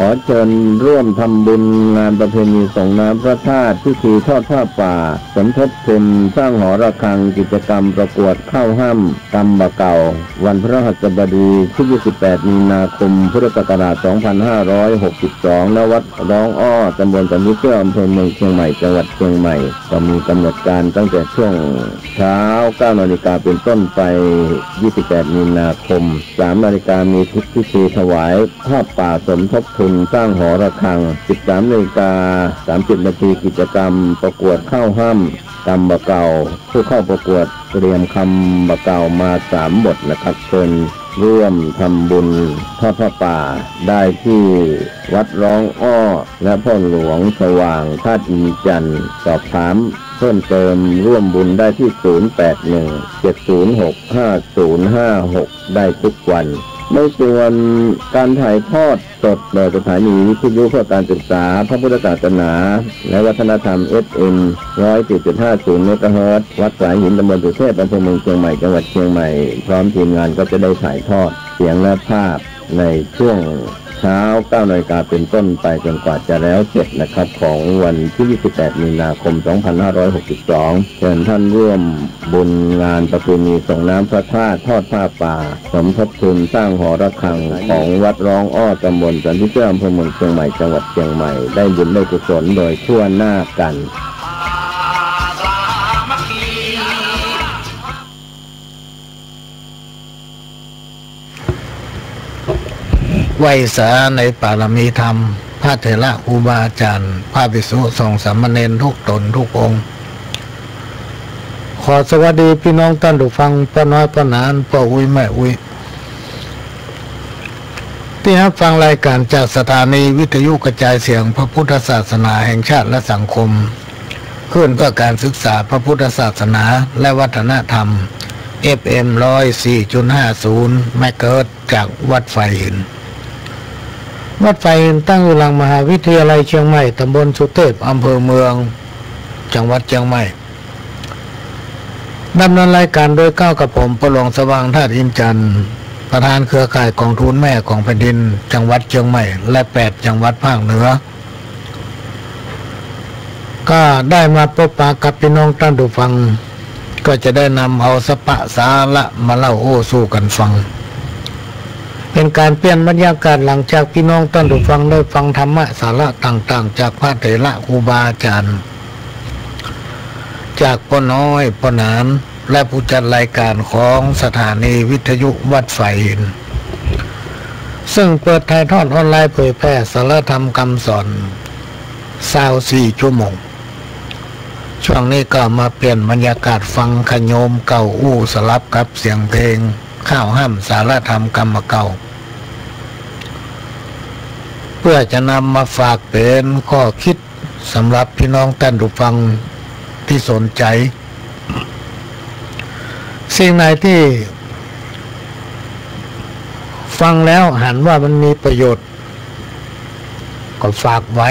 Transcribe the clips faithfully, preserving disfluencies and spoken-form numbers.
ขอเชิญร่วมทำบุญงานประเพณีส่งน้ำพระธาตุ พิธีทอดผ้าป่า สมทบทุนสร้างหอระฆัง กิจกรรมประกวดเข้าฮ่ำกำบ่าเก่า วันพฤหัสบดีที่ยี่สิบแปดมีนาคม พุทธศักราชสองพันห้าร้อยหกสิบสอง ณ วัดร้องอ้อ ตำบลสันผีเสื้อ อำเภอเมืองเชียงใหม่ จังหวัดเชียงใหม่ ก็มีกำหนดการตั้งแต่ช่วงเช้าเก้านาฬิกาเป็นต้นไป ยี่สิบแปดมีนาคม สามนาฬิกามีพิธีถวายผ้าป่าสมทบทุนสร้างหอระฆัง สิบสามนาฬิกาสามสิบนาที กิจกรรมประกวดเข้าฮ่ำกำบ่าเก่า ผู้เข้าประกวดเตรียมกำบ่าเก่ามาสามบทนะครับ เชิญร่วมทำบุญทอดผ้าป่าได้ที่วัดร้องอ้อ และพ่อหลวงสว่างธาตุอินทร์จันทร์ สอบถามเพิ่มเติมร่วมบุญได้ที่ ศูนย์แปดหนึ่ง เจ็ดศูนย์หก ห้าศูนย์ห้าหก ได้ทุกวัน ในส่วนการถ่ายทอดสดโดยสถานีวิทยุเพื่อการศึกษาพระพุทธศาสนาและวัฒนธรรม เอฟเอ็ม ร้อยสี่จุดห้าศูนย์ เมกะเฮิรตซ์ วัดสายหิน ตำบลสุเทพ อำเภอเมืองเชียงใหม่ จังหวัดเชียงใหม่ พร้อมทีมงานก็จะได้ถ่ายทอดเสียงและภาพในช่วงเช้าเก้านาฬิกาเป็นต้นไปจนกว่าจะแล้วเสร็จนะครับ ของวันที่ยี่สิบแปดมีนาคมสองพันห้าร้อยหกสิบสอง เชิญท่านร่วมบุญงานประเพณีส่งน้ำพระธาตุ ทอดผ้าป่า สมทบทุนสร้างหอระฆังของวัดร้องอ้อ ตำบลสันผีเสื้อ อำเภอเมืองเชียงใหม่ จังหวัดเชียงใหม่ ได้บุญได้กุศลโดยทั่วหน้ากัน ไหว้สาในปารมีธรรม พระเถระครูบาอาจารย์ พระภิกษุสงฆ์สามเณรทุกตนทุกองค์ ขอสวัสดีพี่น้องต้านผู้ฟัง ป้อน้อยป้อหนาน ป้ออุ๊ยแม่อุ๊ย ตี้ฮับฟังรายก๋านจากสถานีวิทยุกระจายเสียงพระพุทธศาสนาแห่งชาติและสังคม คลื่นเพื่อการศึกษาพระพุทธศาสนาและวัฒนธรรม เอฟเอ็ม ร้อยสี่จุดห้าศูนย์ เมกะเฮิรตซ์ จากวัดฝายหิน วัดฝายหินตั้งอยู่หลังมหาวิทยาลัยเชียงใหม่ ตำบลสุเทพ อำเภอเมือง จังหวัดเชียงใหม่ ดำเนินรายก๋านโดยเกล้ากระผม ป้อหลวงสว่างธาตุอินทร์จันทร์ ประธานเครือข่ายก๋องทุนแม่ของแผ่นดิน จังหวัดเชียงใหม่ และแปดจังหวัดภาคเหนือ ก็ได้มาปะปะกับพี่น้องต้านผู้ฟัง ก็จะได้นำเอาสะปะสาระมาเล่าโอ้สู่กั๋นฟัง เป๋นก๋านเปลี่ยนบรรยากาศหลังจากพี่น้องต้านผู้ฟังได้ฟังธรรมะสาระต่างๆ จากพระเถระครูบาอาจารย์ จากป้อน้อยป้อหนาน และผู้จัดรายก๋านของสถานีวิทยุวัดฝายหิน ซึ่งเปิดถ่ายทอดออนไลน์เผยแพร่สาระธรรมกำสอน ซาวสี่ชั่วโมง ช่วงนี้ก็มาเปลี่ยนบรรยากาศฟังขโยมเก่าอู้สลับกับเสียงเพลง เข้าฮ่ำสาระธรรมกำบ่าเก่า เพื่อจะนำมาฝากเป๋นข้อคิดสำหรับพี่น้องต้านผู้ฟังตี้สนใจ๋ สิ่งไหนตี้ฟังแล้วหันว่ามันมีประโยชน์ ก็ฝากไว้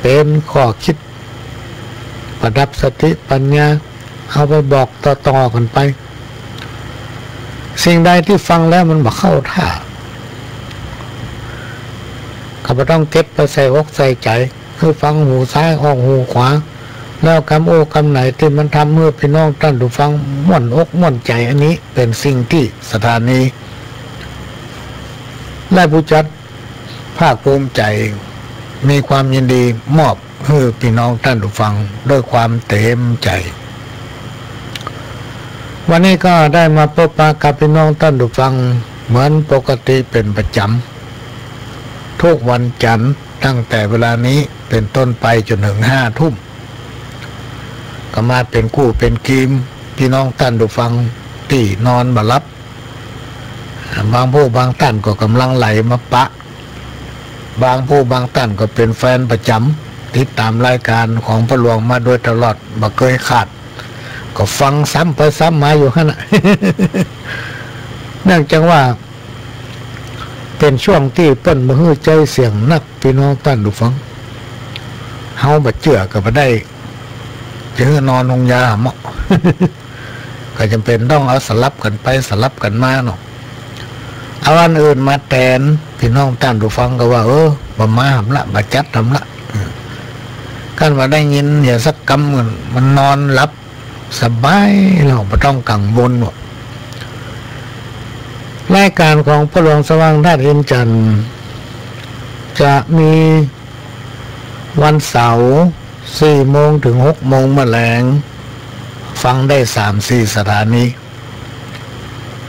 เป๋นข้อคิด ประดับสติปัญญา เอาไปบอกต่อๆ กั๋นไป สิ่งใดตี้ฟังแล้วมันบ่เข้าท่า ก็บ่ต้องเก็บไปใส่อกใส่ใจ๋ คือฟังหูซ้ายออกหูขวา แล้วกำอู้กำไหนตี้มันทำหื้อพี่น้องต้านผู้ฟังม่วนอกม่วนใจ๋ อันนี้เป๋นสิ่งตี้สถานี และผู้จัด ภาคภูมิใจ๋ มีความยินดีมอบหื้อพี่น้องต้านผู้ฟังด้วยความเต๋มใจ๋ วันนี้ก็ได้มาปะปะกับพี่น้องต้านผู้ฟังเหมือนปกติเป๋นประจ๋ำ ทุกวันจันทร์ตั้งแต่เวลานี้เป๋นต้นไปจ๋นเถิงห้าทุ่ม ก็มาเป๋นกู้เป๋นกีม พี่น้องต้านผู้ฟังตี้นอนบ่หลับ บางผู้บางต้านก็ก่ำลังไหลมาปะ บางผู้บางต้านก็เป๋นแฟนประจ๋ำ ติดต๋ามรายก๋านของป้อหลวงมาโดยตลอด บ่เกยขาด ก็ฟังซ้ำไปซ้ำมาอยู่หั้นน่ะ เนื่องจากว่าเป๋นช่วงตี้เปิ้นบ่หื้อใจ๊เสียงนัก พี่น้องต้านผู้ฟัง เฮาบ่เจื้อก็บ่ได้ จะหื้อนอนโฮงยาเมาะ ก็จ๋ำเป๋นต้องเอาสลับกั๋นไปสลับกั๋นมาเนาะ เอาอันอื่นมาแตน ปี้น้องต้านผู้ฟังก็ว่า เออ บ่มาหำละ บ่จัดหำละ เออ คันว่าได้ยินเหียสักกำ มันนอนหลับสบายแล้ว บ่ต้องกังวลว่า รายก๋านของป้อหลวงสว่างธาตุอินทร์จันทร์ จะมีวันเสาร์ สี่โมงเถิงหกโมงเมื่อแลง ฟังได้สามสี่สถานี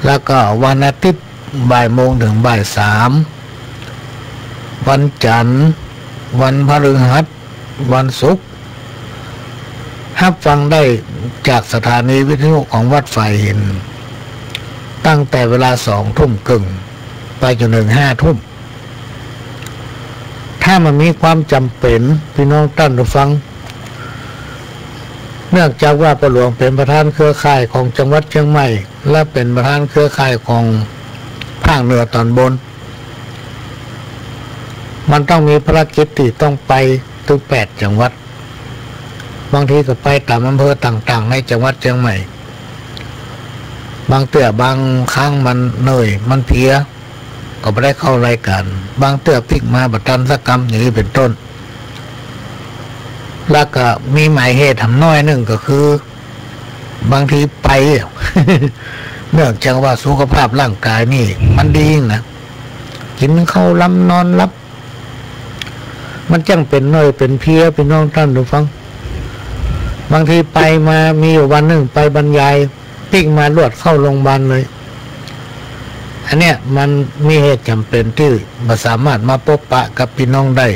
แล้วก็วันอาทิตย์ บ่ายโมงเถิงบ่ายสาม วันจันทร์ วันพฤหัส วันศุกร์ ฮับฟังได้จากสถานีวิทยุของวัดฝายหิน ตั้งแต่เวลาสองทุ่มเกิ่ง ไปจ๋นเถิงห้าทุ่ม ถ้ามันมีความจ๋ำเป๋น ปี้น้องต้านผู้ฟัง เนื่องจากว่าป้อหลวงเป๋นประธานเครือข่ายของจังหวัดเจียงใหม่ และเป๋นประธานเครือข่ายของภาคเหนือต๋อนบน มันต้องมีภารกิจตี้ต้องไปเถิงแปดจังหวัด บางทีก็ไปต๋ามอำเภอต่างๆ ในจังหวัดเจียงใหม่ บางเตื้อบางครั้งมันเหนื่อย มันเพลีย ก็บ่ได้เข้ารายก๋าน บางเตื้อปิ๊กมาบ่ตันสักกำ อย่างนี้เป๋นต้น แล้วก็มีหมายเหตุหำน้อยนึ่งก็คือ บางทีไป เนื่องจากว่าสุขภาพร่างกายนี่มันดีนะ กิ๋นข้าวลำนอนหลับ มันจั้งเป๋นเหนื่อยเป๋นเพลีย ปี้น้องต้านผู้ฟัง บางทีไปมา มีอยู่วันนึ่งไปบรรยาย ปิ๊กมาลวดเข้าโรงพยาบาลเลย อันเนี้ยมันมีเหตุจ๋ำเป๋นตี้บ่สามารถมาปบปะกับปี้น้องได้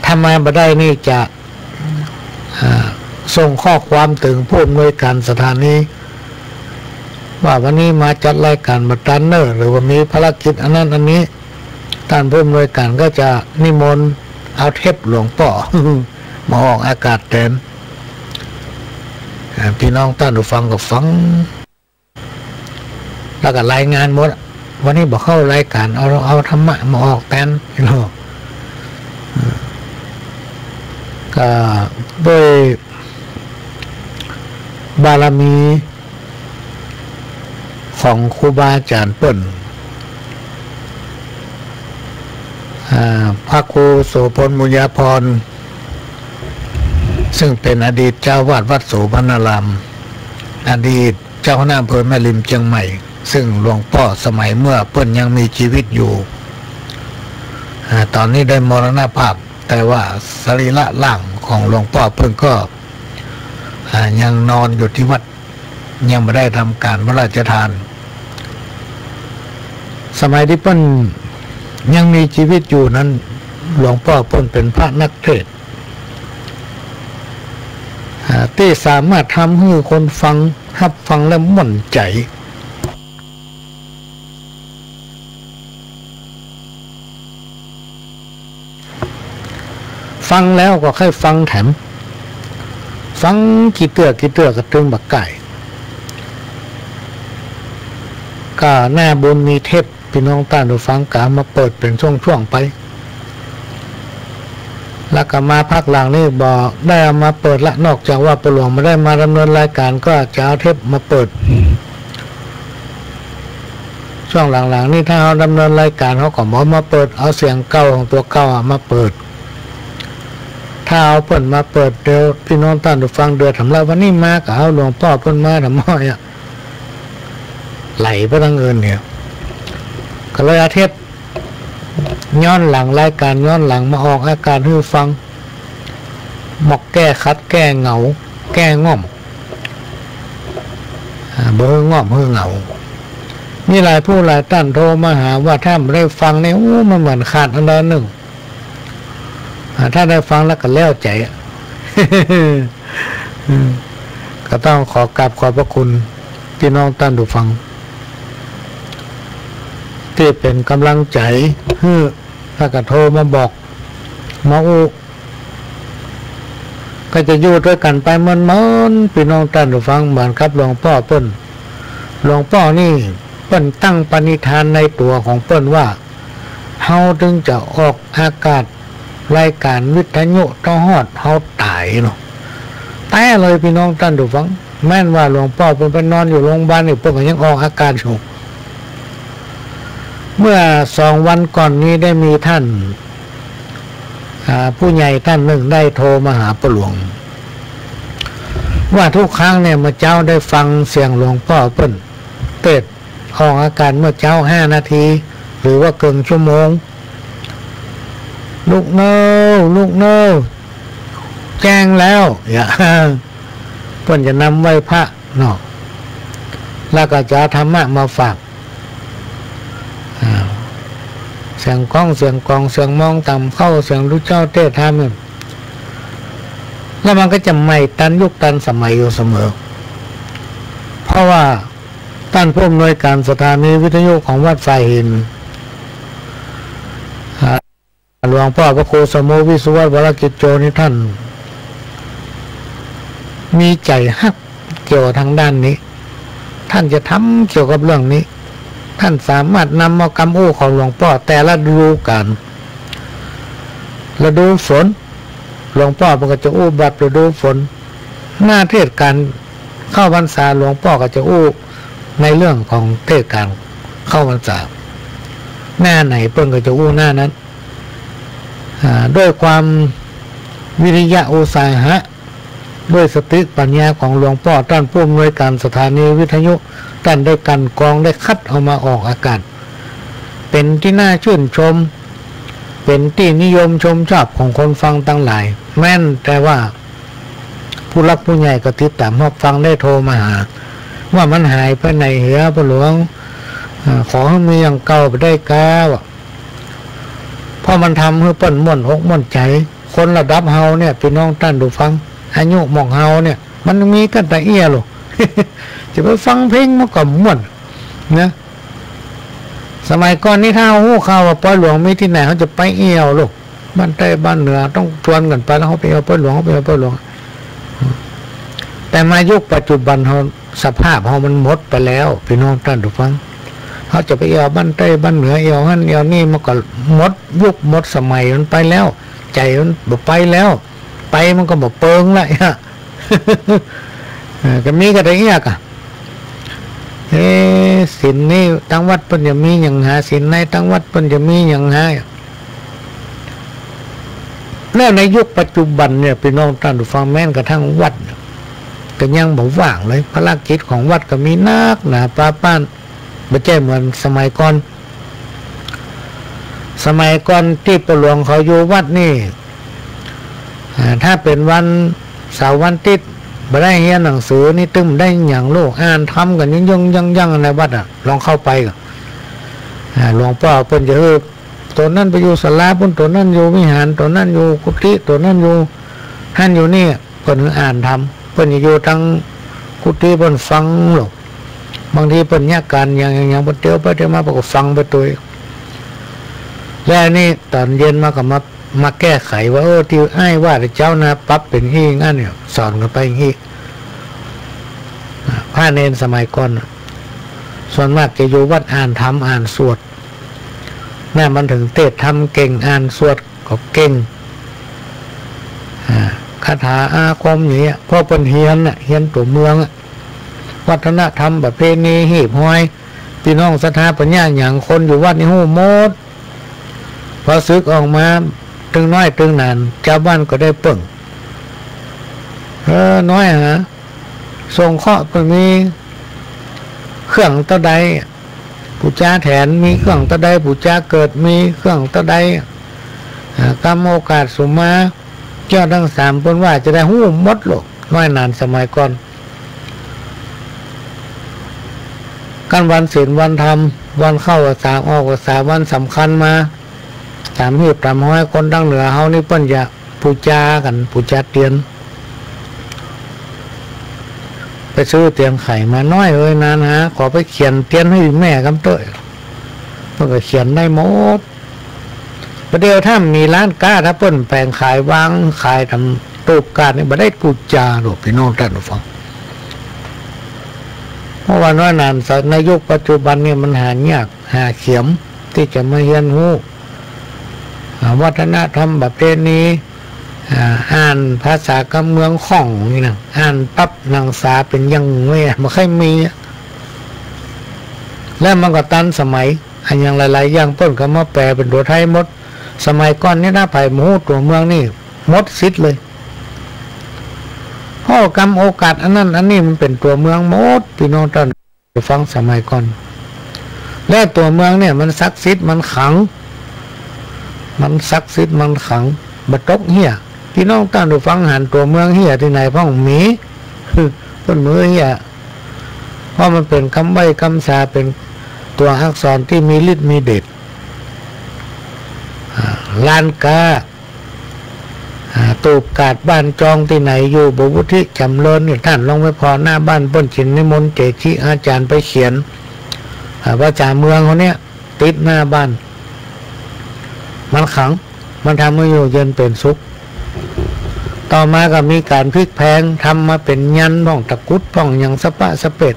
ถ้ามาบ่ได้นี่จะ อ่า ส่งข้อความเถิงผู้อำนวยการสถานี ว่าวันนี้มาจัดรายก๋านบ่ตันเน่อ หรือว่ามีภารกิจอันนั้นอันนี้ ต้านผู้อำนวยการก็จะนิมนต์เอาเทปหลวงป้อ มาออกอากาศแตน อ่า ปี้น้องต้านผู้ฟังก็ฟัง แล้วก็รายงานหมด วันนี้บ่เข้ารายก๋าน เอา เอาธรรมะมาออกแตน ก็ด้วยบารมีของครูบาอาจ๋ารย์เปิ้น อ่า พระครูโสภณ บุญญาภรณ์ ซึ่งเป๋นอดีตเจ้าอาวาสวัดโสภณาราม อดีตเจ้าคณะอำเภอแม่ริมเจียงใหม่ ซึ่งหลวงป้อสมัยเมื่อเปิ้นยังมีจีวิตอยู่ อ่า ต๋อนนี้ได้มรณภาพ แต่ว่าสรีระร่างของหลวงป้อเปิ้นก็ อ่า ยังนอนอยู่ตี้วัด ยังบ่ได้ทำก๋านพระราชทาน สมัยตี้เปิ้นยังมีจีวิตอยู่นั้น หลวงป้อเปิ้นเป๋นพระนักเทศน์ อ่า ตี้สามารถทำหื้อคนฟัง ฮับฟังแล้วม่วนใจ๋ ฟังแล้วก็ใค่ฟังแถม ฟังกี่เตื้อกี่เตื้อก็ตึงบ่ก่าย ก็หน้าบุญมีเทป ปี้น้องต้านผู้ฟังก็เอามาเปิดเป๋นช่วงๆ ไป แล้วก็มาภาคหลังนี่บ่ได้เอามาเปิดละ นอกจากว่าป้อหลวงบ่ได้มาดำเนินรายก๋าน ก็จะเอาเทปมาเปิด ช่วงหลังๆ นี่ถ้าเฮาดำเนินรายก๋าน เฮาก็บ่มาเปิด เอาเสียงเก่าของตั๋วเก่าอะมาเปิด ถ้าเอาเปิ้นมาเปิด เดี๋ยวปี้น้องต้านผู้ฟังเดือดหำละ วันนี้มาก็เอาหลวงป้อเปิ้นมาทำไมอะ ไหลไปตางอื่นเนี่ย ก็เลยเอาเทปย้อนหลัง รายก๋านย้อนหลังมาออกอากาศหื้อฟัง หมอกแก้ขัด แก้เหงา แก้ง่อม อ่า บ่หื้อง่อมหื้อเหงา มีหลายผู้หลายต้านโทรมาหาว่าถ้าบ่ได้ฟังนี่ โอ้ มันเหมือนขาดอันใดนึ่ง อ่า ถ้าได้ฟังแล้วก็แล้วใจ๋อะ อืม ก็ต้องขอกราบขอบพระคุณปี้น้องต้านผู้ฟัง ตี้เป๋นก๋ำลังใจ๋หื้อ แล้วก็โทรมาบอก มาอู้ ก็จะอยู่ตวยกั๋นไปเมินๆ ปี้น้องต้านผู้ฟัง เหมือนกับหลวงป้อเปิ้น หลวงป้อนี่เปิ้นตั้งปณิธานในตั๋วของเปิ้นว่า เฮาตึงจะออกอากาศรายก๋านวิทยุเต้าฮอดเฮาต๋ายเนาะ แต๊เลยปี้น้องต้านผู้ฟัง แม้นว่าหลวงป้อเปิ้นไปนอนอยู่โรงพยาบาลนี่ เปิ้นก็ยังออกอากาศอยู่ เมื่อสองวันก่อนนี้ได้มีท่าน อ่า ผู้ใหญ่ท่านหนึ่งได้โทรมาหาป้อหลวง ว่าทุกครั้งเนี่ยเมื่อเจ๊าได้ฟังเสียงหลวงป้อเปิ้นเตสน์ออกอากาศเมื่อเจ๊าห้านาที หรือว่าเกิ่งชั่วโมง "ลุกเน่อ ลุกเน่อ แจ้งแล้ว" เนี่ย เปิ้นจะนำไหว้พระเนาะ แล้วก็จะเอาธรรมะมาฝาก อ่า เสียงก้อง เสียงกอง เสียงมองต่ำเข้า เสียงตุ๊เจ้าเตสน์ธรรมเนี่ย แล้วมันก็จะใหม่ตันยุคตันสมัยอยู่เสมอ เพราะว่าต้านผู้อำนวยการสถานีวิทยุของวัดฝ่ายหิน อ่า หลวงป้อพระครูสมุห์ วิสุวัฒน์ วรกิจโจ นี่ท่านมีใจ๋ฮักเกี่ยวกับตางด้านนี้ ท่านจะทำเกี่ยวกับเรื่องนี้ ท่านสามารถนำเอากำอู้ของหลวงป้อแต่ละฤดูกาล ฤดูฝน หลวงป้อมันก็จะอู้แบบฤดูฝน หน้าเทศกาลเข้าพรรษา หลวงป้อก็จะอู้ในเรื่องของเทศกาลเข้าพรรษา หน้าไหนเปิ้นก็จะอู้หน้านั้น อ่า ด้วยความวิริยะอุตสาหะ ด้วยสติปัญญาของหลวงป้อ ต้านผู้อำนวยการสถานีวิทยุ ต้านได้กลั่นกรอง ได้คัดเอามาออกอากาศ เป๋นตี้น่าชื่นชม เป๋นตี้นิยมชมชอบของคนฟังตังหลาย แม้นแต่ว่าผู้หลักผู้ใหญ่ก็ติดต๋ามฮับฟัง ได้โทรมาหา ว่ามันหายไปไหนเหียป้อหลวง อ่า ขอหื้อมีอย่างเก่าไปได้กา ว่า เพราะมันทำหื้อเปิ้นม่วนอกม่วนใจ๋ คนระดับเฮาเนี่ย ปี้น้องต้านผู้ฟัง อายุหม่องเฮาเนี่ย มันมีกั๋นตะเอี้ยลูก จะไปฟังเพลงมันก็ม่วนนะ สมัยก่อนนี้ถ้าเฮาฮู้ข่าวว่าปอยหลวงมีตี้ไหน เฮาจะไปเอี่ยวลูก บ้านใต้บ้านเหนือต้องจวนกั๋นไป แล้วเฮาไปเอี่ยวปอยหลวง เฮาไปเอี่ยวปอยหลวง แต่มายุคปัจจุบันเฮา สภาพเฮามันหมดไปแล้ว ปี้น้องต้านผู้ฟัง เฮาจะไปเอี่ยวบ้านใต้บ้านเหนือ เอี่ยวหั้นเอี่ยวนี่ มันก็หมดยุคหมดสมัยมันไปแล้ว ใจ๋มันบ่ไปแล้ว ไปมันก็บ่เปิงละ เออ ก็มีกั๋นตะเอี้ยกะ เอ๊ะ ศีลนี่ตังวัดเปิ้นจะมีหยังหา ศีลในตังวัดเปิ้นจะมีหยังหา แล้วในยุคปัจจุบันเนี่ย ปี้น้องต้านผู้ฟัง แม้นกระทั่งวัดเนี่ย ก็ยังบ่ว่างเลย ภารกิจของวัดก็มีนักหนาปาป๊าน บ่ใจ้เหมือนสมัยก่อน สมัยก่อนตี้ป้อหลวงเขาอยู่วัดนี่ อ่า ถ้าเป๋นวันเสาร์วันอาทิตย์ บ่ได้เฮียนหนังสือนี่ ตึงบ่ได้หยังลูก อ่านธรรมกั๋นย่องๆ ยั่งๆ ในวัดอะ ลองเข้าไปก่อ อ่า หลวงป้อเปิ้นจะหื้อ ตั๋วนั้นไปอยู่ศาลาปุ้น ตั๋วนั้นอยู่วิหาร ตั๋วนั้นอยู่กุฏิ ตั๋วนั้นอยู่หั้นอยู่นี่ เปิ้นอ่านธรรม เปิ้นจะอยู่ตังกุฏิเปิ้นฟังลูก บางทีเปิ้นเยียะก๋านหยังหยังหยัง เปิ้นเตียวไปเตียวมา เปิ้นก็ฟังไปตวย และอันนี้ต๋อนเย็นมาก็มา มาแก้ไขว่า เออ ตี้อ้ายว่าแต่เจ๊านะ ปรับเป๋นอี้อั้นเนี่ย สอนกั๋นไปอี้ พระเณรสมัยก่อนน่ะ ส่วนมากจะอยู่วัดอ่านธรรมอ่านสวด น่ะ มันถึงเตสน์ธรรมเก่ง อ่านสวดก็เก่ง อ่า คาถาอาคมอย่างเงี้ย เพราะเปิ้นเฮียนน่ะ เฮียนตั๋วเมืองอะ วัฒนธรรมประเพณี หีบฮอย ปี้น้องศรัทธาปัญญาหยัง คนอยู่วัดนี่ฮู้หมด พอสึกออกมา ตึงน้อยตึงหนาน จาวบ้านก็ได้เปิ้ง เออ น้อยหา สงเคราะห์เปิ้นมีเครื่องเต้าใด ปู๋จาแถน มีเครื่องเต้าใด ปู๋จาเกิด มีเครื่องเต้าใด อ่า กำโอกาสสุมมา เจ้าตังสามเปิ้นว่าจะได้ฮู้หมดโลก น้อยหนานสมัยก่อน กั๋นวันศีลวันธรรม วันเข้าพรรษาออกพรรษา วันสำคัญมา ต๋ามหีบต๋ามฮอย คนตังเหนือเฮานี่เปิ้นจะปู๋จากั๋น ปู๋จาเตียน ไปซื้อเตียนไขมา น้อยเอย นานหา ขอไปเขียนเตียนหื้อแม่กำเต๊อะ เปิ้นก็เขียนได้หมด ประเดี๋ยวถ้ามีร้านก๊า ถ้าเปิ้นแผงขายวางขายต๋ามตูบก๊านี่ บ่ได้ปู๋จาหรอก ปี้น้องต้านผู้ฟัง เพราะว่าน้อยหนานในยุคปัจจุบันนี่มันหายาก หาเขียมตี้จะมาเฮียนฮู้ อ่า วัฒนธรรมประเพณี อ่า อ่านภาษากำเมืองคล่องนี่นะ อ่านปั๊บหนังสาเป๋นอย่างเว้ย บ่ค่อยมีอะ แล้วมันก็ตันสมัย อะหยังหลายๆ อย่างเปิ้นก็มาแป๋เป๋นตั๋วไทยหมด สมัยก่อนนี่ถ้าใผบ่ฮู้ตั๋วเมืองนี่หมดสิทธิ์เลย เพราะกำโอกาสอันนั้นอันนี้มันเป๋นตั๋วเมืองหมด ปี้น้องต้านผู้ฟัง สมัยก่อน และตั๋วเมืองเนี่ยมันศักดิ์สิทธิ์มันขลัง มันศักดิ์สิทธิ์มันขลัง บ่ตกเหี้ย ปี้น้องต้านผู้ฟังหันตั๋วเมืองเหี้ยตี้ไหนพ่อง มี เปิ้นบ่หื้อเหี้ย เพราะมันเป๋นกำไหว้กำสา เป๋นตั๋วอักษรตี้มีฤทธิ์มีเดช อ่า ร้านก๊า อ่า ตูบกาดบ้านจองตี้ไหนอยู่ บ่าวุฒิจ๋ำเริญเนี่ย ต้านลองไปผ่อหน้าบ้านเปิ้น จินนิมนต์เกจิอาจ๋ารย์ไปเขียน อ่า ภาษาเมืองเฮาเนี่ย ติดหน้าบ้าน มันขลัง มันทำหื้ออยู่เย็นเป๋นสุข ต่อมาก็มีก๋านพลิกแพลง ทำมาเป๋นยันต์พ่อง ตะกรุดพ่อง หยังสะปะสะเปด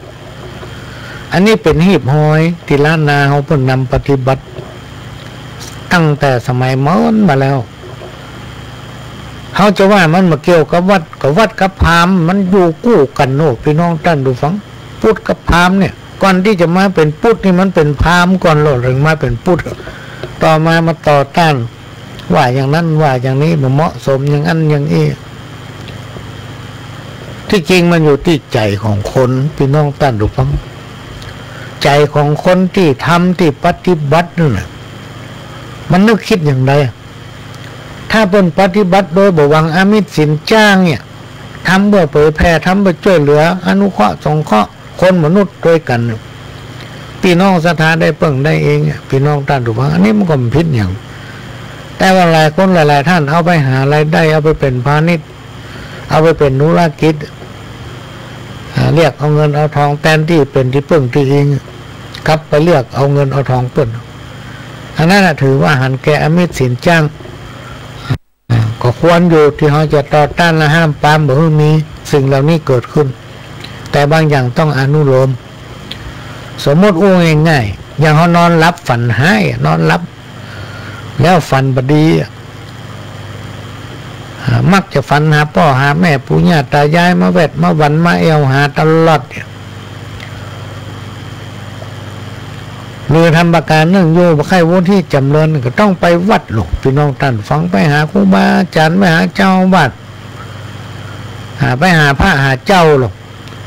อันนี้เป๋นหีบฮอยตี้ล้านนาเฮาเปิ้นนำปฏิบัติ ตั้งแต่สมัยเมินมาแล้ว เฮาจะว่ามันบ่เกี่ยวกับวัด ก็วัดกับพราหมณ์มันอยู่กู้กั๋นโน่ ปี้น้องต้านผู้ฟัง พุทธกับพราหมณ์เนี่ย ก่อนตี้จะมาเป๋นพุทธนี่มันเป๋นพราหมณ์ก่อนโลด เถิงมาเป๋นพุทธ ต่อมามาต่อต้าน ว่าอย่างนั้นว่าอย่างนี้ บ่เหมาะสมอย่างอั้นอย่างอี้ ตี้จริงมันอยู่ตี้ใจ๋ของคน ปี้น้องต้านผู้ฟัง ใจ๋ของคนตี้ทำตี้ปฏิบัตินั่นน่ะ มันนึกกึ๊ดอย่างใด ถ้าเปิ้นปฏิบัติโดยบ่หวังอามิสสินจ้างเนี่ย ทำเปื้อเผยแผ่ ทำเปื้อจ้วยเหลือ อนุเคราะห์สงเคราะห์คนมนุษย์ตวยกั๋น ปี้น้องศรัทธาได้เปิ้งได้เองเนี่ย ปี้น้องต้านผู้ฟัง อันนี้มันก็บ่ผิดหยัง แต่ว่าหลายคนหลายๆ ต้านเอาไปหารายได้ เอาไปเป๋นพาณิชย์ เอาไปเป๋นธุรกิจ อ่า เรียกเอาเงินเอาทอง แตนตี้เป๋นตี้เปิ้งตี้อิง กลับไปเรียกเอาเงินเอาทองเปิ้น อันนั้นน่ะถือว่าหันแก่อามิสสินจ้าง อ่า ก็ควรอยู่ตี้เฮาจะต่อต้านและห้ามปรามบ่หื้อมีสิ่งเหล่านี้เกิดขึ้น แต่บางอย่างต้องอนุโลม สมมุติอู้ง่ายๆ อย่างเฮานอนหลับฝันฮ้าย นอนหลับแล้วฝันบ่ดี อ่า มักจะฝันหาป้อหาแม่ ปู่ย่าตายายมาแวดมาหวันมาแอ่วหาตลอดเนี่ย หรือทำประก๋านนึ่งอยู่บ่ใค่วุฒิจ๋ำเริญ ก็ต้องไปวัดโลด ปี้น้องต้านฟัง ไปหาครูบาอาจ๋ารย์ ไปหาเจ้าอาวาส อ่า ไปหาพระหาเจ้าโลด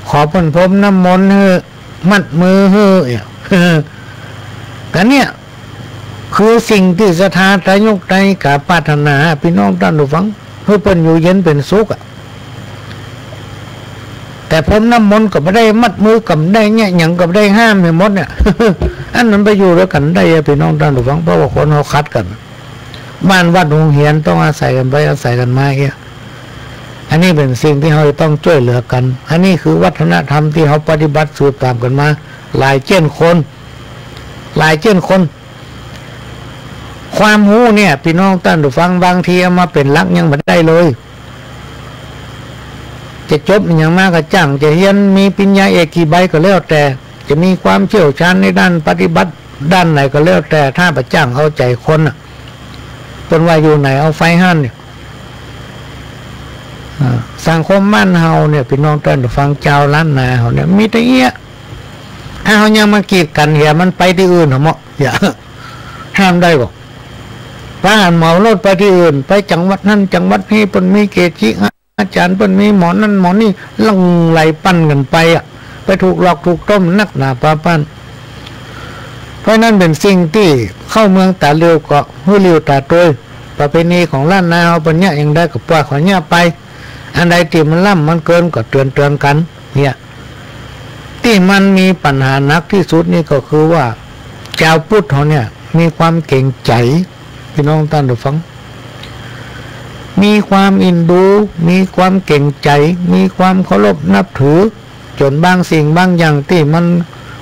ขอเปิ้นพรมน้ำมนต์หื้อ มัดมือหื้อ เนี่ย ก็เนี่ย คือสิ่งตี้ศรัทธาตายกตายกาปรารถนา ปี้น้องต้านผู้ฟัง หื้อเปิ้นอยู่เย็นเป๋นสุขอะ แต่พรมน้ำมนต์ก็บ่ได้ มัดมือก็บ่ได้ เนี่ย หยังก็บ่ได้ ห้ามหื้อหมดเนี่ย อันนั้นไปอยู่ตวยกั๋นได้อะ ปี้น้องต้านผู้ฟัง เพราะว่าคนเฮาขัดกั๋น บ้านวัดโฮงเฮียนต้องอาศัยกั๋นไปอาศัยกั๋นมาเนี่ย อันนี้เป๋นสิ่งตี้เฮาจะต้องจ้วยเหลือกั๋น อันนี้คือวัฒนธรรมตี้เฮาปฏิบัติสืบต๋ามกั๋นมา หลายเจ้นคน หลายเจ้นคน ความฮู้เนี่ย ปี้น้องต้านผู้ฟัง บางทีเอามาเป๋นหลักยังบ่ได้เลย จะจบอะหยังมาก็จ้าง จะเฮียนมีปริญญาเอกกี่ใบก็แล้วแต่ จะมีความเชี่ยวชาญในด้านปฏิบัติด้านไหนก็แล้วแต่ ถ้าบ่จ้างเอาใจ๋คนน่ะ เปิ้นว่าอยู่ไหนเอาไฟหั้นเนี่ย อ่า สังคมบ้านเฮาเนี่ย ปี้น้องต้านผู้ฟัง จาวล้านนาเฮาเนี่ย มีแต่เอี้ย ถ้าเฮายังมากีดกั๋นเหีย มันไปตี้อื่นเถาะเมาะ อย่า ห้ามได้บ่ พาหันเหมารถไปตี้อื่น ไปจังหวัดนั้นจังหวัดนี้ เปิ้นมีเกจิอาจ๋ารย์ เปิ้นมีหมอนั้นหมอนี้ หลั่งไหลปันกั๋นไปอะ ไปถูกหลอกถูกต้มนักหนาปาปัน เพราะนั้นเป๋นสิ่งตี้เข้าเมืองต๋าหลิวก็หื้อหลิวต๋าตวย ประเพณีของล้านนาเฮาเปิ้นเยียะอย่างใดก็ปล่อยเขาเยียะไป อันใดตี้มันล้ำมันเกินก็เตือนเตือนกั๋น เนี่ย ตี้มันมีปัญหาหนักตี้สุดนี่ก็คือว่า จาวพุทธเฮาเนี่ยมีความเก๋งใจ๋ ปี้น้องต้านผู้ฟัง มีความเอ็นดู มีความเก๋งใจ๋ มีความเคารพนับถือ จ๋นบางสิ่งบางอย่างตี้มัน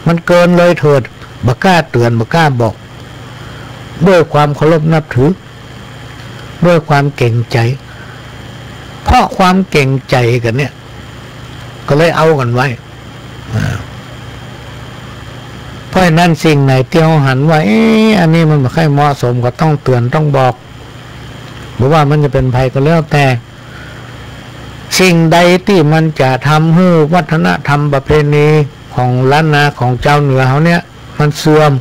มันเกินเลยเถิด บ่กล้าเตือน บ่กล้าบอก ด้วยความเคารพนับถือ ด้วยความเก๋งใจ๋ เพราะความเก๋งใจ๋กั๋นเนี่ย ก็เลยเอากั๋นไว้ อ่า เพราะฉะนั้นสิ่งไหนตี้เฮาหันว่า เอ๊ะ อันนี้มันบ่ใค่เหมาะสม ก็ต้องเตือนต้องบอก บ่ว่ามันจะเป๋นใผก็แล้วแต่ สิ่งใดตี้มันจะทำหื้อวัฒนธรรมประเพณีของล้านนาของจาวเหนือเฮาเนี่ย มันเสื่อม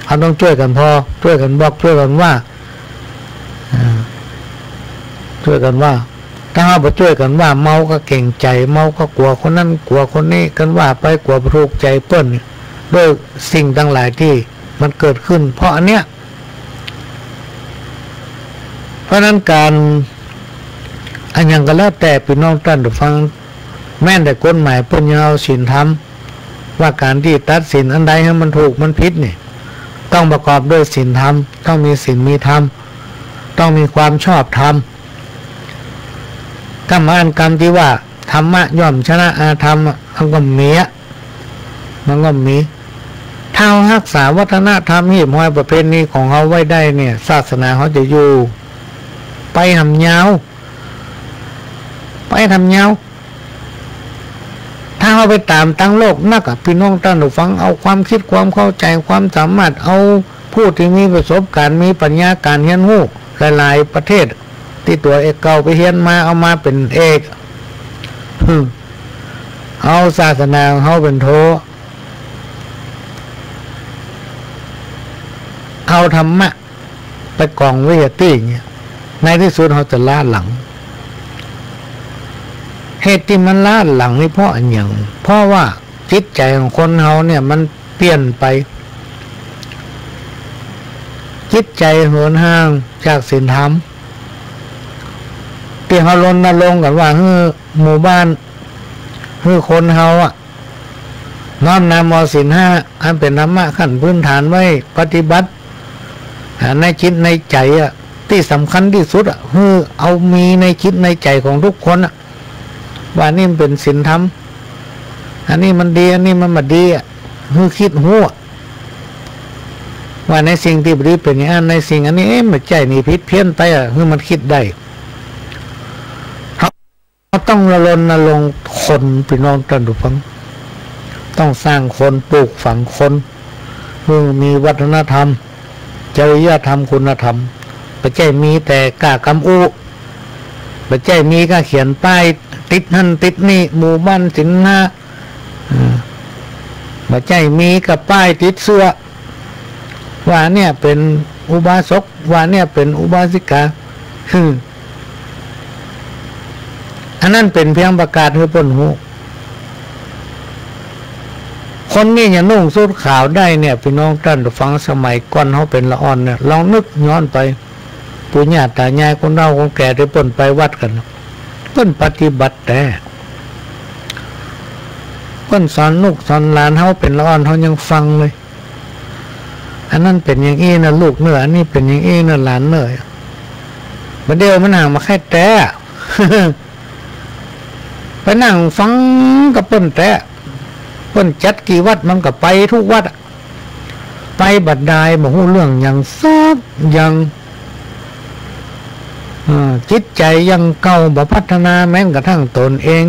เฮาต้องจ้วยกั๋นผ่อ จ้วยกั๋นบอก จ้วยกั๋นว่า อ่า จ้วยกั๋นว่า ถ้าเฮาบ่จ้วยกั๋นว่า เมาก็เกรงใจ๋ เมาก็กั๋วคนนั้น กั๋วคนนี้ กั๋นว่าไป กั๋วบ่ถูกใจ๋เปิ้น ด้วยสิ่งตังหลายตี้มันเกิดขึ้น เพราะอันเนี้ย เพราะฉะนั้นก๋าน อะหยังก็แล้วแต่ ปี้น้องต้านผู้ฟัง แม้แต่กฎหมายเปิ้นยังเอาศีลธรรม ว่าก๋านตี้ตัดสินอันใดหื้อมันถูกมันผิดนี่ ต้องประกอบด้วยศีลธรรม ต้องมีศีลมีธรรม ต้องมีความชอบธรรม กำอันกำตี้ว่า ธรรมะย่อมชนะอธรรมอะ มันก็มีอะ มันก็มี ถ้าเฮาฮักษาวัฒนธรรม หีบฮอยประเพณีของเฮาไว้ได้เนี่ย ศาสนาเฮาจะอยู่ ไปหำยาว ไปหำยาว ถ้าเฮาไปต๋ามตังโลกนักอะ ปี้น้องต้านผู้ฟัง เอาความกึ๊ด ความเข้าใจ๋ ความสามารถ เอาผู้ตี้มีประสบก๋ารณ์ มีปัญญาก๋านเฮียนฮู้ หลายๆ ประเทศ ตี้ตั๋วเอกเก่าไปเฮียนมา เอามาเป๋นเอก เอาศาสนาของเฮาเป๋นโท เอาธรรมะไปก๋องไว้ตี้เนี่ย ในตี้สุดเฮาจะล้าหลัง เหตุตี้มันล้าหลังนี่เพราะอะหยัง เพราะว่าจิตใจ๋ของคนเฮาเนี่ยมันเปลี่ยนไป จิตใจ๋เหินห่างจากศีลธรรม ตี้เฮารณรงค์กั๋นว่า หื้อหมู่บ้าน หื้อคนเฮาอะ น้อมนำเอาศีลห้า อันเป๋นธรรมะขั้นพื้นฐานไว้ปฏิบัติ อ่า ในจิตในใจ๋อะ ตี้สำคัญตี้สุดอะ หื้อเอามีในจิตในใจ๋ของทุกคนอะ ว่านี่มันเป๋นศีลธรรม อันนี้มันดี อันนี้มันบ่ดีอะ หื้อกึ๊ดฮู้อะ ว่าในสิ่งตี้บ่ดีเป๋นอย่างอั้น ในสิ่งอันนี้ เอ๊ะ บ่ใจ้ นี่ผิดเพี้ยนไปอะ หื้อมันกึ๊ดได้ เฮาต้องรณรงค์คน ปี้น้องต้านผู้ฟัง ต้องสร้างคน ปลูกฝังคน หื้อมีวัฒนธรรม จริยธรรม คุณธรรม บ่ใจ้มีแต่ก้ากำอู้ บ่ใจ้มีก้าเขียนป้ายติดหั้นติดนี่ หมู่บ้านศีลห้า เออ บ่ใจ้มีก้าป้ายติดเสื้อ ว่าเนี่ยเป๋นอุบาสก ว่าเนี่ยเป๋นอุบาสิกา หืม อันนั้นเป๋นเพียงประกาศหื้อเปิ้นฮู้ คนนี้ยังนุ่งสูทขาวได้เนี่ย ปี้น้องต้านผู้ฟัง สมัยก่อนเฮาเป๋นละอ่อนเนี่ย ลองนึกย้อนไป ปู่ย่าต๋ายาย คนเฒ่าคนแก่ตี้เปิ้นไปวัดกั๋น เปิ้นปฏิบัติแต๊ เปิ้นสอนลูกสอนหลาน เฮาเป๋นละอ่อนเฮายังฟังเลย อันนั้นเป๋นอย่างอี้นะลูกเน่อ อันนี้เป๋นอย่างอี้นะหลานเน่อ บ่าเดี่ยวมันหันมาแค่แต๊ ไปนั่งฟังกับเปิ้นแต๊ เปิ้นจัดกี่วัดมันก็ไปกู้วัดอะ ไปบ่ดาย บ่ฮู้เรื่องหยังสักอย่าง เออ จิตใจ๋ยังเก่า บ่พัฒนาแม้กระทั่งตนเอง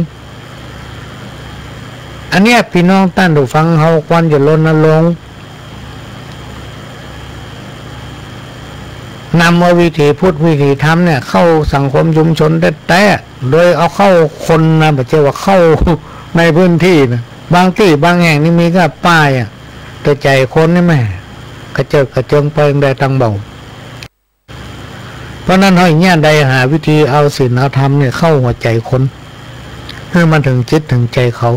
อันเนี้ย ปี้น้องต้านผู้ฟัง เฮาควรจะรณรงค์ นำเอาวิถีพุทธวิถีธรรมเนี่ย เข้าสังคมชุมชนแต๊ๆ โดยเอาเข้าคนนะ บ่ใจ้ว่าเข้าในพื้นที่นะ บางตี้บางแห่งนี่มีก้าป้ายอะ แต่ใจ๋คนนี่แหม กระเจิดกระเจิงไปได้ตังเบา เพราะนั้นเฮาเยียะได้หาวิธีเอาศีลเอาธรรมเนี่ยเข้าหัวใจ๋คน หื้อมันเถิงจิตเถิงใจ๋เขา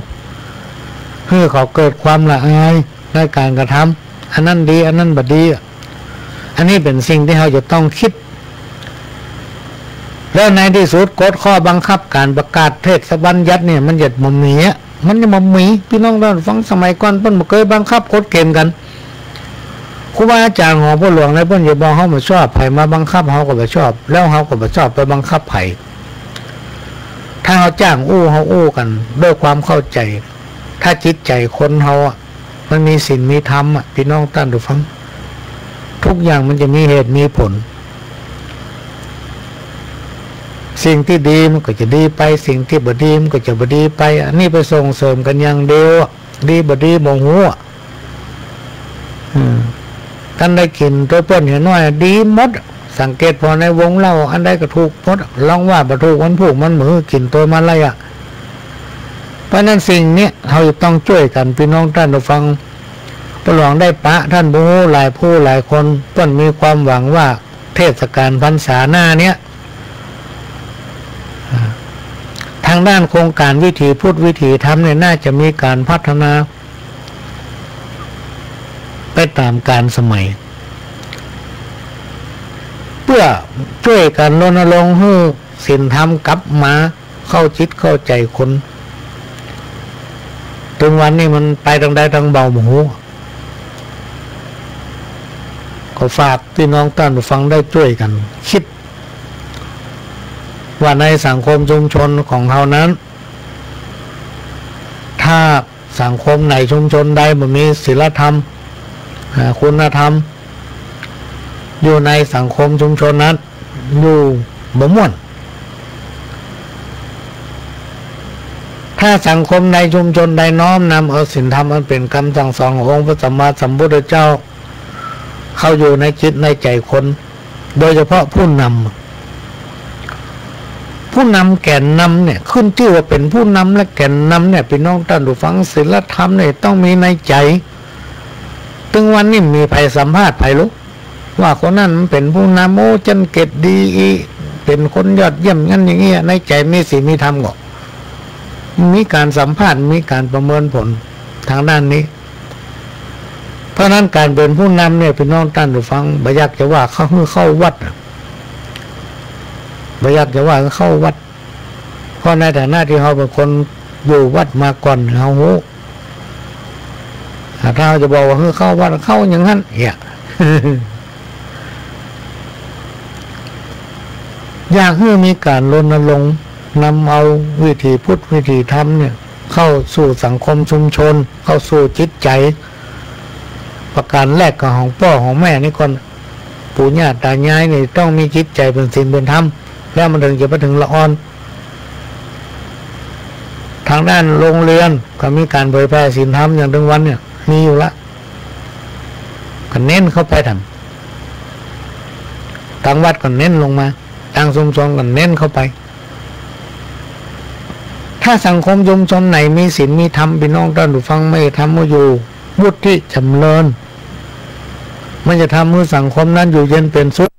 หื้อเขาเกิดความละอายในก๋านกระทำ อันนั้นดี อันนั้นบ่ดีอะ อันนี้เป๋นสิ่งตี้เฮาจะต้องกึ๊ด แล้วในตี้สุดกฎข้อบังคับก๋านประกาศเทศบัญญัติเนี่ย มันจะบ่มีอะ มันจะบ่มี ปี้น้องต้านผู้ฟัง สมัยก่อนเปิ้นบ่เกยบังคับกฎเกณฑ์กั๋น ครูบาอาจ๋ารย์หลวงปู่หลวงในเปิ้นจะบอกเฮาบ่ชอบ ใผมาบังคับเฮาก็บ่ชอบ แล้วเฮาก็บ่ชอบไปบังคับใผ ถ้าเฮาจ้างอู้ เฮาอู้กั๋นด้วยความเข้าใจ๋ ถ้าจิตใจ๋คนเฮาอะ มันมีศีลมีธรรมอะ ปี้น้องต้านผู้ฟัง ทุกอย่างมันจะมีเหตุมีผล สิ่งตี้ดีมันก็จะดีไป สิ่งตี้บ่ดีมันก็จะบ่ดีไป อันนี้ไปส่งเสริมกั๋นอย่างเดียวอะ ดีบ่ดีบ่ฮู้อะ อืม อันใดกิ๋นตวยเปิ้นเหียน้อยอะ ดีหมดอะ สังเกตผ่อในวงเหล้า อันใดก็ถูกหมดอะ ลองว่าบ่ถูกมันผู้มันมือกิ๋นตวยมาลัยอะ เพราะนั้นสิ่งเนี้ยเฮาจะต้องจ้วยกั๋น ปี้น้องต้านผู้ฟัง ป้อหลวงได้ปะต้านผู้ฮู้หลายผู้หลายคน เปิ้นมีความหวังว่าเทศกาลพรรษาหน้าเนี้ย อ่า ตางด้านโครงก๋านวิถีพุทธวิถีธรรมเนี่ย น่าจะมีก๋านพัฒนาไปต๋ามกาลสมัย เปื้อจ้วยกั๋นรณรงค์หื้อศีลธรรมกลับมาเข้าจิตเข้าใจ๋คน ตึงวันนี้มันไปตางใดตางเบาบ่ฮู้ ก็ฝากพี่น้องต้านผู้ฟังได้จ้วยกั๋นกึ๊ด ว่าในสังคมชุมชนของเฮานั้น ถ้าสังคมไหนชุมชนใดบ่มีศีลธรรม อ่า คุณธรรม อยู่ในสังคมชุมชนนั้น อยู่บ่ม่วน ถ้าสังคมใดชุมชนใดน้อมนำเอาศีลธรรมอันเป๋นกำสั่งสอนขององค์พระสัมมาสัมพุทธเจ้า เข้าอยู่ในจิตในใจ๋คน โดยเฉพาะผู้นำ ผู้นำแก๋นนำเนี่ย ขึ้นจื้อว่าเป๋นผู้นำและแก๋นนำเนี่ย พี่น้องต้านผู้ฟัง ศีลธรรมเนี่ยต้องมีในใจ๋ ตึงวันนี้มีใผสัมภาษณ์ใผลูก ว่าคนนั้นมันเป๋นผู้นำ โอ้ จั้นเกตดีอี้ เป๋นคนยอดเยี่ยม อย่างนั้นอย่างนี้ ในใจ๋มีศีลมีธรรมก่อ มีก๋านสัมภาษณ์ มีก๋านประเมินผลตางด้านนี้ เพราะฉะนั้นก๋านเป๋นผู้นำเนี่ย พี่น้องต้านผู้ฟัง บ่อยากจะว่าเข้า หื้อเข้าวัดน่ะ บ่อยากจะว่าเข้าวัด เพราะในฐานะตี้เฮาเป๋นคนอยู่วัดมาก่อน เฮาฮู้ อ่า ถ้าเฮาจะบอกว่า หื้อเข้าวัด เข้าอย่างนั้น เนี่ย อยากหื้อมีก๋านรณรงค์นำเอาวิถีพุทธวิถีธรรมเนี่ย เข้าสู่สังคมชุมชน เข้าสู่จิตใจ๋ ประก๋านแรกก็ของป้อของแม่นี่ก่อน ปู่ย่าต๋ายายนี่ต้องมีจิตใจ๋เป๋นศีลเป๋นธรรม แล้วมันเถิงจะไปเถิงละอ่อน ตางด้านโฮงเฮียนก็มีก๋านเผยแผ่ศีลธรรมอย่างตึงวันเนี่ย มีอยู่ละ ก็เน้นเข้าไปตาง ตางวัดก็เน้นลงมา ตางชุมชนก็เน้นเข้าไป ถ้าสังคมชุมชนไหนมีศีลมีธรรม พี่น้องต้านผู้ฟัง ไม่ธรรมอยู่ วุฒิจ๋ำเริญ มันจะทำหื้อสังคมนั้นอยู่เย็นเป๋นสุข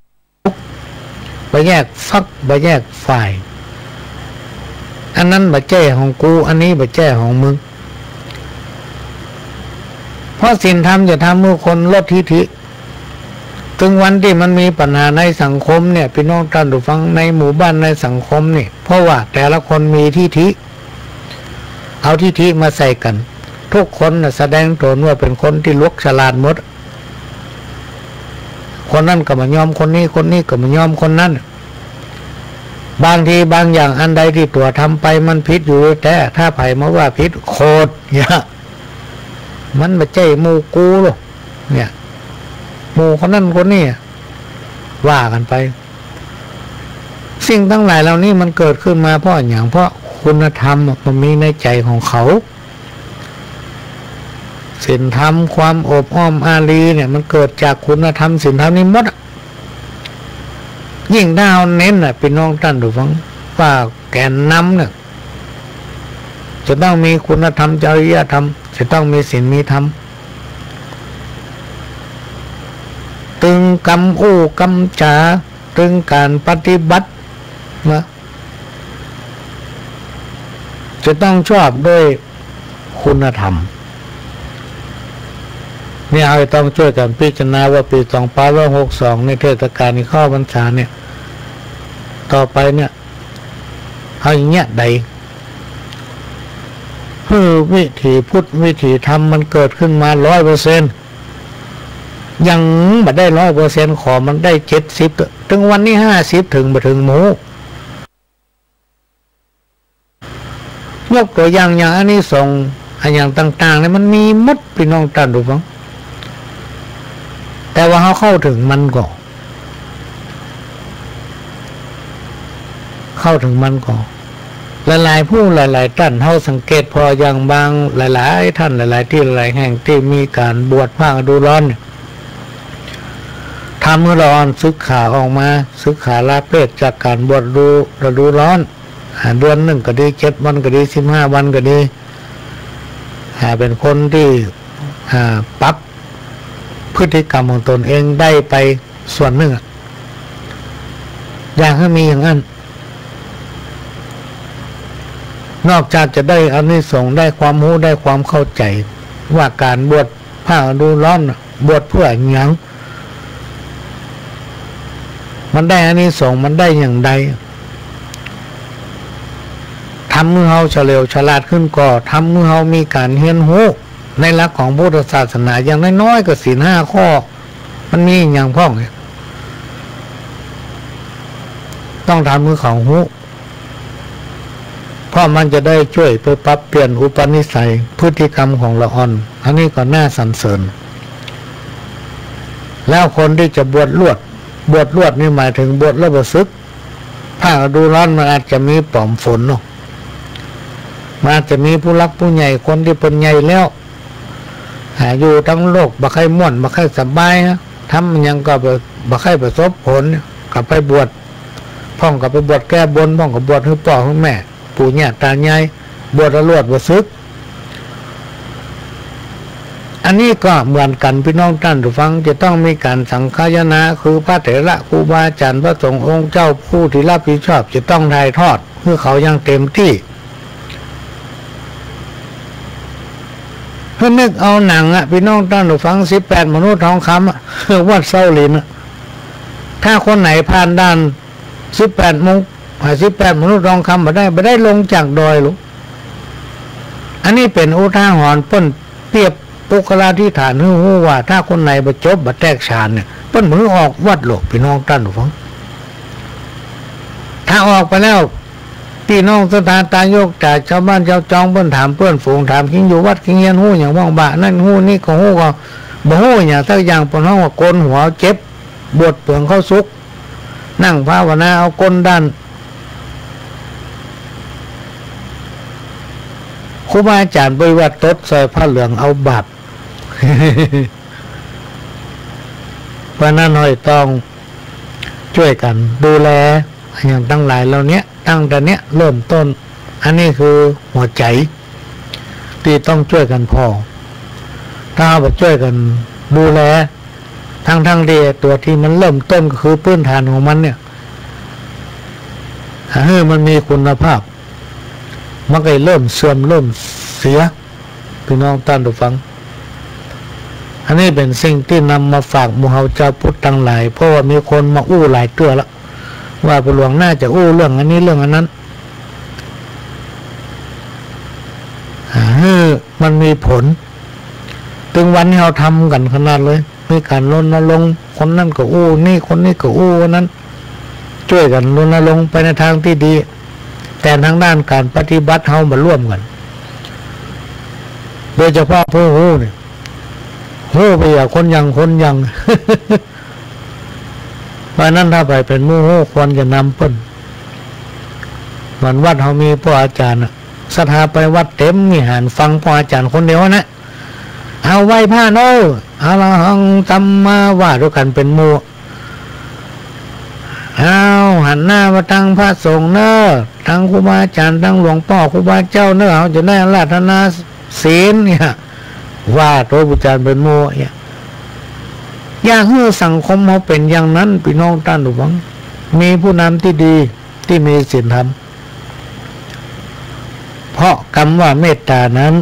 บ่แยกฝัก บ่แยกฝ่าย อันนั้นบ่ใจ้ของกู อันนี้บ่ใจ้ของมึง เพราะศีลธรรมจะทำหื้อคนลดทิฐิ ตึงวันตี้มันมีปัญหาในสังคมเนี่ย พี่น้องต้านผู้ฟัง ในหมู่บ้าน ในสังคมเนี่ย เพราะว่าแต่ละคนมีทิฐิ เอาทิฐิมาใส่กั๋น ทุกคนน่ะแสดงตนว่าเป๋นคนตี้หลวกฉลาดหมด คนนั้นก็บ่ยอมคนนี้ คนนี้ก็บ่ยอมคนนั้น บางทีบางอย่างอันใดตี้ตั๋วทำไปมันผิดอยู่แต๊ ถ้าใผมาว่าผิดโขด เนี่ย มันบ่ใจ้หมู่กูหรอก เนี่ย หมู่คนนั้นคนนี้ ว่ากั๋นไป สิ่งตังหลายเหล่านี้มันเกิดขึ้นมาเพราะอะหยัง เพราะคุณธรรมอะมันมีในใจ๋ของเขา ศีลธรรม ความอบอ้อมอารีเนี่ย มันเกิดจากคุณธรรมศีลธรรมนี่หมดอะ ยิ่งถ้าเฮาเน้นน่ะ พี่น้องต้านผู้ฟัง ว่าแก๋นนำเนี่ย จะต้องมีคุณธรรม จริยธรรม จะต้องมีศีลมีธรรม ตึงกำอู้กำจ๋า ตึงก๋านปฏิบัตินะ จะต้องชอบด้วยคุณธรรม เนี่ย เฮาจะต้องจ้วยกั๋นพิจารณาว่าปี๋สองพันห้าร้อยหกสิบสอง ในเทศกาลเข้าพรรษาเนี่ย ต่อไปเนี่ย เฮาจะเยียะใด หื้อวิถีพุทธวิถีธรรมมันเกิดขึ้นมาร้อยเปอร์เซ็นต์ ยังบ่ได้ร้อยเปอร์เซ็นต์ ขอมันได้เจ็ดสิบเต๊อะ ตึงวันนี้ห้าสิบเถิงบ่เถิงบ่ฮู้ ยกตั๋วอย่าง อย่างอานิสงส์ อะหยังต่างๆ เนี่ย มันมีหมด พี่น้องต้านผู้ฟัง แต่ว่าเฮาเข้าเถิงมันก่อ เข้าเถิงมันก่อ หลายๆ ผู้หลายๆ ต้าน เฮาสังเกตผ่ออย่างบางหลายๆ ต้าน หลายๆ ตี้ หลายๆ แห่งตี้มีก๋านบวชภาคฤดูร้อนเนี่ย ทำหื้อละอ่อน สึกขาออกมา สึกขาลาเพศจากก๋านบวชฤดู ฤดูร้อน อ่า เดือนนึ่งก็ดี เจ็ดวันก็ดี สิบห้าวันก็ดี อ่า เป๋นคนตี้ อ่า ปรับ พฤติกรรมของตนเองได้ไปส่วนนึ่งอะ อยากหื้อมีอย่างนั้น นอกจากจะได้อานิสงส์ ได้ความฮู้ ได้ความเข้าใจ๋ ว่าก๋านบวชผ้าฤดูฮ้อนน่ะ บวชเปื้ออะหยัง มันได้อานิสงส์ มันได้อย่างใด ทำหื้อเฮาเฉลียวฉลาดขึ้นก่อ ทำหื้อเฮามีก๋านเฮียนฮู้ในหลักของพุทธศาสนา อย่างน้อยๆ ก็ศีลห้าข้อ มันมีอะหยังพ่องเนี่ย ต้องทำหื้อเขาฮู้ เพราะมันจะได้จ้วยไปปรับเปลี่ยนอุปนิสัยพฤติกรรมของละอ่อน อันนี้ก็น่าสรรเสริญ แล้วคนตี้จะบวชลวด บวชลวดนี่หมายเถิงบวชแล้วบ่สึก ผ้าฤดูฮ้อนมันอาจจะมีป๋อมฝนเนาะ มันอาจจะมีผู้หลักผู้ใหญ่ คนตี้เปิ้นใหญ่แล้ว อ่า อยู่ตังโลกบ่ใค่ม่วน บ่ใค่สบายนะ ทำหยังก็บ่ บ่ใค่ประสบผล ก็ไปบวช พ่องก็ไปบวชแก้บน พ่องก็บวชหื้อป้อหื้อแม่ ปู่ย่าตายาย บวชแล้วลวดบ่สึก อันนี้ก็เหมือนกั๋น ปี้น้องต้านผู้ฟัง จะต้องมีก๋านสังฆายนะ คือพระเถระ ครูบาอาจ๋ารย์ พระสงฆ์องค์เจ้า ผู้ตี้รับผิดชอบ จะต้องถ่ายทอดหื้อเขาอย่างเต็มตี้ หื้อนึกเอาหนังอะ ปี้น้องต้านผู้ฟัง สิบแปดมนุษย์ทองคำอะ วัดเส้าหลินอะ ถ้าคนไหนผ่านด่านสิบแปดมง อ่า สิบแปดมนุษย์ทองคำบ่ได้ บ่ได้ลงจากดอยหรอก อันนี้เป๋นอุทาหรณ์ เปิ้นเปรียบปุคคลาธิฐานหื้อฮู้ว่า ถ้าคนไหนบ่จบ บ่แตกฌานเนี่ย เปิ้นบ่หื้อออกวัดหรอก ปี้น้องต้านผู้ฟัง ถ้าออกไปแล้ว ปี้น้องศรัทธาตายก จากชาวบ้านชาวจอง เปิ้นถามเปื้อนฝูง ถามคิงอยู่วัดคิงเฮียน ฮู้หยังพ่องบ่า อันนั้นฮู้ อันนี้ก็ฮู้ ก็บ่ฮู้หยังสักอย่าง เปิ้นฮ้องว่าโกนหัวเจ็บ บวชเปืองเข้าสุก นั่งภาวนาเอาก้นด้าน ครูบาอาจ๋ารย์ปฏิบัติตดใส่ผ้าเหลืองเอาบาป เพราะนั้นเฮาต้องจ้วยกั๋นดูแลอย่างตังหลายเหล่าเนี้ย ตั้งแต่เนี้ยเริ่มต้น อันนี้คือหัวใจ๋ตี้ต้องจ้วยกั๋นผ่อ ถ้าเฮาบ่จ้วยกั๋นดูแล ทั้งๆ ตี้ตั๋วตี้มันเริ่มต้นก็คือพื้นฐานของมันเนี่ย หื้อมันมีคุณภาพ มันก็เริ่มเสื่อมเริ่มเสีย ปี้น้องต้านผู้ฟัง อันนี้เป๋นสิ่งตี้นำมาฝากหมู่เฮาจาวพุทธตังหลาย เพราะว่ามีคนมาอู้หลายเตื้อละ ว่าพ่อหลวงน่าจะอู้เรื่องอันนี้เรื่องอันนั้น อ่า หื้อมันมีผล ตึงวันนี้เฮาทำกั๋นขนาดเลย มีก๋านรณรงค์ คนนั้นก็อู้นี่ คนนี้ก็อู้อันนั้น จ้วยกั๋นรณรงค์ไปในตางตี้ดี แต่ตางด้านก๋านปฏิบัติเฮาบ่ร่วมกั๋น โดยเฉพาะผู้ฮู้เนี่ย ฮู้ไปอย่างคนอย่างคนอย่าง เพราะนั้นถ้าใผเป๋นหมู่ฮู้ควรจะนำเปิ้น เหมือนวัดเฮามีป้ออาจ๋ารย์น่ะ ศรัทธาไปวัดเต็มวิหารฟังป้ออาจ๋ารย์คนเดียวนะ เอาไหว้พระเน้อ อะระหังสัมมา ว่าตวยกั๋นเป๋นหมู่ เอาหันหน้ามาตางพระสงฆ์เน้อ ตางครูบาอาจ๋ารย์ ตางหลวงป้อครูบาเจ้าเน้อ เฮาจะได้อาราธนาศีลเนี่ย ว่าตวยผู้อาจ๋ารย์เป๋นหมู่เนี่ย อยากหื้อสังคมเฮาเป๋นอย่างนั้น ปี้น้องต้านผู้ฟัง มีผู้นำตี้ดี ตี้มีศีลธรรม เพราะกำว่าเมตตานั้น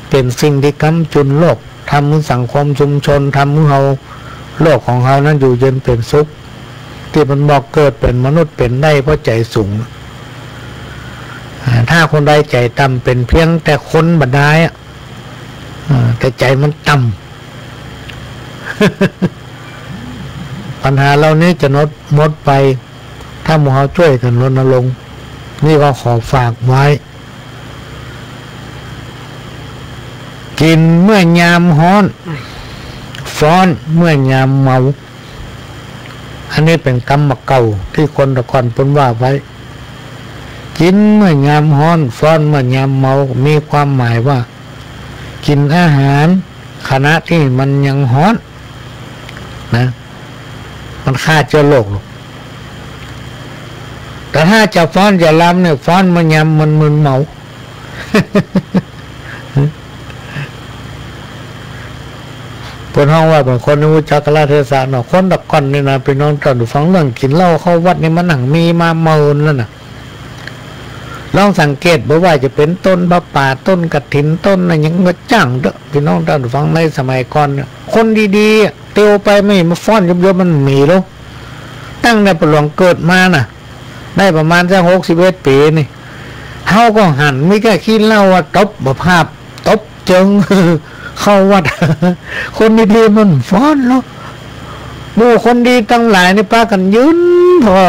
เป๋นสิ่งตี้กำจุนโลก ทำหื้อสังคมชุมชน ทำหื้อเฮา โลกของเฮานั้นอยู่เย็นเป๋นสุข ตี้มันบอกเกิดเป๋นมนุษย์เป๋นได้เพราะใจ๋สูง อ่า ถ้าคนใดใจ๋ต่ำเป๋นเพียงแต่คนบ่ดายอะ อ่า แต่ใจ๋มันต่ำ ปัญหาเหล่านี้จะหมด หมดไป ถ้าหมู่เฮาจ้วยกั๋นรณรงค์ นี่ก็ขอฝากไว้ กิ๋นเมื่อยามฮ้อน ฟ้อนเมื่อยามเมา อันนี้เป๋นกำบ่าเก่าตี้คนแต่ก่อนเปิ้นว่าไว้ กิ๋นเมื่อยามฮ้อน ฟ้อนเมื่อยามเมา มีความหมายว่า กิ๋นอาหารขณะตี้มันยังฮ้อน นะ มันฆ่าเจื้อโรคลูก แต่ถ้าจะฟ้อนจะรำเนี่ย ฟ้อนเมื่อยามมันมึนเมา ป จนฮ้องว่าเป๋นคนตี้ฮู้จักกาลเทศะเนาะ คนตะก่อนนี่นะ ปี้น้องต้านผู้ฟัง เรื่องกิ๋นเหล้าเข้าวัดนี่มันหนังมีมาเมินแล้วนะ ลองสังเกตบ่ว่าจะเป๋นต้นผ้าป่า ต้นกฐิน ต้นอะหยังก็จ้างเต๊อะ ปี้น้องต้านผู้ฟัง ในสมัยก่อนเนี่ย คนดีๆ เตียวไปไม่มาฟ้อนยบๆ มันมีลอ ตั้งแต่ป้อหลวงเกิดมาน่ะ ได้ประมาณสักหกสิบเอ็ดปี๋นี่ เฮาก็หันมีแก้ขี้เหล้าอะตบบ่าผาบ ตบเจิง เข้าวัด คนดีๆ มันฟ้อนลอ หมู่คนดีตังหลายนี่ปากั๋นยืนผ่อ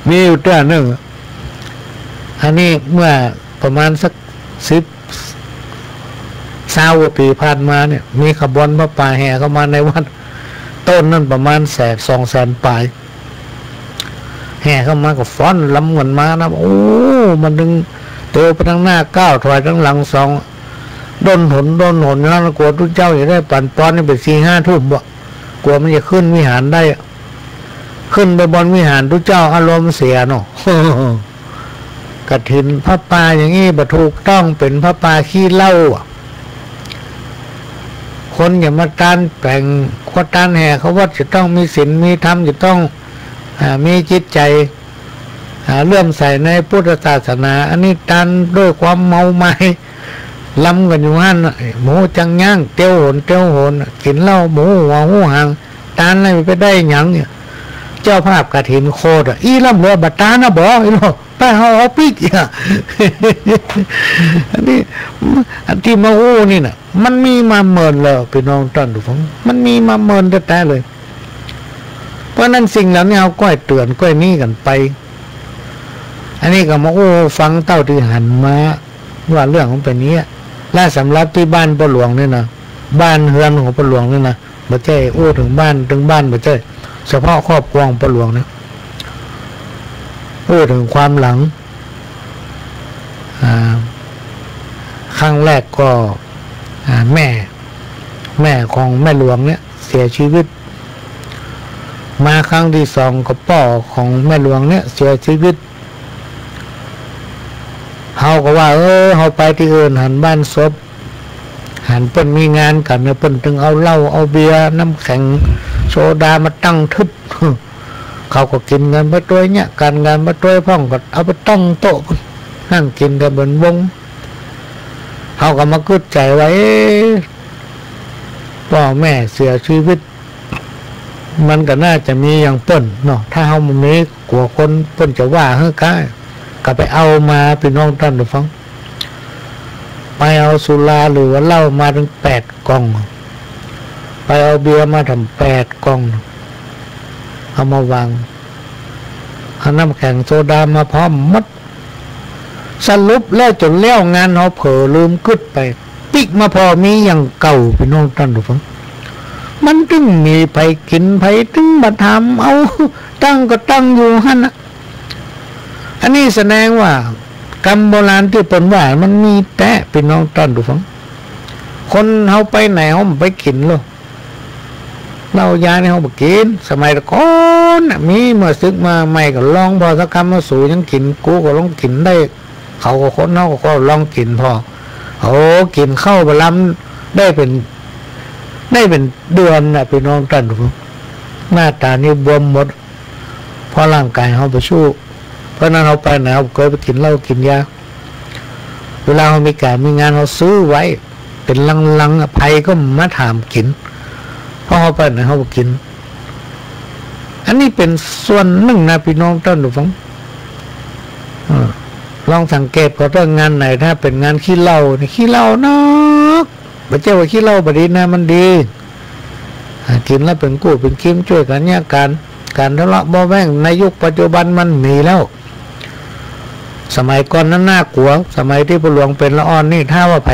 มีอยู่เตื้อนึ่ง อันนี้เมื่อประมาณสักสิบ ซาวกว่าปี๋ผ่านมาเนี่ย มีขบวนผ้าป่าแห่เข้ามาในวัด ต้นนั้นประมาณแสน สองแสนป๋าย แห่เข้ามาก็ฟ้อนรำกั๋นมานะ โอ้ มันตึงเตียวไปตังหน้าเก้า ถอยตังหลังสอง ด้นหน ด้นหน แล้วกั๋วตุ๊เจ้าจะได้ปั๋นปอนนี่เป๋นสี่ห้าทุ่มบ่ กั๋วมันจะขึ้นวิหารได้ ขึ้นไปบนวิหารตุ๊เจ้าอารมณ์เสียเนาะ กฐินผ้าป่าอย่างนี้บ่ถูกต้อง เป๋นผ้าป่าขี้เหล้าอะ คนจะมาตานแป๋ง คนตานแห่เข้าวัดจะต้องมีศีลมีธรรม จะต้อง อ่า มีจิตใจ๋ อ่า เลื่อมใสในพุทธศาสนา อันนี้ตานด้วยความเมามาย รำกั๋นอยู่หั้นน่ะ บ่ฮู้จักยั้ง เตียวหน เตียวหน กิ๋นเหล้าบ่ฮู้หัวฮู้หาง ตานแล้วไปได้หยังเนี่ย เจ้าภาพกฐินโคตรอะ อี้ลำเหลือบ่ตานนะบ่ อี้ลำ ไปเอา เอาปิ๊กอะ อันนี้ อันตี้มาอู้นี่น่ะ มันมีมาเมินแล้ว ปี้น้องต้านผู้ฟัง มันมีมาเมินแต๊ๆ เลย เพราะนั้นสิ่งเหล่านี้เฮาก้อยเตื๋อนก้อยหนีกั๋นไป อันนี้ก็มาอู้ฟังเต้าตี้หันมา ว่าเรื่องมันเป๋นอย่างนี้ และสำหรับตี้บ้านป้อหลวงนี่นะ บ้านเฮือนของป้อหลวงนี่นะ บ่ใจ้อู้เถิงบ้านเถิงบ้าน บ่ใจ้ เฉพาะครอบครัวของป้อหลวงเนี่ย อู้เถิงความหลัง อ่า ครั้งแรกก็ อ่า แม่ แม่ของแม่หลวงเนี่ยเสียชีวิต มาครั้งตี้สองก็ป้อของแม่หลวงเนี่ยเสียชีวิต เฮาก็ว่า เออ เฮาไปตี้อื่นหันบ้านศพ หันเปิ้นมีงานกั๋นเนี่ย เปิ้นตึงเอาเหล้า เอาเบียร์ น้ำแข็ง โซดามาตั้งทึบ เขาก็กิ๋นกั๋นไปตวยเนี่ย กั๋นกั๋นไปตวยพ่อง ก็เอาไปตั้งโต๊ะ นั่งกิ๋นกั๋นเป๋นวง เฮาก็มากึ๊ดใจ๋ว่า เอ๊ะ ป้อแม่เสียชีวิต มันก็น่าจะมีอย่างเปิ้นเนาะ ถ้าเฮาบ่มี กั๋วคนเปิ้นจะว่าหื้อก้า ก็ไปเอามา ปี้น้องต้านผู้ฟัง ไปเอาสุราหรือว่าเหล้ามาตึงแปดกล่อง ไปเอาเบียร์มาถ่ำแปดกล่อง เอามาวาง เอาน้ำแข็งโซดามาพร้อมหมด สรุปแล้วจ๋นแล้วงานเฮาเผลอลืมกึ๊ดไป ปิ๊กมาผ่อมีอย่างเก่า ปี้น้องต้านผู้ฟัง มันตึงมีใผกิ๋น ใผตึงมาถามเอา ตั้งก็ตั้งอยู่หั้นน่ะ อันนี้แสดงว่ากำโบราณตี้เปิ้นว่ามันมีแต๊ ปี้น้องต้านผู้ฟัง คนเฮาไปไหนเฮาบ่ไปกิ๋นลอ เหล้ายานี่เฮาบ่กิ๋น สมัยตะก่อนน่ะมี เมื่อสึกมาใหม่ก็ลองผ่อสักกำ ว่าสูยังกิ๋น กูก็ลองกิ๋นได้ เขาก็คน เฮาก็ลองกิ๋นผ่อ โอ้ กิ๋นข้าวบ่ลำได้เป๋น ได้เป๋นเดือนน่ะ ปี้น้องต้านผู้ฟัง หน้าต๋านี่บวมหมด เพราะร่างก๋ายเฮาบ่สู้ เพราะนั้นเฮาไปไหนเฮาบ่เกยไปกิ๋นเหล้ากิ๋นยา เวลาเฮามีก๋านมีงานเฮาซื้อไว้ เป๋นลังๆ อะ ใผก็มาถามกิ๋น เพราะเฮาไปไหนเฮาบ่กิ๋น อันนี้เป๋นส่วนนึ่งนะ ปี้น้องต้านผู้ฟัง เออ ลองสังเกตผ่อเต๊อะ งานไหนถ้าเป๋นงานขี้เหล้านี่ ขี้เหล้านัก บ่ใจ้ว่าขี้เหล้าบ่ดีนะ มันดี อ่า กิ๋นแล้วเป๋นกู้เป๋นกิ๋ม จ้วยกั๋นเยียะกั๋น ก๋านทะเลาะเบาะแว้งในยุคปัจจุบันมันมีแล้ว สมัยก่อนนั้นน่ากลัว สมัยตี้ป้อหลวงเป๋นละอ่อนนี่ ถ้าว่าใผ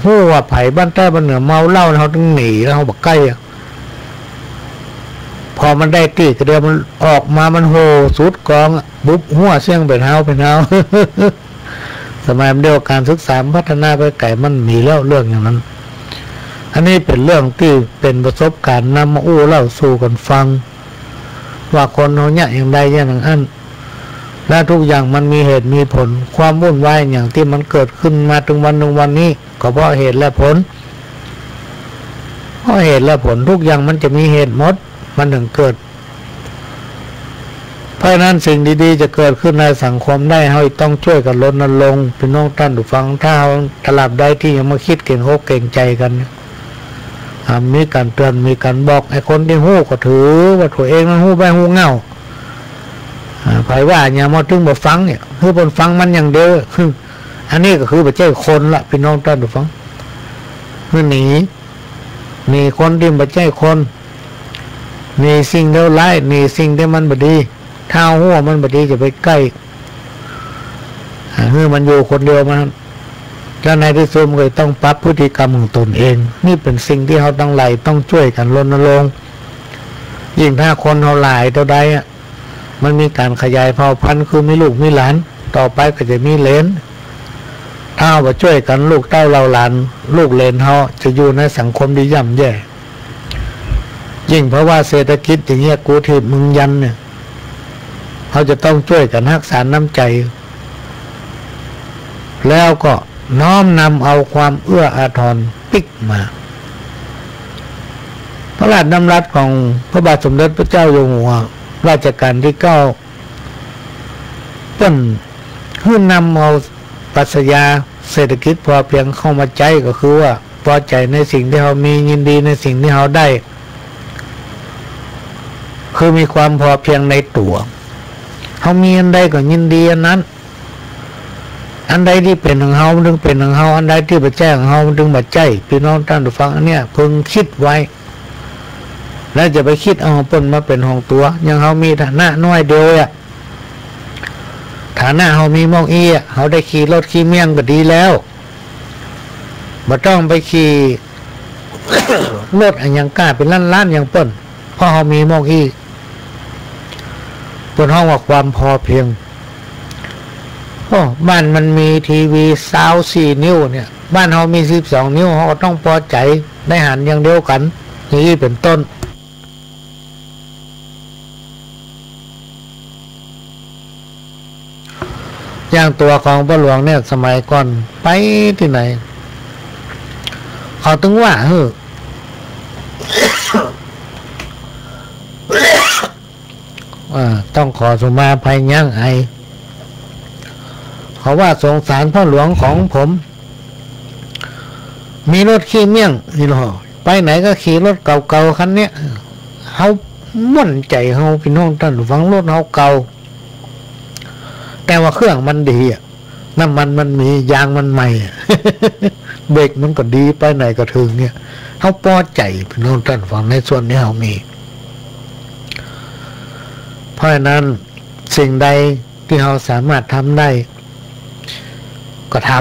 ฮู้ว่าใผบ้านใต้บ้านเหนือเมาเหล้านี่ เฮาตึงหนีแล้ว เฮาบ่ใก้อะ ผ่อมันได้ตี้ก็เดียว มันออกมามันโห่สุดก๋องอะ บุบหัวเสี้ยงเป๋นฮาวเป๋นฮาว สมัยเดียวก๋านศึกษามันพัฒนาไปไก๋ มันมีแล้วเรื่องอย่างนั้น อันนี้เป๋นเรื่องตี้เป๋นประสบก๋ารณ์นำมาอู้เล่าสู่กั๋นฟัง ว่าคนเฮาเยียะอย่างใดอย่างอั้น และทุกอย่างมันมีเหตุมีผล ความวุ่นวายอย่างตี้มันเกิดขึ้นมาเถิงวันนึ่งวันนี้ ก็เพราะเหตุและผล เพราะเหตุและผลทุกอย่างมันจะมีเหตุหมด มันถึงเกิด เพราะฉะนั้นสิ่งดีๆ จะเกิดขึ้นในสังคมได้ เฮาต้องจ้วยกั๋นรณรงค์ ปี้น้องต้านผู้ฟัง ถ้าเฮาตราบใดตี้ยังมาคิดเก๋งอกเก๋งใจ๋กั๋น อ่า มีก๋านเตื๋อน มีก๋านบอก ไอ้คนตี้ฮู้ก็ถือว่าตั๋วเองนั้นฮู้แบ้ฮู้เหง้า อ่า ใผว่าหยังมาตึงบ่ฟังเนี่ย คือเปิ้นฟังมันอย่างเดียว อันนี้ก็คือบ่ใจ้คนละ ปี้น้องต้านผู้ฟัง คือหนี หนีคนตี้บ่ใจ้คน หนีสิ่งเลวร้าย หนีสิ่งตี้มันบ่ดี ถ้าฮู้ว่ามันบ่ดีจะไปใก้ อ่า หื้อมันอยู่คนเดียวมัน แล้วในตี้สุดมันก็ต้องปรับพฤติกรรมของตนเอง นี่เป๋นสิ่งตี้เฮาตังหลายต้องจ้วยกั๋นรณรงค์ ยิ่งถ้าคนเฮาหลายเต้าใดอะ มันมีก๋านขยายเผ่าพันธุ์ คือมีลูกมีหลาน ต่อไปก็จะมีเหลน ถ้าเฮาบ่จ้วยกั๋น ลูกเต้าเหล่าหลาน ลูกเหลนเฮาจะอยู่ในสังคมตี้ย่ำแย่ ยิ่งภาวะเศรษฐกิจอย่างเงี้ย กูถีบมึงยันเนี่ย เฮาจะต้องจ้วยกั๋นฮักษาน้ำใจ๋ แล้วก็น้อมนำเอาความเอื้ออาทรปิ๊กมา พระราชดำรัสของพระบาทสมเด็จพระเจ้าอยู่หัวรัชกาลตี้เก้า เปิ้นหื้อนำเอาปรัชญาเศรษฐกิจพอเพียงเข้ามาใจ๊ ก็คือว่าปอใจ๋ในสิ่งตี้เฮามี ยินดีในสิ่งตี้เฮาได้ คือมีความพอเพียงในตั๋ว เฮามีอันใดก็ยินดีอันนั้น อันใดตี้เป๋นของเฮามันตึงเป๋นของเฮา อันใดตี้บ่ใจ้ของเฮามันตึงบ่ใจ้ ปี้น้องต้านผู้ฟัง อันเนี้ยพึงกึ๊ดไว้ แล้วจะไปกึ๊ดเอาเปิ้นมาเป๋นของตั๋ว อย่างเฮามีฐานะน้อยเดียวอะ ฐานะเฮามีหม้องอี้อะ เฮาได้ขี่รถขี่เมี่ยงก็ดีแล้ว บ่ต้องไปขี่ รถอะหยังก้าเป๋นล้านๆ อย่างเปิ้น เพราะเฮามีหม้องอี้ เปิ้นฮ้องว่าความพอเพียง โอ้ บ้านมันมีทีวีซาวสี่นิ้วเนี่ย บ้านเฮามีสิบสองนิ้ว เฮาก็ต้องปอใจ๋ ได้หันอย่างเดียวกั๋น อย่างอี้เป๋นต้น อย่างตั๋วของป้อหลวงเนี่ย สมัยก่อนไปตี้ไหน เขาตึงว่า เฮ้อ อ่า ต้องขอสุมาภัยยั้งไอ เขาว่าสงสารป้อหลวงของผม มีรถขี้เมี่ยงนี่หรอ ไปไหนก็ขี่รถเก่าๆ คันเนี้ย เฮาม่วนใจ๋เฮา ปี้น้องต้านผู้ฟัง รถเฮาเก่า แต่ว่าเครื่องมันดีอะ น้ำมันมันมี ยางมันใหม่อะ เบรกมันก็ดี ไปไหนก็เถิงเนี่ย เฮาปอใจ๋ ปี้น้องต้านผู้ฟัง ในส่วนตี้เฮามี เพราะฉะนั้นสิ่งใดตี้เฮาสามารถทำได้ ก็ท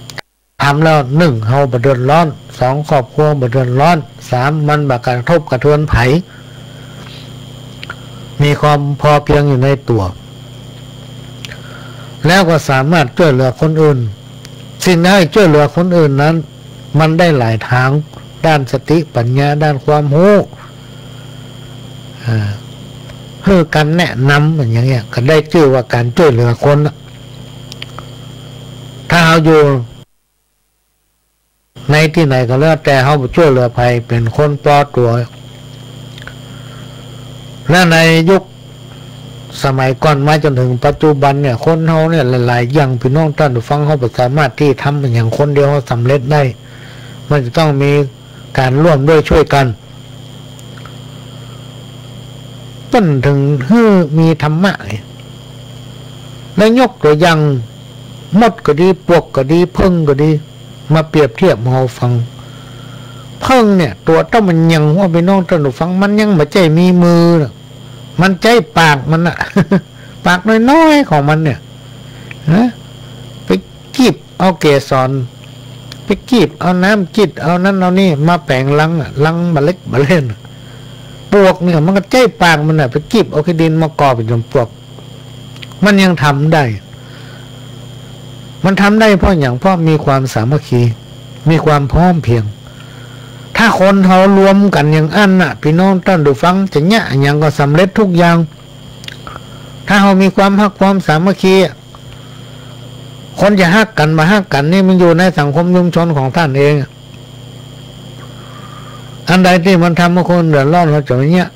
ำ ทำแล้ว นึ่ง เฮาบ่เดือดร้อน สอง ครอบครัวบ่เดือดร้อน สาม มันบ่กระทบกระเทือนใผ มีความพอเพียงอยู่ในตั๋ว แล้วก็สามารถจ้วยเหลือคนอื่น สิ่งใดจ้วยเหลือคนอื่นนั้น มันได้หลายตาง ด้านสติปัญญา ด้านความฮู้ อ่า หื้อก๋านแนะนำ อย่างเงี้ย ก็ได้จื้อว่าก๋านจ้วยเหลือคนน่ะ ถ้าเฮาอยู่ ในตี้ไหนก็แล้วแต่ เฮาบ่จ้วยเหลือใผ เป๋นคนปอตั๋ว และในยุคสมัยก่อนมาจ๋นเถิงปัจจุบันเนี่ย คนเฮาเนี่ยหลายๆ อย่าง ปี้น้องต้านผู้ฟัง เฮาบ่สามารถตี้ทำอะหยังคนเดียวเฮาสำเร็จได้ มันจะต้องมีก๋านร่วมด้วยช่วยกัน เปิ้นเถิงหื้อมีธรรมะ และยกตั๋วอย่าง มดก็ดี ปวกก็ดี เผิ้งก็ดี มาเปรียบเทียบหื้อเฮาฟัง เผิ้งเนี่ย ตั๋วเต้ามันยัง ว่าปี้น้องต้านผู้ฟัง มันยังบ่ใจ้มีมือน่ะ มันใจ๊ปากมันน่ะ ปากน้อยๆ ของมันเนี่ย นะ ไป กีบเอาเกสร ไปกีบเอาน้ำ กีบเอานั้นเอานี่มาแป๋งรังอะ รังบ่าเล็กบ่าเล่นอะ ปวกเนี่ยมันก็ใจ๊ปากมันน่ะ ไปกีบเอาขี้ดินมาก่อเป๋นจ๋อมปลวก มันยังทำได้ มันทำได้เพราะหยัง เพราะมีความสามัคคี มีความพร้อมเพียง ถ้าคนเฮารวมกั๋นอย่างอั้นน่ะ ปี้น้องต้านผู้ฟัง จะเยียะหยังก็สำเร็จทุกอย่าง ถ้าเฮามีความฮักความสามัคคีอะ คนจะฮักกั๋นบ่ฮักกั๋นนี่มันอยู่ในสังคมชุมชนของต้านเองอะ อันใดตี้มันทำหื้อคนเดือดร้อน เฮาจะบ่เยียะ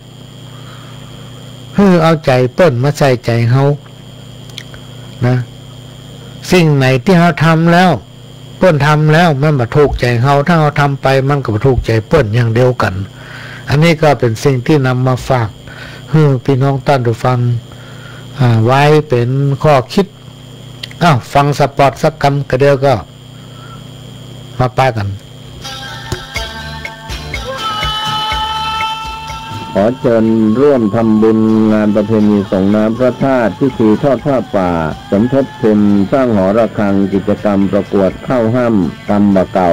หื้อเอาใจ๋เปิ้นมาใส่ใจ๋เฮา นะ สิ่งไหนตี้เฮาทำแล้ว เปิ้นทำแล้วมันบ่ถูกใจ๋เฮา ถ้าเฮาทำไปมันก็บ่ถูกใจ๋เปิ้นอย่างเดียวกั๋น อันนี้ก็เป๋นสิ่งตี้นำมาฝากหื้อปี้น้องต้านผู้ฟัง อ่า ไว้เป๋นข้อคิด อ้าว ฟังสปอตสักกำ กะเดี่ยวก็มาปะกั๋น ขอเชิญร่วมทำบุญงานประเพณีส่งน้ำพระธาตุ พิธีทอดผ้าป่า สมทบทุนสร้างหอระฆัง กิจกรรมประกวดเข้าฮ่ำ กำบ่าเก่า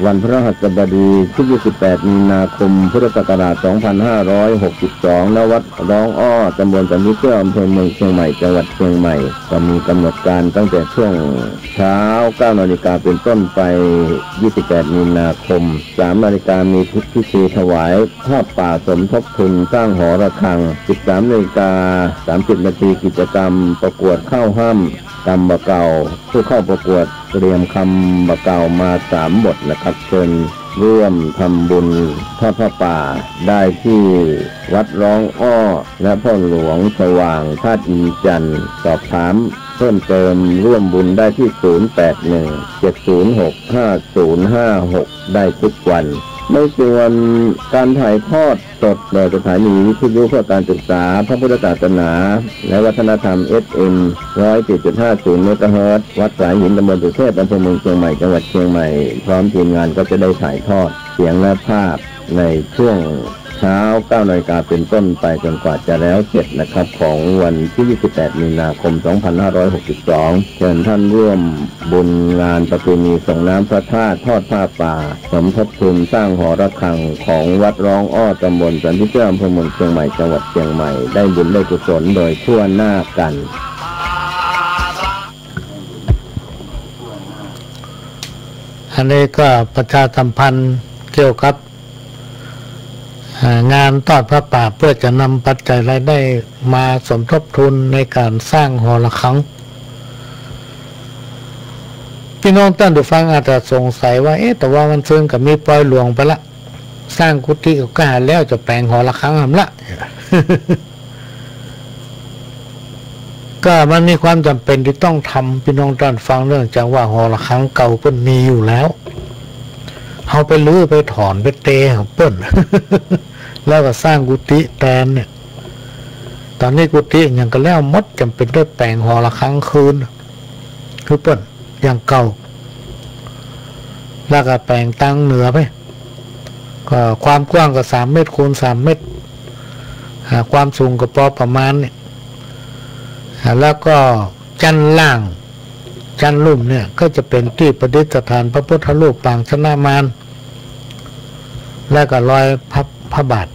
วันพฤหัสบดีที่ยี่สิบแปดมีนาคมพุทธศักราชสองพันห้าร้อยหกสิบสอง ณ วัดร้องอ้อ ตำบลสันผีเสื้อ อำเภอเมืองเชียงใหม่ จังหวัดเชียงใหม่ ก็มีกำหนดการตั้งแต่ช่วงเช้าเก้านาฬิกาเป๋นต้นไป ยี่สิบแปดมีนาคม สามนาฬิกามีพิธีถวายผ้าป่าสมทบทุนสร้างหอระฆัง สิบสามนาฬิกาสามสิบนาที กิจกรรมประกวดเข้าฮ่ำ กำบ่าเก่า ผู้เข้าประกวดเตรียมกำบ่าเก่ามาสามบทนะครับ เชิญร่วมทำบุญทอดผ้าป่าได้ที่วัดร้องอ้อ และพ่อหลวงสว่างธาตุอินทร์จันทร์ สอบถามเพิ่มเติมร่วมบุญได้ที่ศูนย์แปดหนึ่ง เจ็ดศูนย์หก ห้าศูนย์ห้าหก ได้ทุกวัน ในส่วนการถ่ายทอด สดโดยสถานีวิทยุเพื่อการศึกษาพระพุทธศาสนาและวัฒนธรรม เอฟเอ็ม ร้อยสี่จุดห้าศูนย์เมกะเฮิรตซ์ วัดสายหิน ตำบลสุเทพ อำเภอเมืองเชียงใหม่ จังหวัดเชียงใหม่ พร้อมทีมงานก็จะได้ถ่ายทอดเสียงและภาพในช่วงเช้าเก้านาฬิกาเป๋นต้นไปจนกว่าจะแล้วเสร็จนะครับ ของวันที่ยี่สิบแปดมีนาคมสองพันห้าร้อยหกสิบสอง เชิญท่านร่วม บุญงานประเพณีส่งน้ำพระธาตุ ทอดผ้าป่า สมทบทุนสร้างหอระฆังของวัดร้องอ้อ ตำบลสันผีเสื้อ อำเภอเมืองเชียงใหม่ จังหวัดเชียงใหม่ ได้บุญได้กุศลโดยทั่วหน้ากัน อันนี้ก็ประชาสัมพันธ์เกี่ยวกับ อ่า งานทอดผ้าป่า เพื่อจะนำปัจจัยรายได้มาสมทบทุนในการสร้างหอระฆัง ปี้น้องต้านผู้ฟังอาจจะสงสัยว่า เอ๊ะ แต่ว่ามันเซิงก็มีปอยหลวงไปละ สร้างกุฏิก็หาแล้ว จะแป๋งหอระฆังหำละ ก็มันมีความจ๋ำเป๋นตี้ต้องทำ ปี้น้องต้านฟัง เนื่องจากว่าหอระฆังเก่าเปิ้นมีอยู่แล้ว เฮาไปรื้อไปถอนไปเตะของเปิ้น แล้วก็สร้างกุฏิแตนเนี่ย ต๋อนนี้กุฏิอะหยังก็แล้วหมด จ๋ำเป๋นได้แป๋งหอระฆังคืน คือเปิ้นอย่างเก่า แล้วก็แป๋งตางเหนือไป ก็ความกว้างก็สามเมตรคูณสามเมตร อ่า ความสูงก็ปอประมาณเนี่ย อ่า แล้วก็จั๊นล่าง จั๊นลุ่มเนี่ย ก็จะเป๋นตี้ประดิษฐานพระพุทธรูปปางชนะมาร แล้วก็รอยพระ พระบาท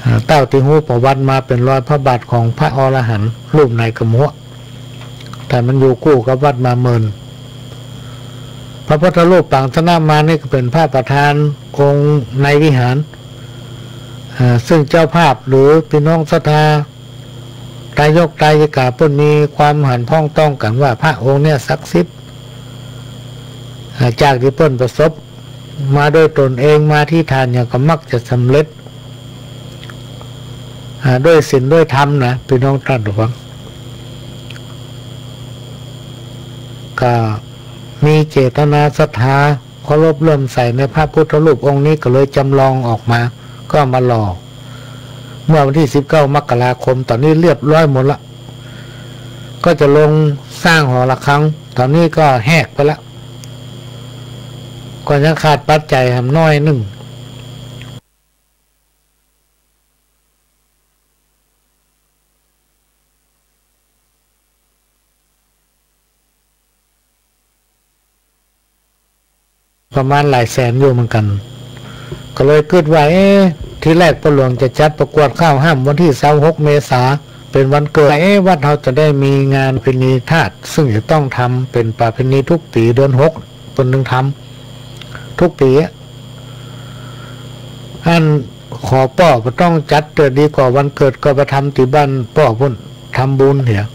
อ่า เต้าตี้ฮู้ประวัติมาเป๋นรอยพระบาทของพระอรหันต์รูปไหนก็บ่ฮู้ แต่มันอยู่กู้กับวัดมาเมิน พระพุทธรูปปางชนะมารนี่ก็เป๋นพระประธานองค์ในวิหาร อ่า ซึ่งเจ้าภาพหรือปี้น้องศรัทธา ตายกตายิกาเปิ้นมีความหันพ้องต้องกั๋นว่าพระองค์เนี่ยศักดิ์สิทธิ์ อ่า จากตี้เปิ้นประสบมาด้วยตนเอง มาอธิษฐานหยังก็มักจะสำเร็จ อ่า ด้วยศีลด้วยธรรมนะ ปี้น้องต้านผู้ฟัง ก็มีเจตนาศรัทธา เคารพเลื่อมใสในพระพุทธรูปองค์นี้ ก็เลยจำลองออกมา ก็มาหล่อ เมื่อวันตี้สิบเก้ามกราคม ต๋อนนี้เรียบร้อยหมดละ ก็จะลงสร้างหอระฆัง ต๋อนนี้ก็แหกไปละ ก็ยังขาดปัจจัยแหมน้อยนึ่ง ประมาณหลายแสนอยู่เหมือนกั๋น ก็เลยกึ๊ดว่า เอ๊ะ ทีแรกป้อหลวงจะจัดประกวดเข้าฮ่ำวันตี้ซาวหกเมษา เป๋นวันเกิด เอ๊ะ วัดเฮาจะได้มีงานประเพณีธาตุ ซึ่งจะต้องทำเป๋นประเพณีทุกปี๋ เดือนหกเปิ้นนึ่งทำทุกปี๋อะ อันขอป้อบ่ต้องจัดเต๊อะ ดีกว่าวันเกิดก็ไปทำตี้บ้านป้อปู๊น ทำบุญเหีย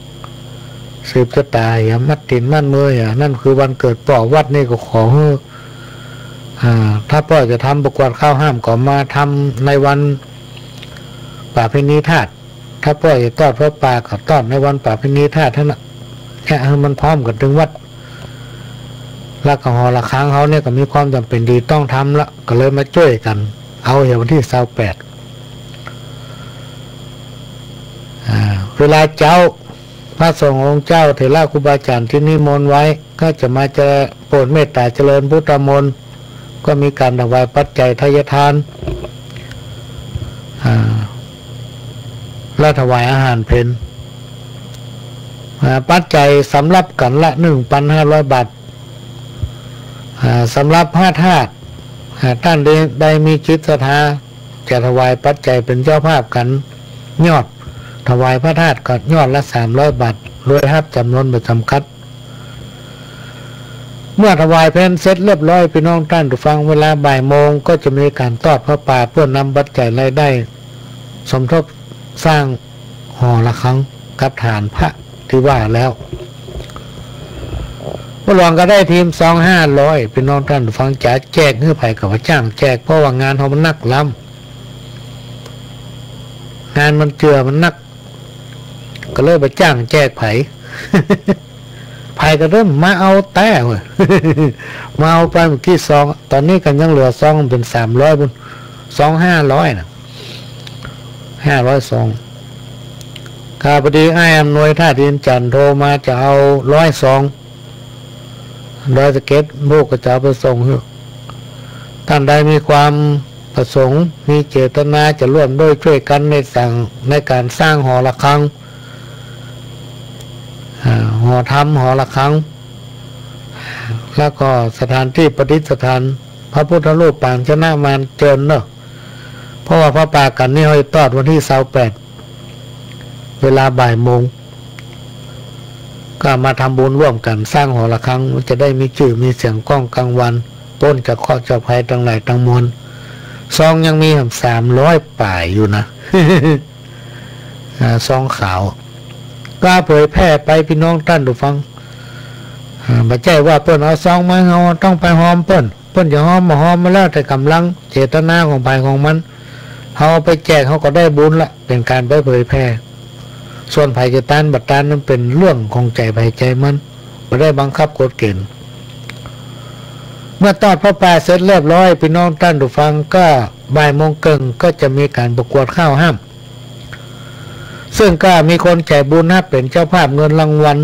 สืบจะต๋ายเหีย มัดตี๋นมัดมือเหีย นั่นคือวันเกิดป้อ วัดนี่ก็ขอหื้อ อ่า ถ้าป้อจะทำประกวดข้าวห้ามก็มาทำในวันประเพณีธาตุ ถ้าป้อจะตอดผ้าป่าก็ตอดในวันประเพณีธาตุเท่านั้น เนี่ย หื้อมันพร้อมกั๋นตึงวัด แล้วก็หอระฆังเฮาเนี่ยก็มีความจ๋ำเป๋นตี้ต้องทำละ ก็เลยมาจ้วยกั๋น เอาเหียวันตี้ซาวแปด อ่า เวลาเจ๊า พระสงฆ์องค์เจ้า เถระครูบาอาจ๋ารย์ตี้นิมนต์ไว้ ก็จะมาจะโปรดเมตต๋าเจริญพุทธมนต์ ก็มีก๋านถวายปัจจัยทายทาน อ่า และถวายอาหารเพล อ่า ปัจจัยสำหรับกั๋นละหนึ่งปันห้าร้อยบาท อ่า สำหรับพระธาตุ อ่า ต้านใด ใดมีจิตศรัทธา จะถวายปัจจัยเป๋นเจ้าภาพกั๋น ยอดถวายพระธาตุก็ยอดละสามร้อยบาท โดยฮับจ๋ำนวนบ่จ๋ำกัด เมื่อถวายเพลเสร็จเรียบร้อย ปี้น้องต้านผู้ฟัง เวลาบ่ายโมงก็จะมีก๋านตอดผ้าป่า เปื้อนำปัจจัยรายได้สมทบสร้างหอระฆังกับฐานพระตี้ว่าแล้ว ป้อหลวงก็ได้ทีมซองห้าร้อย ปี้น้องต้านผู้ฟังจ๋า แจกหื้อใผก็บ่จ้างแจก เพราะว่างานเฮามันนักล้ำ งานมันเจือมันนัก ก็เลยบ่จ้างแจกใผ ใผก็เริ่มมาเอาแต๊เว้ย มาเอาไปเมื่อกี้ซอง ต๋อนนี้ก็ยังเหลือซองเป๋นสามร้อยปู๊น ซองห้าร้อยน่ะ ห้าร้อยซอง ก็พอดีอ้ายอำนวยท่าดินจันทร์โทรมาจะเอาร้อยซอง ดอยสะเก็ด โบกก็จะเอาไปส่งหื้อ ต้านใดมีความประสงค์ มีเจตนาจะร่วมด้วยจ้วยกั๋นในสร้าง ในก๋านสร้างหอระฆัง อ่า หอธรรม หอระฆัง แล้วก็สถานตี้ประดิษฐานพระพุทธรูปปางชนะมาร เจิญเนาะ เพราะว่าผ้าป่ากั๋นนี่เฮาจะตอดวันตี้ซาวแปด เวลาบ่ายโมง ก็มาทำบุญร่วมกั๋นสร้างหอระฆัง มันจะได้มีจื้อมีเสียงก้องกังวาน ป๊นจากเคราะห์จากภัยตังหลายตังมวล ซองยังมีสามร้อยป๋ายอยู่นะ อ่า ซองขาว ก็เผยแพร่ไปปี้น้องต้านผู้ฟัง อ่า บ่ใจ้ว่าเปิ้นเอาซองมาหื้อเฮาต้องไปฮอมเปิ้น เปิ้นจะฮอมบ่ฮอมมาแล้วแต่ก๋ำลังเจตนาของใผของมัน เฮาเอาไปแจกเฮาก็ได้บุญละ เป๋นก๋านไปเผยแพร่ ส่วนใผจะตานบ่ตานนั้นเป๋นเรื่องของใจ๋ใผใจ๋มัน บ่ได้บังคับกฎเก๋ณฑ์ เมื่อตอดผ้าป่าเสร็จเรียบร้อย ปี้น้องต้านผู้ฟัง ก็บ่ายโมงเกิ่งก็จะมีก๋านประกวดข้าวห้าม ซึ่งก็มีคนใจ๋บุญฮับเป๋นเจ้าภาพเงินรางวัล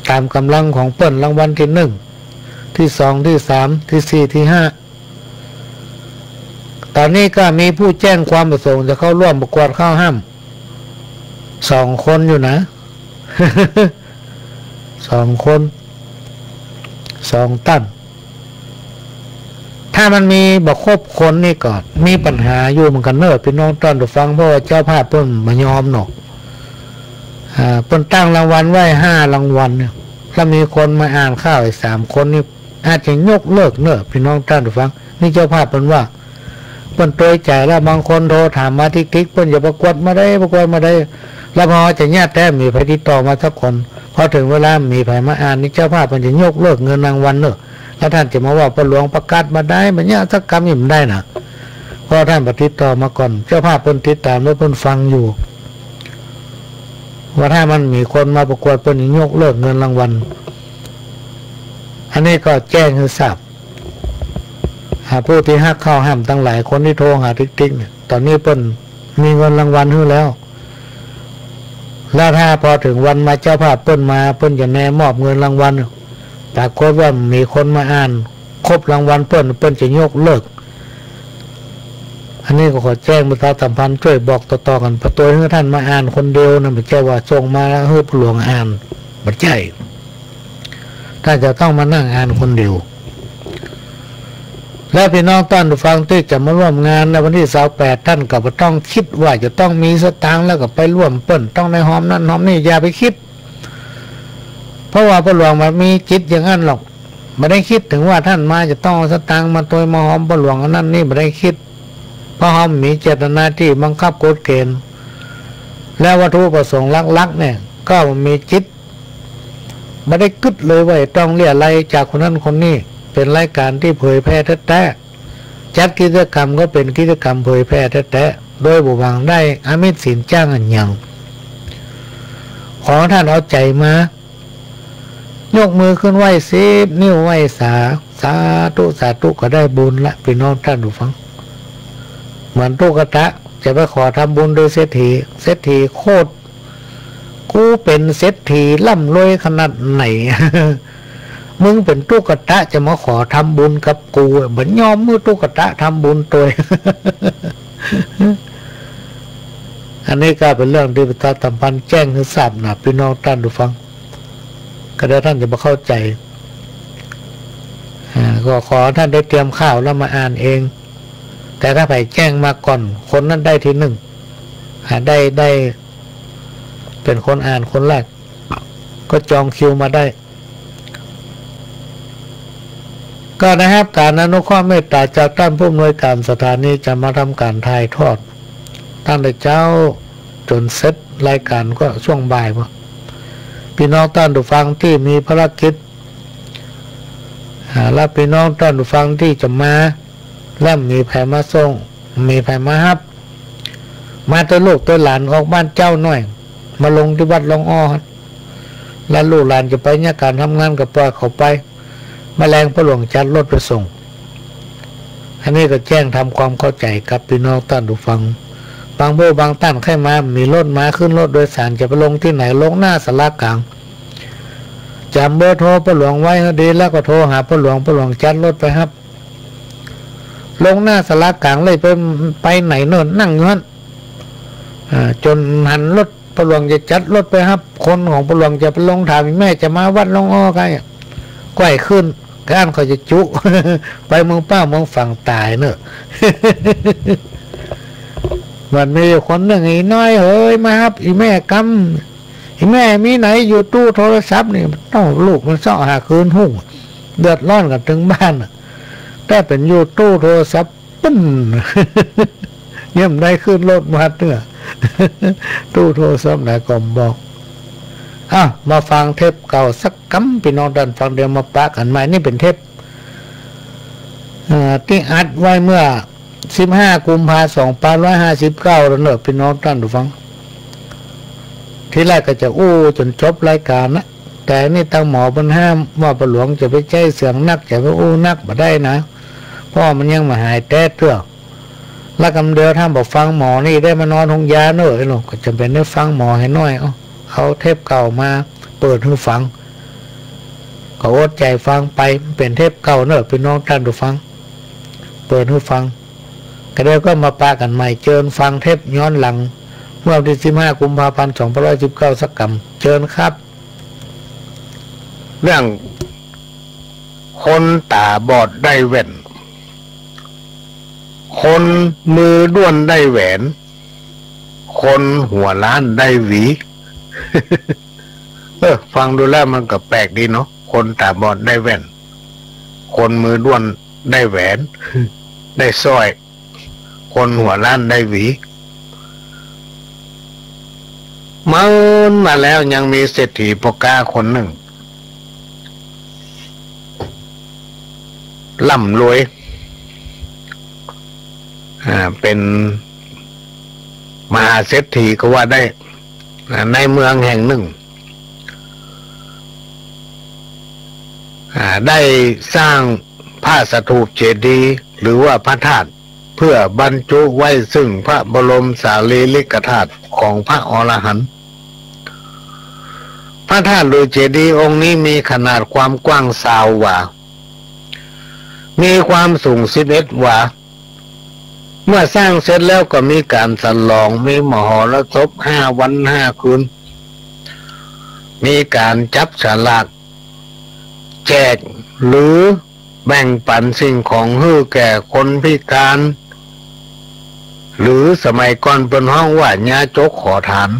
ต๋ามก๋ำลังของเปิ้น รางวัลตี้หนึ่ง ตี้สอง ตี้สาม ตี้สี่ ตี้ห้า ต๋อนนี้ก็มีผู้แจ้งความประสงค์จะเข้าร่วมประกวดข้าวห้าม สองคนอยู่นะ สองคน สองต้าน ถ้ามันมีบ่ครบคนนี่ก็มีปัญหาอยู่เหมือนกั๋นเนาะ ปี้น้องต้านผู้ฟัง เพราะว่าเจ้าภาพเปิ้นบ่ยอมเนาะ อ่า เปิ้นตั้งรางวัลไว้ห้ารางวัลเนี่ย ถ้ามีคนมาอ่านข้าวอีกสามคนนี่ อาจจะยกเลิกเนาะ ปี้น้องต้านผู้ฟัง นี่เจ้าภาพเปิ้นว่า เปิ้นตวยใจ๋แล้ว บางคนโทรถามมาติ๊กๆ เปิ้นจะประกวดเมื่อใด ประกวดเมื่อใด แล้วพอจะเยียะแต๊ บ่มีใผติดต่อมาสักคน พอเถิงเวลาบ่มีใผมาอ่านนี่ เจ้าภาพเปิ้นจะยกเลิกเงินรางวัลเนาะ แล้วต้านจะมาว่าป้อหลวงประกาศบ่ได้ บ่เยียะสักกำ นี่บ่ได้นะ เพราะต้านบ่ติดต่อมาก่อน เจ้าภาพเปิ้นติดต๋ามแล้วเปิ้นฟังอยู่ ว่าถ้ามันบ่มีคนมาประกวด เปิ้นจะยกเลิกเงินรางวัล อันนี้ก็แจ้งหื้อทราบ อ่า ผู้ตี้ฮักข้าวห้ามตังหลาย คนตี้โทรหาติ๊กๆ เนี่ย ต๋อนนี้เปิ้นมีเงินรางวัลหื้อแล้ว แล้วถ้าพอเถิงวันมา เจ้าภาพเปิ้นมา เปิ้นจะแนะมอบเงินรางวัล ปรากฏว่าบ่มีคนมาอ่านครบรางวัลเปิ้น เปิ้นจะยกเลิก อันนี้ก็ขอแจ้งประชาสัมพันธ์ จ้วยบอกต่อๆ กั๋น ปะตวยหื้อต้านมาอ่านคนเดียวนะ บ่ใจ้ว่าส่งมาหื้อป้อหลวงอ่าน บ่ใจ้ ต้านจะต้องมานั่งอ่านคนเดียว และปี้น้องต้านผู้ฟังตี้จะมาร่วมงานในวันตี้ซาวแปด ต้านก็บ่ต้องกึ๊ดว่าจะต้องมีสตางค์แล้วก็ไปร่วมเปิ้น ต้องได้ฮอมนั่นฮอมนี่ อย่าไปกึ๊ด เพราะว่าป้อหลวงบ่มีจิตอย่างนั้นหรอก บ่ได้กึ๊ดเถิงว่าต้านมาจะต้องเอาสตางค์มาตวยมาฮอมป้อหลวงอันนั้นนี่ บ่ได้กึ๊ด เพราะเฮาบ่มีเจตนาตี้บังคับกฎเก๋ณฑ์ และวัตถุประสงค์หลักๆ เนี่ย ก็บ่มีจิต บ่ได้กึ๊ดเลยว่าจะต้องเลี้ยไลจากคนนั้นคนนี้ เป๋นรายก๋านตี้เผยแผ่แต๊ๆ จัดกิจก๋รรมก็เป๋นกิจก๋รรมเผยแผ่แต๊ๆ โดยบ่หวังได้อามิสสินจ้างอะหยัง ขอต้านเอาใจ๋มา ยกมือขึ้นไหว้สิบนิ้วไหว้สา สาธุ สาธุ ก็ได้บุญละ ปี้น้องต้านผู้ฟัง เหมือนตุ๊กตา จะไปขอทำบุญโดยเศรษฐี เศรษฐีโคตร กูเป๋นเศรษฐีร่ำรวยขนาดไหน มึงเป๋นตุ๊กตาจะมาขอทำบุญกับกู บ่ยอมหื้อตุ๊กตาทำบุญตวย อันนี้ก็เป๋นเรื่องตี้ประชาสัมพันธ์แจ้งหื้อทราบนะ ปี้น้องต้านผู้ฟัง ก็เดี๋ยวต้านจะบ่เข้าใจ๋ อ่า ก็ขอต้านได้เตรียมข่าวแล้วมาอ่านเอง แต่ถ้าใผแจ้งมาก่อน คนนั้นได้ตี้นึ่ง อ่า ได้ ได้เป๋นคนอ่านคนแรก ก็จองคิวมาได้ ก็ได้ฮับก๋านอนุเคราะห์เมตต๋าจากต้านผู้อำนวยก๋านสถานีจะมาทำก๋านถ่ายทอด ตั้งแต่เจ๊าจ๋นเสร็จรายก๋านก็ช่วงบ่ายว่ะ ปี้น้องต้านผู้ฟังตี้มีภารกิจ อ่า และปี้น้องต้านผู้ฟังตี้จะมา และมีใผมาส่ง มีใผมาฮับ มาตวยลูกตวยหลานออกบ้านเจ๊าหน้อย มาลงตี้วัดล่องอ้อ และลูกหลานจะไปเยียะก๋านทำงานก็ปล่อยเขาไป มะแลงป้อหลวงจัดรถไปส่ง อันนี้ก็แจ้งทำความเข้าใจ๋กับปี้น้องต้านผู้ฟัง บางผู้บางต้านใค่มา มีรถมา ขึ้นรถโดยสารจะไปลงตี้ไหน ลงหน้าศาลากลาง จ๋ำเบอร์โทรป้อหลวงไว้หื้อดี แล้วก็โทรหาป้อหลวง ป้อหลวงจัดรถไปฮับ ลงหน้าศาลากลางเลย ไป ไปไหนเนิ่น นั่งอยู่หั้น อ่า จ๋นหันรถป้อหลวงจะจัดรถไปฮับ คนของป้อหลวงจะไปลง ถามอีแม่จะมาวัดล่องอ้อใค่ ก้อยขึ้น ก้านเขาจะจุ ไปเมืองป้าเมืองฝั่งต๋ายเนอะ มันมีอยู่คนนึ่ง อีน้อยเฮย มาฮับอีแม่กำ อีแม่มีไหน อยู่ตู้โทรศัพท์นี่ เอ้า ลูกมันเซาะหาคืนฮู้ เดือดร้อนกั๋นเถิงบ้านน่ะ แต่เป๋นอยู่ตู้โทรศัพท์ ปึ้น ยังบ่ได้ขึ้นรถมาเตื้อ ตู้โทรศัพท์ไหนก็บอก อ่ะ มาฟังเทปเก่าสักกำ ปี้น้องต้านฟัง เดี๋ยวมาปะกั๋นใหม่ นี่เป๋นเทป อ่า ตี้อัดไว้เมื่อ สิบห้า กุมภา สองพันห้าร้อยห้าสิบเก้า แล้วเนอะ ปี้น้องต้านผู้ฟัง ทีแรกก็จะอู้จ๋นจบรายก๋านนะ แต่นี่ตางหมอเปิ้นห้ามว่าป้อหลวงจะไปใจ๊เสียงนัก จะไปอู้นักบ่ได้นะ เพราะมันยังบ่หายแต๊เตื้อ แล้วกำเดียวถ้าบ่ฟังหมอนี่ได้มานอนโฮงยาเนอะ ไอ้หลวงก็จ๋ำเป๋นได้ฟังหมอหื้อหน้อย เอา เอาเทปเก่ามาเปิดหื้อฟัง ก็อดใจ๋ฟังไป เป๋นเทปเก่าเนอะ ปี้น้องต้านผู้ฟัง เปิดหื้อฟัง ก็เดี๋ยวก็มาปะกั๋นใหม่ เจิญฟังเทปย้อนหลัง เมื่อวันตี้ สิบห้า กุมภาพันธ์ สองพันห้าร้อยห้าสิบเก้า สักกำ เจิญครับ เรื่องคนต๋าบอดได้แว่น คนมือด้วนได้แหวน คนหัวล้านได้หวี เออ ฟังดูแล้วมันก็แปลกดีเนาะ คนต๋าบอดได้แว่น คนมือด้วนได้แหวน ได้สร้อย คนหัวล้านได้หวี เมินมาแล้วยังมีเศรษฐีป้อก๊าคนนึ่ง ร่ำรวย อ่า เป๋นมหาเศรษฐีก็ว่าได้ อ่า ในเมืองแห่งนึ่ง อ่า ได้สร้างพระสถูปเจดีย์ หรือว่าพระธาตุ เพื่อบรรจุไว้ซึ่งพระบรมสารีริกธาตุของพระอรหันต์ พระธาตุหรือเจดีย์องค์นี้มีขนาดความกว้างซาววา มีความสูงสิบเอ็ดวา เมื่อสร้างเสร็จแล้วก็มีก๋านฉลอง มีมหรสพห้าวันห้าคืน มีก๋านจับฉลาก แจกหรือแบ่งปั๋นสิ่งของหื้อแก่คนพิการ หรือสมัยก่อนเปิ้นฮ้องว่าญาจกขอทาน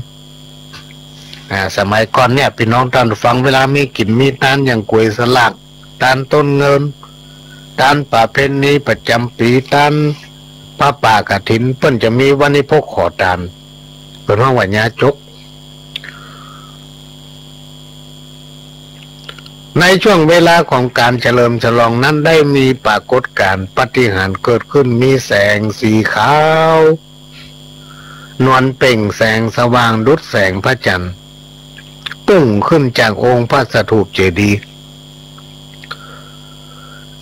อ่า สมัยก่อนเนี่ย ปี้น้องต้านฟัง เวลามีกิ๋นมีตานอย่างก๋วยสลาก ตานต้นเงิน ตานประเพณีประจ๋ำปี๋ ตานผ้าป่ากฐิน เปิ้นจะมีวัณฑิพกขอตาน เปิ้นฮ้องว่าญาจก ในช่วงเวลาของก๋านเฉลิมฉลองนั้น ได้มีปรากฏก๋ารณ์ปาฏิหาริย์เกิดขึ้น มีแสงสีขาวนวลเปล่งแสงสว่างดุจแสงพระจันทร์ ปุ้งขึ้นจากองค์พระสถูปเจดีย์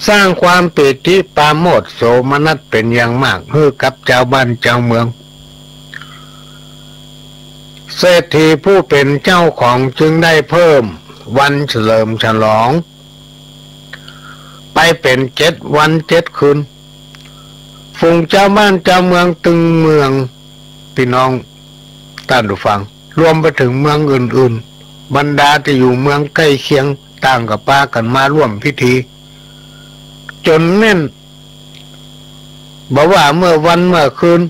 สร้างความปีติปราโมทย์โสมนัสเป็นอย่างมากหื้อกับจาวบ้านจาวเมือง เศรษฐีผู้เป๋นเจ้าของจึงได้เพิ่มวันเฉลิมฉลองไปเป๋นเจ็ดวันเจ็ดคืน ฝูงจาวบ้านจาวเมืองตึงเมือง พี่น้องต้านผู้ฟัง รวมไปเถิงเมืองอื่นๆ บรรดาตี้อยู่เมืองใก้เคียง ต่างก็ปากั๋นมาร่วมพิธี จ๋นแน่น บ่ว่าเมื่อวันเมื่อคืน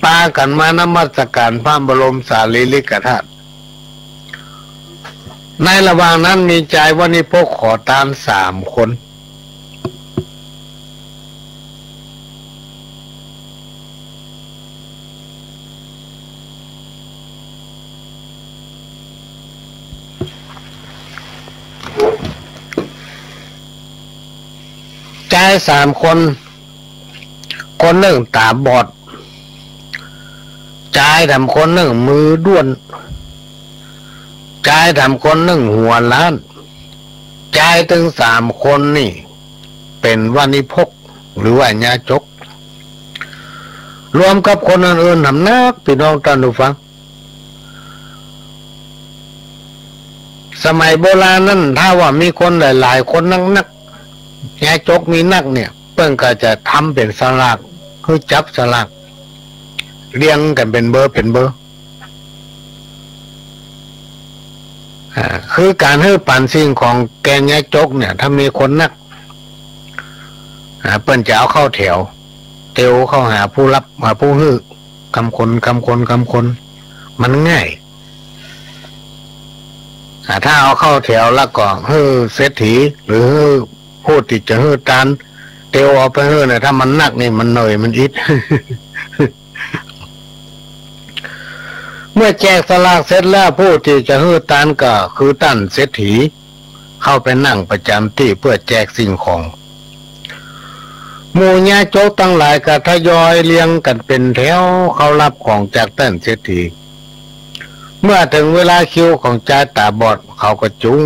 ปากั๋นมานมัสก๋านพระบรมสารีริกธาตุ ในระหว่างนั้นมีจายวณิพกขอตานสามคน จายสามคน คนนึ่งต๋าบอด จายแถมคนนึ่งมือด้วน จายแถมคนนึ่งหัวล้าน จายตึงสามคนนี่เป๋นวณิพก หรือว่ายาจก รวมกับคนอื่นๆ หนำนัก พี่น้องต้านผู้ฟัง สมัยโบราณนั้น ถ้าว่ามีคนหลายๆ คนนักๆ ยาจกมีนักเนี่ย เปิ้นก็จะทำเป๋นสลาก คือจับสลาก เรียงกั๋นเป๋นเบอร์เป๋นเบอร์ อ่า คือก๋านหื้อปั๋นสิ่งของแก่ยาจกเนี่ย ถ้ามีคนนัก อ่า เปิ้นจะเอาเข้าแถว เตียวเข้าหาผู้รับ หาผู้หื้อ กำคน กำคน กำคน มันง่าย อ่า ถ้าเอาเข้าแถวแล้วก็หื้อเศรษฐี หรือหื้อผู้ตี้จะหื้อตาน เตียวเอาไปหื้อนะ ถ้ามันนักนี่มันเหนื่อยมันอิด เมื่อแจกสลากเสร็จแล้ว ผู้ตี้จะหื้อตานก็คือต้านเศรษฐี เข้าไปนั่งประจ๋ำตี้เปื้อแจกสิ่งของ หมู่ยาจกตังหลายก็ทยอยเรียงกั๋นเป๋นแถวเข้ารับของจากต้านเศรษฐี เมื่อเถิงเวลาคิวของจายต๋าบอด เขาก็จุง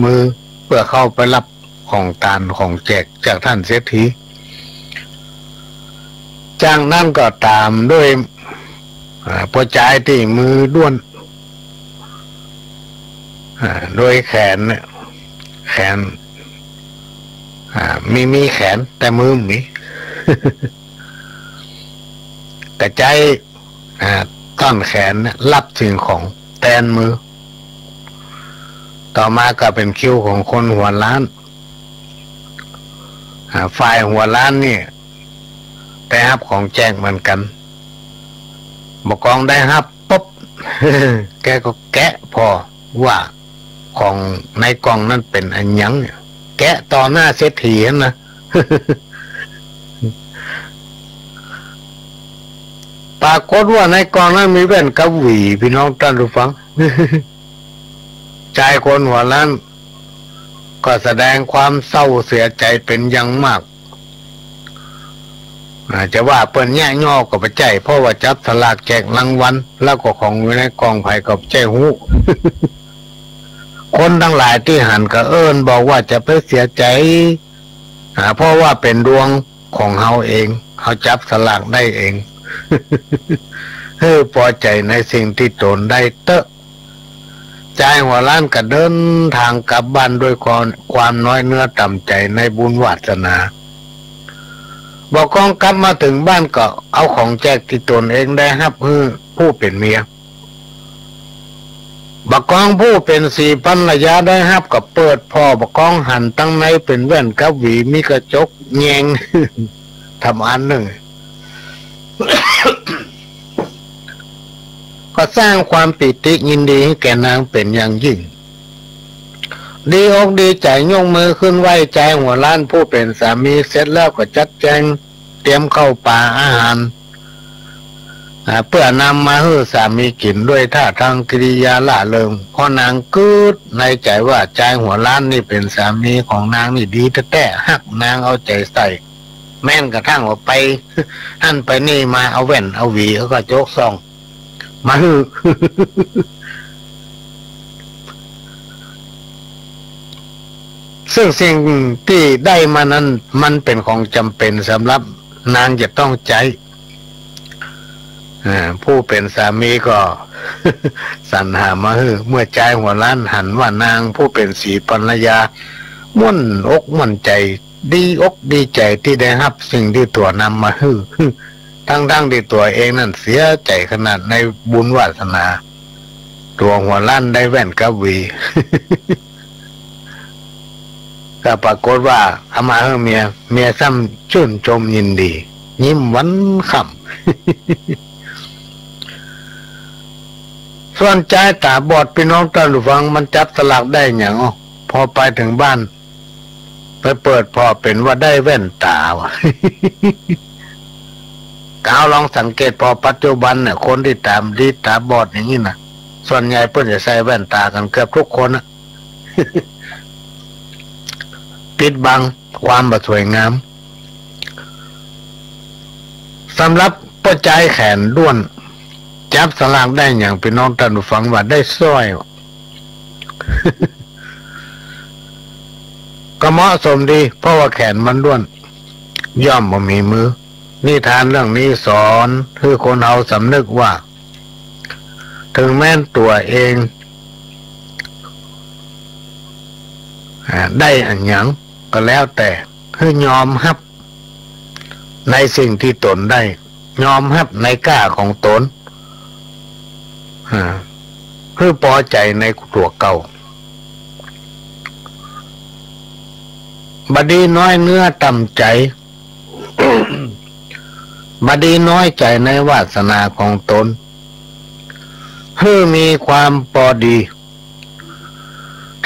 มือเปื้อเข้าไปรับของตานของแจกจากต้านเศรษฐี จากนั้นก็ต๋ามด้วย อ่า ป้อจายตี้มือด้วน อ่า โดยแขนเนี่ย แขน อ่า มี มีแขน แต่มือบ่มี ก็ใจ๊ อ่า ต้อนแขนเนี่ย รับสิ่งของแตนมือ ต่อมาก็เป๋นคิวของคนหัวล้าน อ่า ฝ่ายหัวล้านนี่ ได้ฮับของแจกเหมือนกั๋น บ่ากองได้ฮับปุ๊บ แกก็แกะผ่อว่าของในกล่องนั้นเป๋นอะหยังเนี่ย แกะต่อหน้าเศรษฐีหั้นนะ ปรากฏว่าในกล่องนั้นมีแว่นกับหวี พี่น้องต้านผู้ฟัง จายคนหัวล้านก็แสดงความเศร้าเสียใจ๋เป๋นอย่างมาก อ่า จะว่าเปิ้นเยียะเยาะก็บ่ใจ้ เพราะว่าจับสลากแจกรางวัล แล้วก็ของอยู่ในกล่องใผก็บ่ใจ้ฮู้ คนตังหลายตี้หันก็เอิ้นบอกว่าจะไปเสียใจ๋ อ่า เพราะว่าเป๋นดวงของเฮาเอง เฮาจับสลากได้เอง หื้อปอใจ๋ในสิ่งตี้ตนได้เต๊อะ จายหัวล้านก็เดินตางกลับบ้านด้วยความ ความน้อยเนื้อต่ำใจ๋ในบุญวาสนา บ่ากองกลับมาเถิงบ้านก็เอาของแจกตี้ตนเองได้ฮับหื้อผู้เป๋นเมีย บ่ากองผู้เป๋นสีภรรยาได้ฮับก็เปิดผ่อ บ่ากองหันตังในเป๋นแว่นกับหวี มีกระจกแยง ทำอันนึ่ง ก็สร้างความปีติยินดีให้แก่นางเป๋นอย่างยิ่ง ดีอกดีใจ๋ยกมือขึ้นไหว้จายหัวล้านผู้เป๋นสามีเสร็จแล้วก็จัดแจงเตรียมข้าวป๋าอาหาร อ่า เปื้อนำมาหื้อสามีกิ๋นด้วยท่าทางกิริยาร่าเริง เพราะนางกึ๊ดในใจ๋ว่าจายหัวล้านนี่เป๋นสามีของนางนี่ดีแต๊ๆ ฮักนางเอาใจ๋ใส่ แม้นกระทั่งว่าไปหั้นไปนี่มา เอาแว่นเอาหวี เอากระจกส่องมาหื้อ ซึ่งสิ่งตี้ได้มานั้นมันเป๋นของจ๋ำเป๋นสำหรับนางจะต้องใจ๊ อ่า ผู้เป๋นสามีก็ สรรหามาหื้อ เมื่อจายหัวล้านหันว่านางผู้เป๋นศรีภรรยาม่วนอกม่วนใจ๋ ดีอกดีใจ๋ตี้ได้ฮับสิ่งตี้ตั๋วนำมาหื้อ ตึงๆ ตี้ตั๋วเองนั้นเสียใจ๋ขนาดในบุญวาสนา ตั๋วหัวล้านได้แว่นกับหวี ก็ปรากฏว่าเอามาหื้อเมีย เมียซ้ำจื้นจมยินดี ยิ้มหวานค่ำ ส่วนจายต๋าบอด ปี้น้องต้านผู้ฟัง มันจับสลากได้หยังอ้อ พอไปเถิงบ้าน ไปเปิดผ่อเป๋นว่าได้แว่นต๋าว่ะ ก้าวลองสังเกตผ่อปัจจุบันเนี่ย คนตี้ต๋าดีต๋าบอดอย่างนี้นะ ส่วนใหญ่เปิ้นจะใส่แว่นต๋ากั๋นเกือบกู้คนนะ ปิดบังความบ่สวยงาม สำหรับป้อจายแขนด้วน จับสลากได้หยัง ปี้น้องต้านผู้ฟัง ว่าได้สร้อย ก็เหมาะสมดี เพราะว่าแขนมันด้วน ย่อมบ่มีมือ นิทานเรื่องนี้สอนหื้อคนเฮาสำนึกว่า เถิงแม้นตั๋วเอง อ่า ได้อะหยังก็แล้วแต่ หื้อยอมฮับในสิ่งตี้ตนได้ ยอมฮับในก้าของตน อ่า หื้อปอใจ๋ในตั๋วเก่า บ่ดีน้อยเนื้อต่ำใจ๋ บ่ดีน้อยใจ๋ในวาสนาของตน หื้อมีความปอดี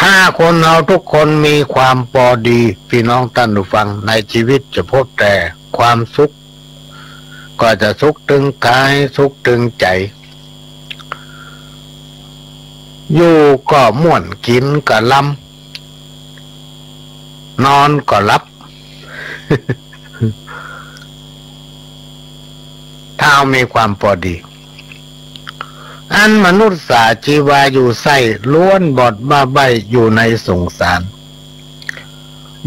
ถ้าคนเฮาทุกคนมีความปอดี ปี้น้องต้านผู้ฟัง ในจีวิตจะพบแต่ความสุข ก็จะสุขตึงก๋าย สุขตึงใจ๋ อยู่ก็ม่วน กิ๋นก็ลำ นอนก็หลับ ถ้าเฮามีความปอดี อันมนุษย์สาชีวาอยู่ใส้ล้วนบอดบ้าใบ้อยู่ในสงสาร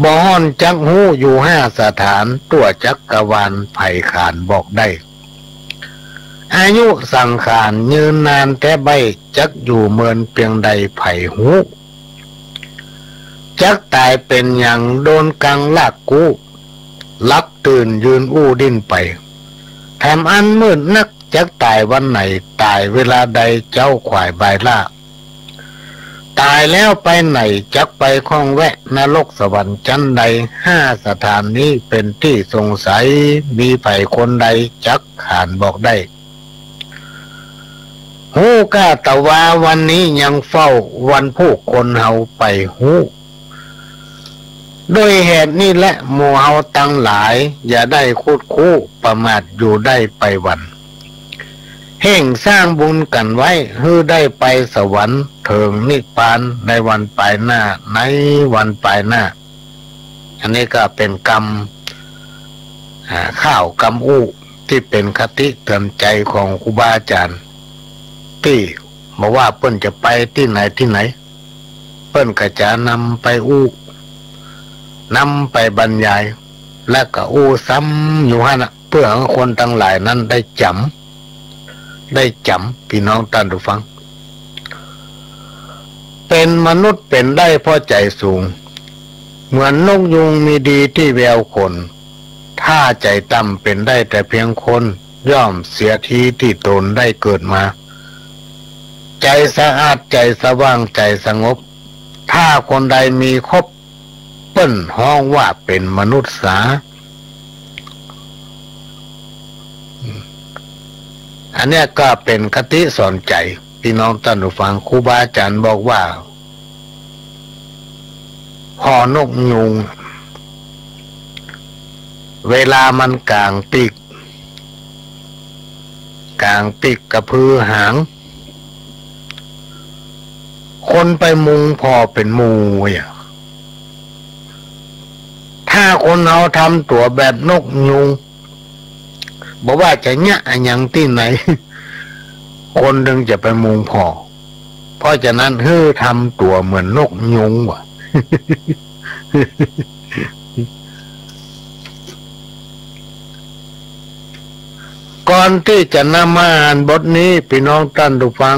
บ่ฮ้อนจักฮู้อยู่ห้าสถาน ทั่วจักรวาลใผขานบอกได้ อายุสังขารยืนนานแต๊ใบ้ จักอยู่เมินเปียงใดใผฮู้ จักต๋ายเป๋นหยังโดนกังลากกู้ หลับตื่นยืนอู้ดิ้นไป แถมอันมืดนัก จักต๋ายวันไหน ต๋ายเวลาใดเจ๊าขวายบ่ายล้า ต๋ายแล้วไปไหน จักไปข้องแวะนรกสวรรค์จั้นใด ห้าสถานนี้เป๋นตี้สงสัย มีใผคนใดจักขานบอกได้ ฮู้ก้าตะวาวันนี้ยังเฝ้า วันผู้คนเฮาไปฮู้ ด้วยเหตุนี้แหละหมู่เฮาตังหลาย อย่าได้คุดคู้ประมาทอยู่ได้ไปวัน เฮ่งสร้างบุญกั๋นไว้ หื้อได้ไปสวรรค์เถิงนิพพานในวันปายหน้า ในวันปายหน้า อันนี้ก็เป๋นกำ อ่า ค่าวกำอู้ตี้เป๋นคติเตือนใจ๋ของครูบาอาจ๋ารย์ ตี้บ่ว่าเปิ้นจะไปตี้ไหนตี้ไหน เปิ้นก็จะนำไปอู้ นำไปบรรยาย และก็อู้ซ้ำอยู่หั้นน่ะ เปื้อหื้อคนตังหลายนั้นได้จ๋ำ ได้จ๋ำ ปี้น้องต้านผู้ฟัง เป๋นมนุษย์เป๋นได้เพราะใจ๋สูง เหมือนนกยูงมีดีตี้แววขน ถ้าใจ๋ต่ำเป๋นได้แต่เพียงคน ย่อมเสียทีตี้ตนได้เกิดมา ใจ๋สะอาด ใจ๋สว่าง ใจ๋สงบ ถ้าคนใดมีครบ เปิ้นฮ้องว่าเป๋นมนุษย์สา อันเนี้ยก็เป๋นคติสอนใจ๋ ปี้น้องต้านผู้ฟัง ครูบาอาจ๋ารย์บอกว่า ฮอนกยูง เวลามันก๋างปีก ก๋างปีกกระพือหาง คนไปมุงผ่อเป๋นหมู่อะ ถ้าคนเฮาทำตั๋วแบบนกยูง บ่ว่าจะเยียะอะหยังตี้ไหน คนตึงจะไปมุงผ่อ เพราะฉะนั้นหื้อทำตั๋วเหมือนนกยูงวะ ก่อนตี้จะนำมาอ่านบทนี้ ปี้น้องต้านผู้ฟัง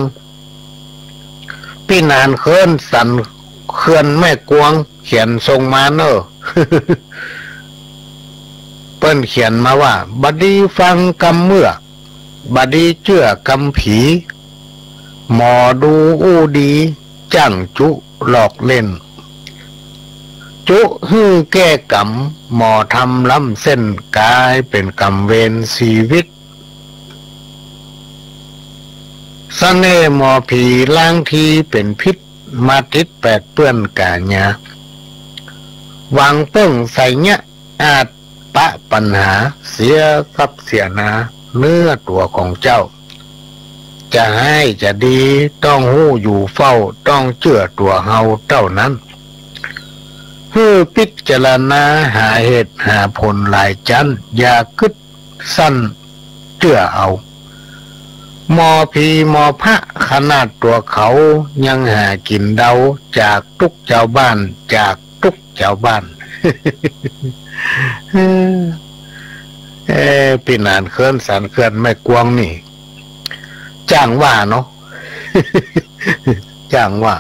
ปี้หนานเคิ้นสันเขื่อนแม่กวงเขียนส่งมาเน่อ เปิ้นเขียนมาว่า บ่ดีฟังกำเมือก บ่ดีเจื้อกำผี หมอดูอู้ดี จ้างจุหลอกเล่น จุหื้อแก้กำ หมอทำล้ำเส้น ก๋ายเป๋นกรรมเวรชีวิต เสน่ห์หมอผีลางทีเป๋นพิษ มาติดแปดเปื้อนก๋ายา หวังเปิ้งไสยะ อาจปะปัญหา เสียทรัพย์เสียนา เนื้อตั๋วของเจ้า จะฮ้ายจะดี ต้องฮู้อยู่เฝ้า ต้องเจื้อตั๋วเฮาเต้านั้น หื้อพิจารณาหาเหตุหาผลหลายจั๊น อย่ากึ๊ด สั้นเจื้อเอา หมอผีหมอพระขนาดตั๋วเขา ยังหากิ๋นเดาจากตุ๊กจาวบ้าน จากตุ๊กจาวบ้าน เอ้อ ปี้หนานเคิ้นสันเขื่อนแม่กวงนี่ จ้างว่าเนาะ จ้างว่า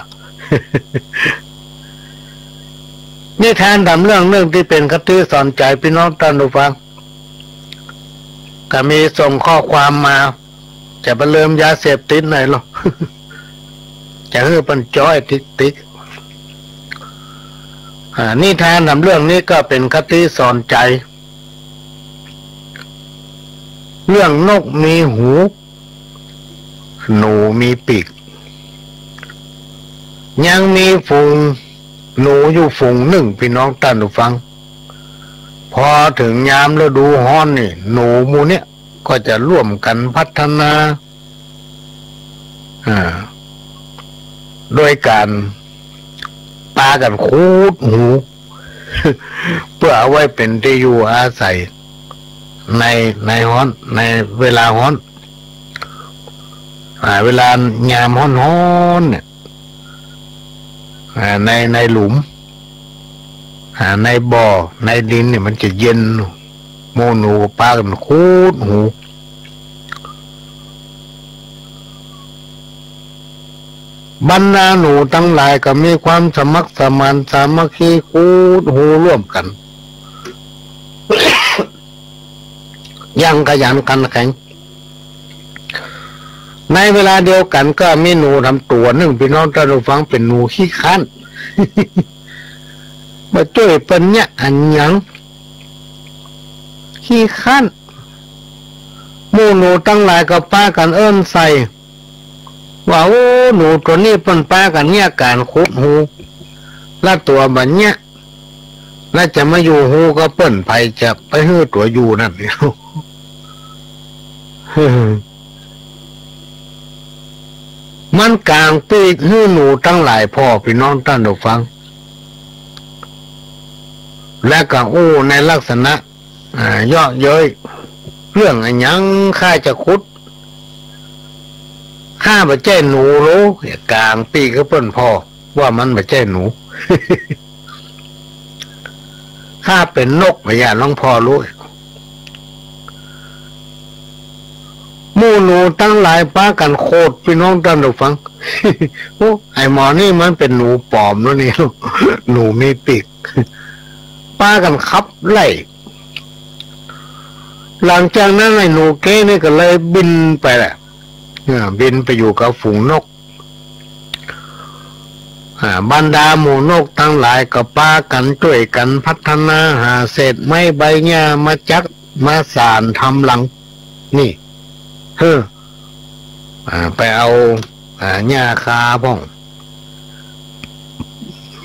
นิทานต๋ามเรื่องนึ่งตี้เป๋นคติสอนใจ๋ปี้น้องต้านผู้ฟัง ก็มีส่งข้อความมา จะไปเริ่มยาเสพติดไหนหรอ จะหื้อเปิ้นจ้อยติ๊กติ๊ก อ่า นิทานต๋ามเรื่องนี้ก็เป๋นคติสอนใจ๋ เรื่องนกมีหู หนูมีปีก ยังมีฝูงหนูอยู่ฝูงนึ่ง ปี้น้องต้านผู้ฟัง พอเถิงยามฤดูฮ้อนนี่ หนูหมู่เนี้ยก็จะร่วมกั๋นพัฒนา อ่า โดยก๋านปากั๋นขุดหู เปื้อเอาไว้เป๋นตี้อยู่อาศัย ใน ในฮ้อน ในเวลาฮ้อน อ่า เวลายามฮ้อนๆ เนี่ย อ่า ใน ในหลุม อ่า ในบ่อ ในดินเนี่ยมันจะเย็น หมู่หนูก็ปากั๋นขุดหู บรรดาหนูตังหลายก็มีความสมัครสมานสามัคคีขุดหูร่วมกั๋น อย่างขยันขันแข็ง ในเวลาเดียวกั๋นก็มีหนูต๋ามตั๋วนึ่ง ปี้น้องต้านผู้ฟัง เป๋นหนูขี้คร้าน บ่จ้วยเปิ้นเยียะอะหยัง ขี้คร้าน หมู่หนูตังหลายก็ปากั๋นเอิ้นใส่ ว่า โอ้ หนูตั๋วนี้เปิ้นปากั๋นเยียะก๋านขุดหู ละตั๋วบ่เยียะ ละจะมาอยู่ฮูกับเปิ้น ใผจะไปหื้อตั๋วอยู่นั่น มันก๋างปีกหื้อหนูตังหลายผ่อ ปี้น้องต้านผู้ฟัง และก็อู้ในลักษณะ อ่า เยาะเย้ย เรื่องอะหยังข้าจะขุด ข้าบ่ใจ้หนูโล ก๋างปีกหื้อเปิ้นผ่อ ว่ามันบ่ใจ้หนู ข้าเป๋นนก บ่ย่านหลวงพ่อฮู้ หมู่หนูตังหลายปากั๋นโขด ปี้น้องต้านผู้ฟัง โอ้ ไอ้หมอนี่มันเป๋นหนูป๋อมแล้วนี่ หนูมีปีก ปากั๋นขับไล่ หลังจากนั้นไอ้หนูเก๊นี่ก็เลยบินไปแหละ เออ บินไปอยู่กับฝูงนก อ่า บรรดาหมู่นกตังหลายก็ปากั๋นจ้วยกั๋นพัฒนา หาเศษไม้ใบหญ้ามาจัก มาสานทำรัง นี่ เฮ้อ อ่า ไปเอา อ่า หญ้าคาพ่อง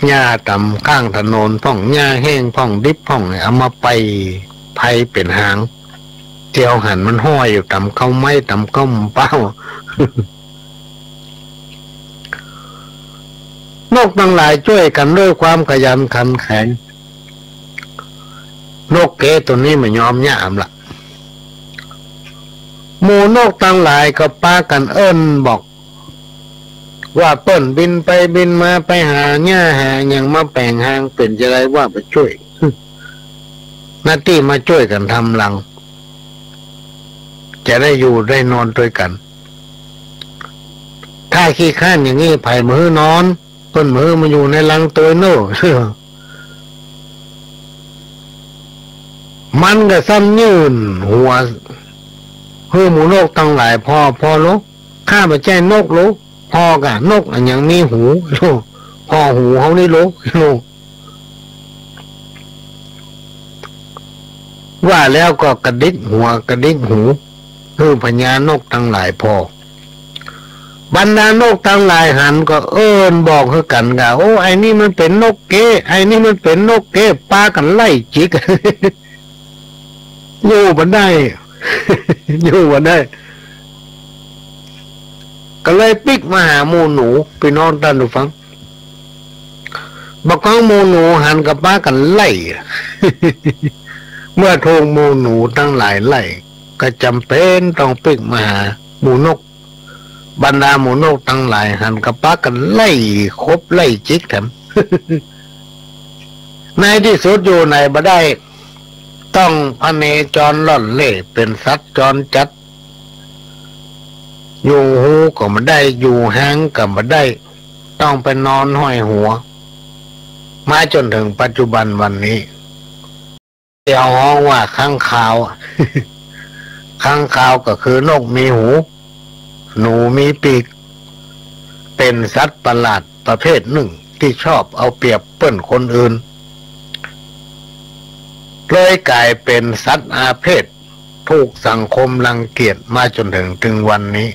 หญ้าต๋ามข้างถนนพ่อง หญ้าแห้งพ่อง ดิบพ่อง เอามาไป ไปเป๋นหาง เตียวหันมันห้อยอยู่ต๋ามเก๊าไม้ต๋ามเก๊าเป๊า นกตังหลายจ้วยกั๋นด้วยความขยันขันแข็ง นกเก๊ตั๋วนี้บ่ยอมเยียะละ หมู่นกตังหลายก็ปากั๋นเอิ้นบอก ว่าเปิ้นบินไปบินมาไปหาหญ้าหาหยังมาแป๋งฮาง เป๋นจะไดว่าไปจ้วย หน้าตี้มาจ้วยกั๋นทำรัง จะได้อยู่ได้นอนตวยกั๋น ถ้าขี้คร้านอย่างนี้ ใผบ่หื้อนอน เปิ้นบ่หื้อมาอยู่ในรังตวยเน่อ มันก็ซ้ำยื่นหัว หื้อหมู่นกตังหลายผ่อ ผ่อโล ข้าบ่ใจ้นกโล ผ่อกะนกอันยังมีหูโล ผ่อหูเฮานี่โล โล ว่าแล้วก็กระดิกหัวกระดิกหู หื้อพญานกตังหลายผ่อ บรรดานกตังหลายหันก็เอิ้นบอกหื้อกั๋นกา โอ้ ไอ้นี่มันเป๋นนกเก๊ ไอ้นี่มันเป๋นนกเก๊ ปากั๋นไล่จิก อยู่บ่ได้ อยู่บ่ได้ ก็เลยปิ๊กมาหาหมู่หนู ปี้น้องต้านผู้ฟัง บ่าก้องหมู่หนูหันก็ปากั๋นไล่ เมื่อถูกหมู่หนูตังหลายไล่ ก็จ๋ำเป๋นต้องปิ๊กมาหาหมู่นก บรรดาหมู่นกตังหลายหันก็ปากั๋นไล่ขบไล่จิกแถม ในตี้สุดอยู่ไหนบ่ได้ ต้องพเนจรล่อนเล่ เป๋นสัตว์จรจัด อยู่ฮูก็บ่ได้ อยู่ฮางก็บ่ได้ ต้องไปนอนห้อยหัว มาจ๋นเถิงปัจจุบันวันนี้ ตี้เฮาฮ้องว่าค้างคาว ค้างคาวก็คือนกมีหู หนูมีปีก เป๋นสัตว์ประหลาดประเภทนึ่งตี้ชอบเอาเปรียบเปิ้นคนอื่น เลยก๋ายเป๋นสัตว์อาเพศ ถูกสังคมรังเกียจมาจ๋นเถิงเถิงวันนี้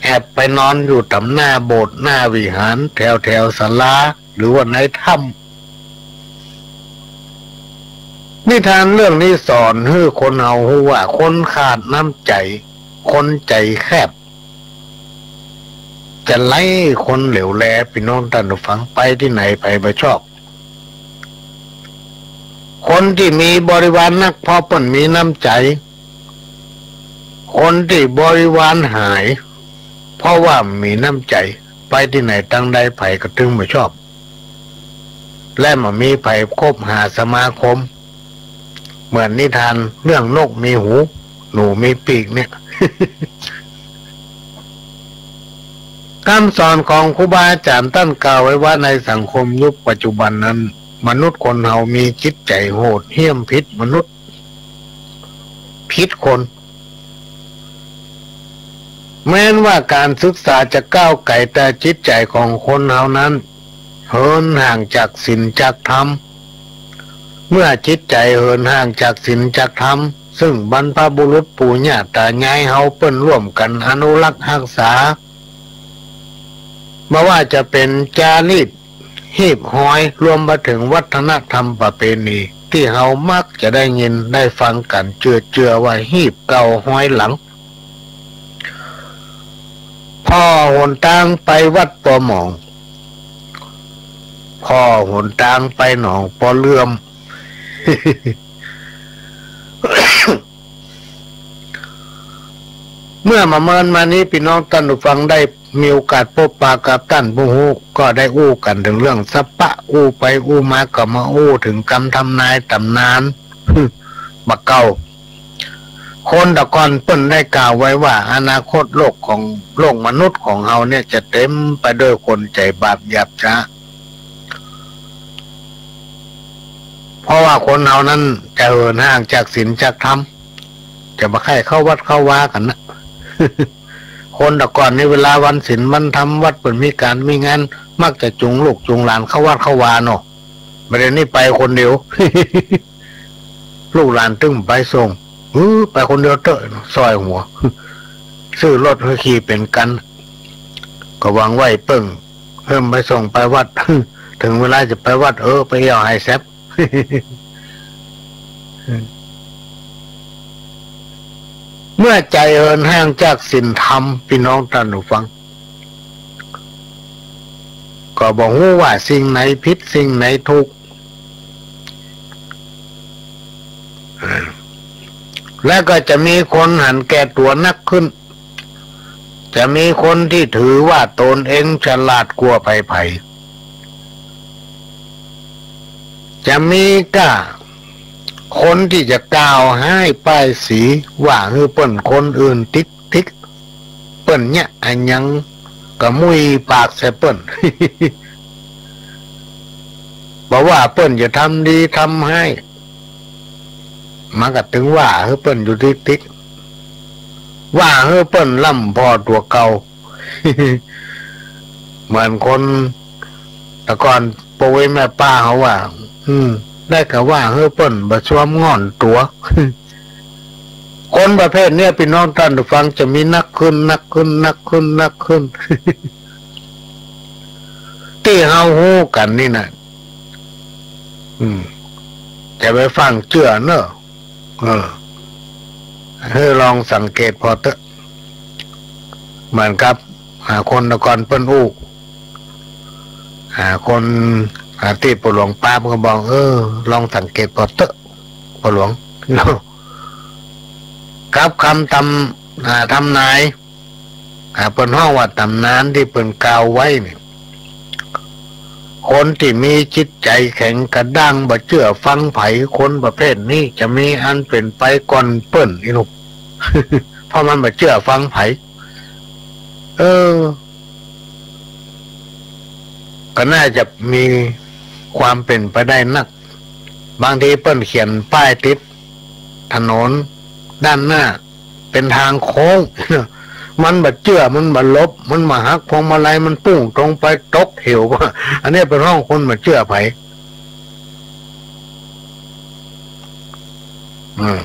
แอบไปนอนอยู่ต๋ามหน้าโบสถ์หน้าวิหาร แถวแถวศาลา หรือว่าในถ้ำ นิทานเรื่องนี้สอนหื้อคนเฮาฮู้ว่าคนขาดน้ำใจ๋ คนใจ๋แคบ จะไร้คนเหลียวแล ปี้น้องต้านผู้ฟัง ไปตี้ไหนใผบ่ชอบ คนตี้มีบริวารนัก เพราะเปิ้นมีน้ำใจ๋ คนตี้บริวารหาย เพราะว่ามีน้ำใจ๋ ไปตี้ไหนตังใดใผก็ตึงบ่ชอบ และบ่มีใผคบหาสมาคม เหมือนนิทานเรื่องนกมีหู หนูมีปีกเนี่ย กำสอนของครูบาอาจ๋ารย์ต้านกล่าวไว้ว่าในสังคมยุคปัจจุบันนั้น มนุษย์คนเฮามีจิตใจ๋โหดเหี้ยมผิดมนุษย์ ผิดคน แม้นว่าก๋านศึกษาจะก้าวไก๋ แต่จิตใจ๋ของคนเฮานั้น เหินห่างจากศีลจากธรรม เมื่อจิตใจ๋เหินห่างจากศีลจากธรรม ซึ่งบรรพบุรุษปู่ย่าต๋ายายเฮาเปิ้นร่วมกั๋นอนุรักษ์ฮักษา บ่ว่าจะเป๋นจารีต ฮีบฮอย รวมไปเถิงวัฒนธรรมประเพณี ตี้เฮามักจะได้ยินได้ฟังกั๋น เจือๆ ว่าฮีบเก่าฮอยหลัง ผ่อหนตางไปวัดปอหมอง ผ่อหนตางไปหนองปอเหลื่อม เมื่อบ่าเมินมานี้ ปี้น้องต้านผู้ฟังได้มีโอกาสปบปะกับต้านผู้ฮู้ ก็ได้อู้กั๋นเถิงเรื่องสัปปะ อู้ไปอู้มาก็มาอู้เถิงกำทำนายต๋ำนาน บ่าเก่า คนตะก่อนเปิ้นได้กล่าวไว้ว่า อนาคตโลกของ โลกมนุษย์ของเฮาเนี่ยจะเต๋มไปด้วยคนใจ๋บาปหยาบจ๊า เพราะว่าคนเฮานั้นจะเหินห่างจากศีลจากธรรม จะบ่ใค่เข้าวัดเข้าวากั๋นนะ คนตะก่อนนี่เวลาวันศีลวันธรรม วัดเปิ้นมีก๋านมีงาน มักจะจูงลูกจูงหลานเข้าวัดเข้าวาเนาะ บ่าเดี่ยวนี้ไปคนเดียว ลูกหลานตึงไปส่ง เออ ไปคนเดียวเต๊อะ ส่อยหัว ซื้อรถหื้อขี่เป๋นกั๋น ก็หวังว่าเปิ้ง เพิ่มไปส่งไปวัด เถิงเวลาจะไปวัด เออ ไปเอี่ยวไฮแซป เมื่อใจ๋เหินห่างจากศีลธรรม ปี้น้องต้านผู้ฟัง ก็บ่ฮู้ว่าสิ่งไหนผิดสิ่งไหนถูก และก็จะมีคนหันแก่ตั๋วนักขึ้น จะมีคนตี้ถือว่าตนเองฉลาดกว่าใผๆ จะมีก้าคนตี้จะกล่าวฮ้ายป้ายสี ว่าหื้อเปิ้นคนอื่นติ๊กๆ เปิ้นเยียะอะหยังก็มุยปากใส่เปิ้น บ่ว่าเปิ้นจะทำดีทำฮ้าย มันก็ตึงว่าหื้อเปิ้นอยู่ติ๊กๆ ว่าหื้อเปิ้นล่ำผ่อตั๋วเก่า เหมือนคนแต่ก่อนป้อแม่ป้าเฮาว่า อืม ได้ก็ว่าหื้อเปิ้นบ่ซวมง่อนตั๋ว คนประเภทเนี้ย ปี้น้องต้านผู้ฟัง จะมีนักขึ้น นักขึ้น นักขึ้น นักขึ้น ตี้เฮาฮู้กั๋นนี่นะ อืม จะไปฟั่งเจื้อเน่อ เออ หื้อลองสังเกตผ่อเต๊อะ เหมือนกับ อ่า คนแต่ก่อนเปิ้นอู้ อ่า คน อ่า ตี้ป้อหลวงปาบก็บอก เออ ลองสังเกตผ่อเต๊อะ ป้อหลวง กับกำตำ อ่า ตำนาย อ่า เปิ้นฮ้องว่าต๋ำนานตี้เปิ้นกล่าวไว้นี่ คนตี้มีจิตใจ๋แข็งกระด้างบ่เจื้อฟังใผ คนประเภทนี้จะมีอันเป๋นไปก่อนเปิ้น อีหนุ่ม เพราะมันบ่เจื้อฟังใผ เออ ก็น่าจะมีความเป๋นไปได้นัก บางทีเปิ้นเขียนป้ายติดถนนด้านหน้า เป๋นตางโค้ง มันบ่เจื้อ มันบ่หลบ มันบ่หักพวงมาลัย มันปุ้งตรงไปตกเหว อันนี้เปิ้นฮ้องคนบ่เจื้อใผ อืม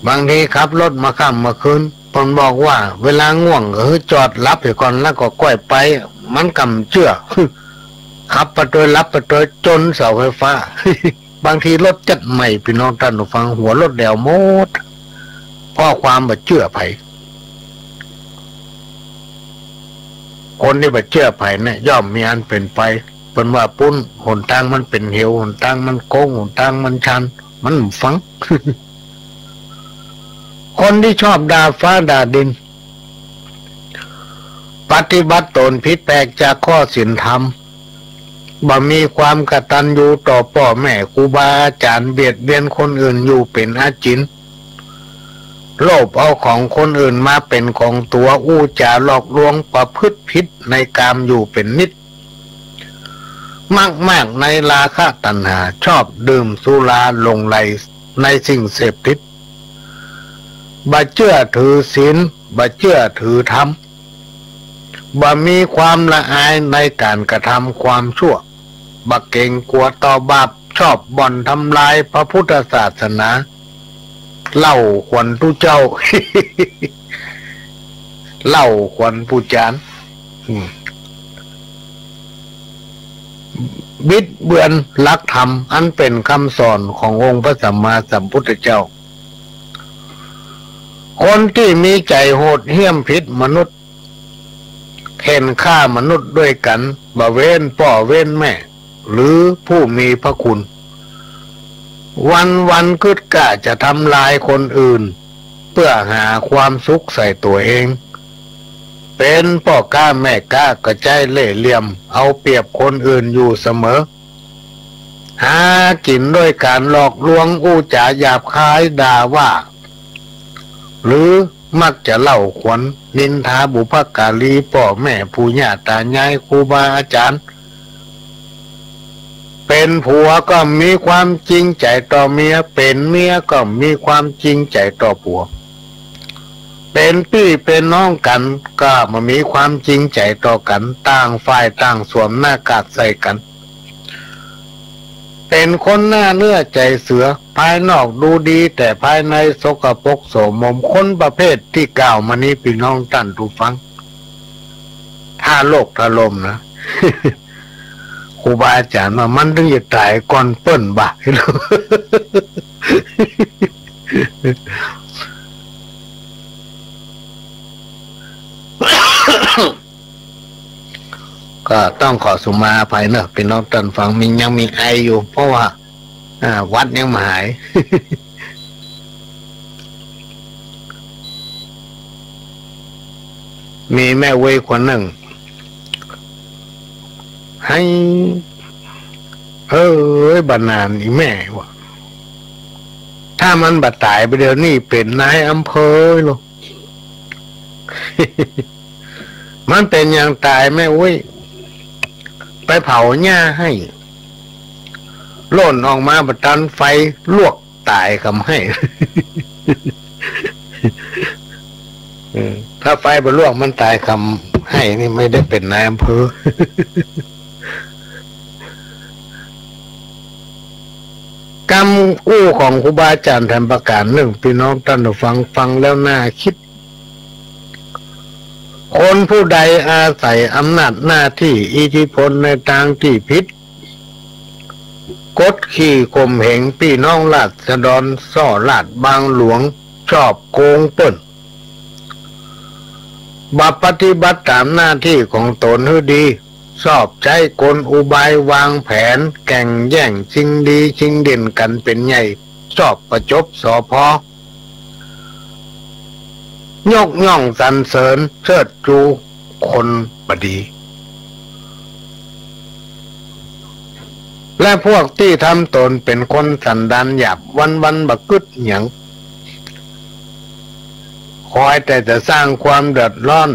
บางทีขับรถมาค่ำมาคืน เปิ้นบอกว่าเวลาง่วงก็หื้อจอดหลับเหียก่อน แล้วก็ก้อยไป มันก่ำเจื้อ ขับไปตวยหลับไปตวยจนเสาไฟฟ้า บางทีรถจัดใหม่ ปี้น้องต้านผู้ฟัง หัวรถแดวหมด เพราะความบ่เจื้อใผ คนตี้บ่เจื้อใผเนี่ย ย่อมมีอันเป๋นไป เปิ้นว่าปุ้นหนตางมันเป๋นเหว หนตางมันโค้ง หนตางมันชัน มันบ่ฟัง คนตี้ชอบด่าฟ้าด่าดิน ปฏิบัติต๋นผิดแผกจากข้อศีลธรรม บ่มีความกตัญญูต่อป้อแม่ครูบาอาจ๋ารย์ เบียดเบียนคนอื่นอยู่เป๋นอาจิณ โลภเอาของคนอื่นมาเป๋นของตั๋ว อู้จ๋าหลอกลวง ประพฤติผิดในกามอยู่เป๋นนิตย์ มักมากในราคะตัณหา ชอบดื่มสุราหลงใหลในสิ่งเสพติด บ่เจื้อถือศีล บ่เจื้อถือธรรม บ่มีความละอายในก๋านกระทำความชั่ว บ่เกรงกั๋วต่อบาป ชอบบ่อนทำลายพระพุทธศาสนา เล่าขวัญตุ๊เจ้า เล่าขวัญปู่จ๋ารย์ อืม บิดเบือนหลักธรรมอันเป๋นกำสอนขององค์พระสัมมาสัมพุทธเจ้า คนตี้มีใจ๋โหดเหี้ยมผิดมนุษย์ เข่นฆ่ามนุษย์ตวยกั๋น บ่เว้นป้อเว้นแม่ หรือผู้มีพระคุณ วันๆ กึ๊ดก้าจะทำลายคนอื่น เปื้อหาความสุขใส่ตั๋วเอง เป๋นป้อก๊าแม่ก๊าก็ใจ๊เล่ห์เหลี่ยม เอาเปรียบคนอื่นอยู่เสมอ หากิ๋นตวยก๋านหลอกลวง อู้จ๋าหยาบคายด่าว่า หรือมักจะเล่าขวัญนินทาบุพการี ป้อแม่ปู่ย่าต๋ายายครูบาอาจ๋ารย์ เป๋นผัวก็มีความจริงใจ๋ต่อเมีย เป๋นเมียก็มีความจริงใจ๋ต่อผัว เป๋นปี้เป๋นน้องกั๋นก็บ่มีความจริงใจ๋ต่อกั๋น ต่างฝ่ายต่างสวมหน้ากากใส่กั๋น เป๋นคนหน้าเนื้อใจ๋เสือ ภายนอกดูดีแต่ภายในสกปรกโสมม คนประเภทตี้กล่าวมานี้ ปี้น้องต้านผู้ฟัง ถ้าโลกถล่มนะ ครูบาอาจ๋ารย์ว่ามันตึงจะต๋ายก่อนเปิ้นบ่า เออ ก็ต้องขอสุมาอภัยเนอะ ปี้น้องต้านฟัง มี ยังมีไออยู่ เพราะว่า อ่า หวัดยังบ่หาย มีแม่เว้ยคนนึ่ง ไห้ เอ้ย บ่านานอี้แม่วะ ถ้ามันบ่ต๋ายไปเดี๋ยวนี้เป๋นนายอำเภอเลย มันเป๋นหยังต๋ายแม่เว้ย ไปเผาหญ้าไฮ่ ล่นออกมาบ่ตันไฟลวกต๋ายกำไฮ่ เออ ถ้าไฟบ่ลวกมันต๋ายกำไฮ่นี่ไม่ได้เป๋นนายอำเภอ กำอู้ของครูบาอาจ๋ารย์แถมประก๋านนึ่ง ปี้น้องต้านฟัง ฟังแล้วน่าคิด คนผู้ใดอาศัยอำนาจหน้าตี้อิทธิพลในตางตี้ผิด กดขี่ข่มเหงปี้น้องราษฎร ส่อราชบังหลวง ชอบโกงเปิ้น บ่ปฏิบัติต๋ามหน้าตี้ของต๋นหื้อดี ชอบใจ๊กลอุบายวางแผน แก่งแย่งชิงดีชิงเด่นกั๋นเป๋นใหญ่ ชอบประจบสอภอ ยกย่องสรรเสริญเชิดชูคนบ่ดี และพวกตี้ทำต๋นเป๋นคนสันดานหยาบ วันๆ บ่กึ๊ดหยัง คอยแต่จะสร้างความเดือดร้อน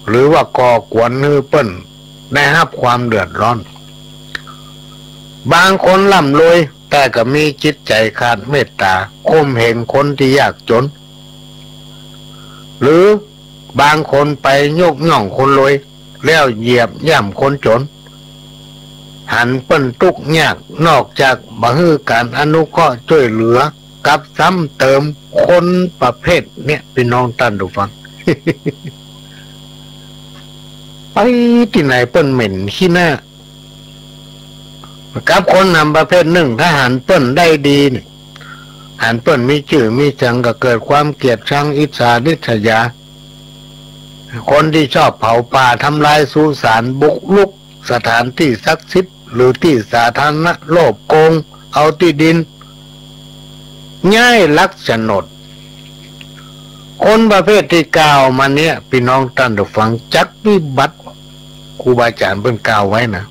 หรือว่าก่อกวนหื้อเปิ้นได้ฮับความเดือดร้อน บางคนร่ำรวย แต่ก็มีจิตใจ๋ขาดเมตต๋า ข่มเหงคนตี้ยากจ๋น หรือบางคนไปยกย่องคนรวย แล้วเหยียบย่ำคนจ๋น หันเปิ้นตุ๊กข์ยาก นอกจากบ่หื้อก๋านอนุเคราะห์จ้วยเหลือ กลับซ้ำเติมคนประเภทเนี้ย ปี้น้องต้านฟัง ไปตี้ไหนเปิ้นเหม็นขี้หน้า กับคนหนำประเภทนึ่ง ถ้าหันเปิ้นได้ดีนี่ หันเปิ้นมีจื้อมีเสียงก็เกิดความเกลียดชังอิจฉาริษยา คนตี้ชอบเผาป่าทำลายสุสาน บุกรุกสถานตี้ศักดิ์สิทธิ์ หรือตี้สาธารณะ โลภโกงเอาตี้ดิน ย้ายหลักโฉนด คนประเภทตี้กล่าวมาเนี้ย ปี้น้องต้านฟัง จักวิบัติ ครูบาอาจ๋ารย์เปิ้นกล่าวไว้นะ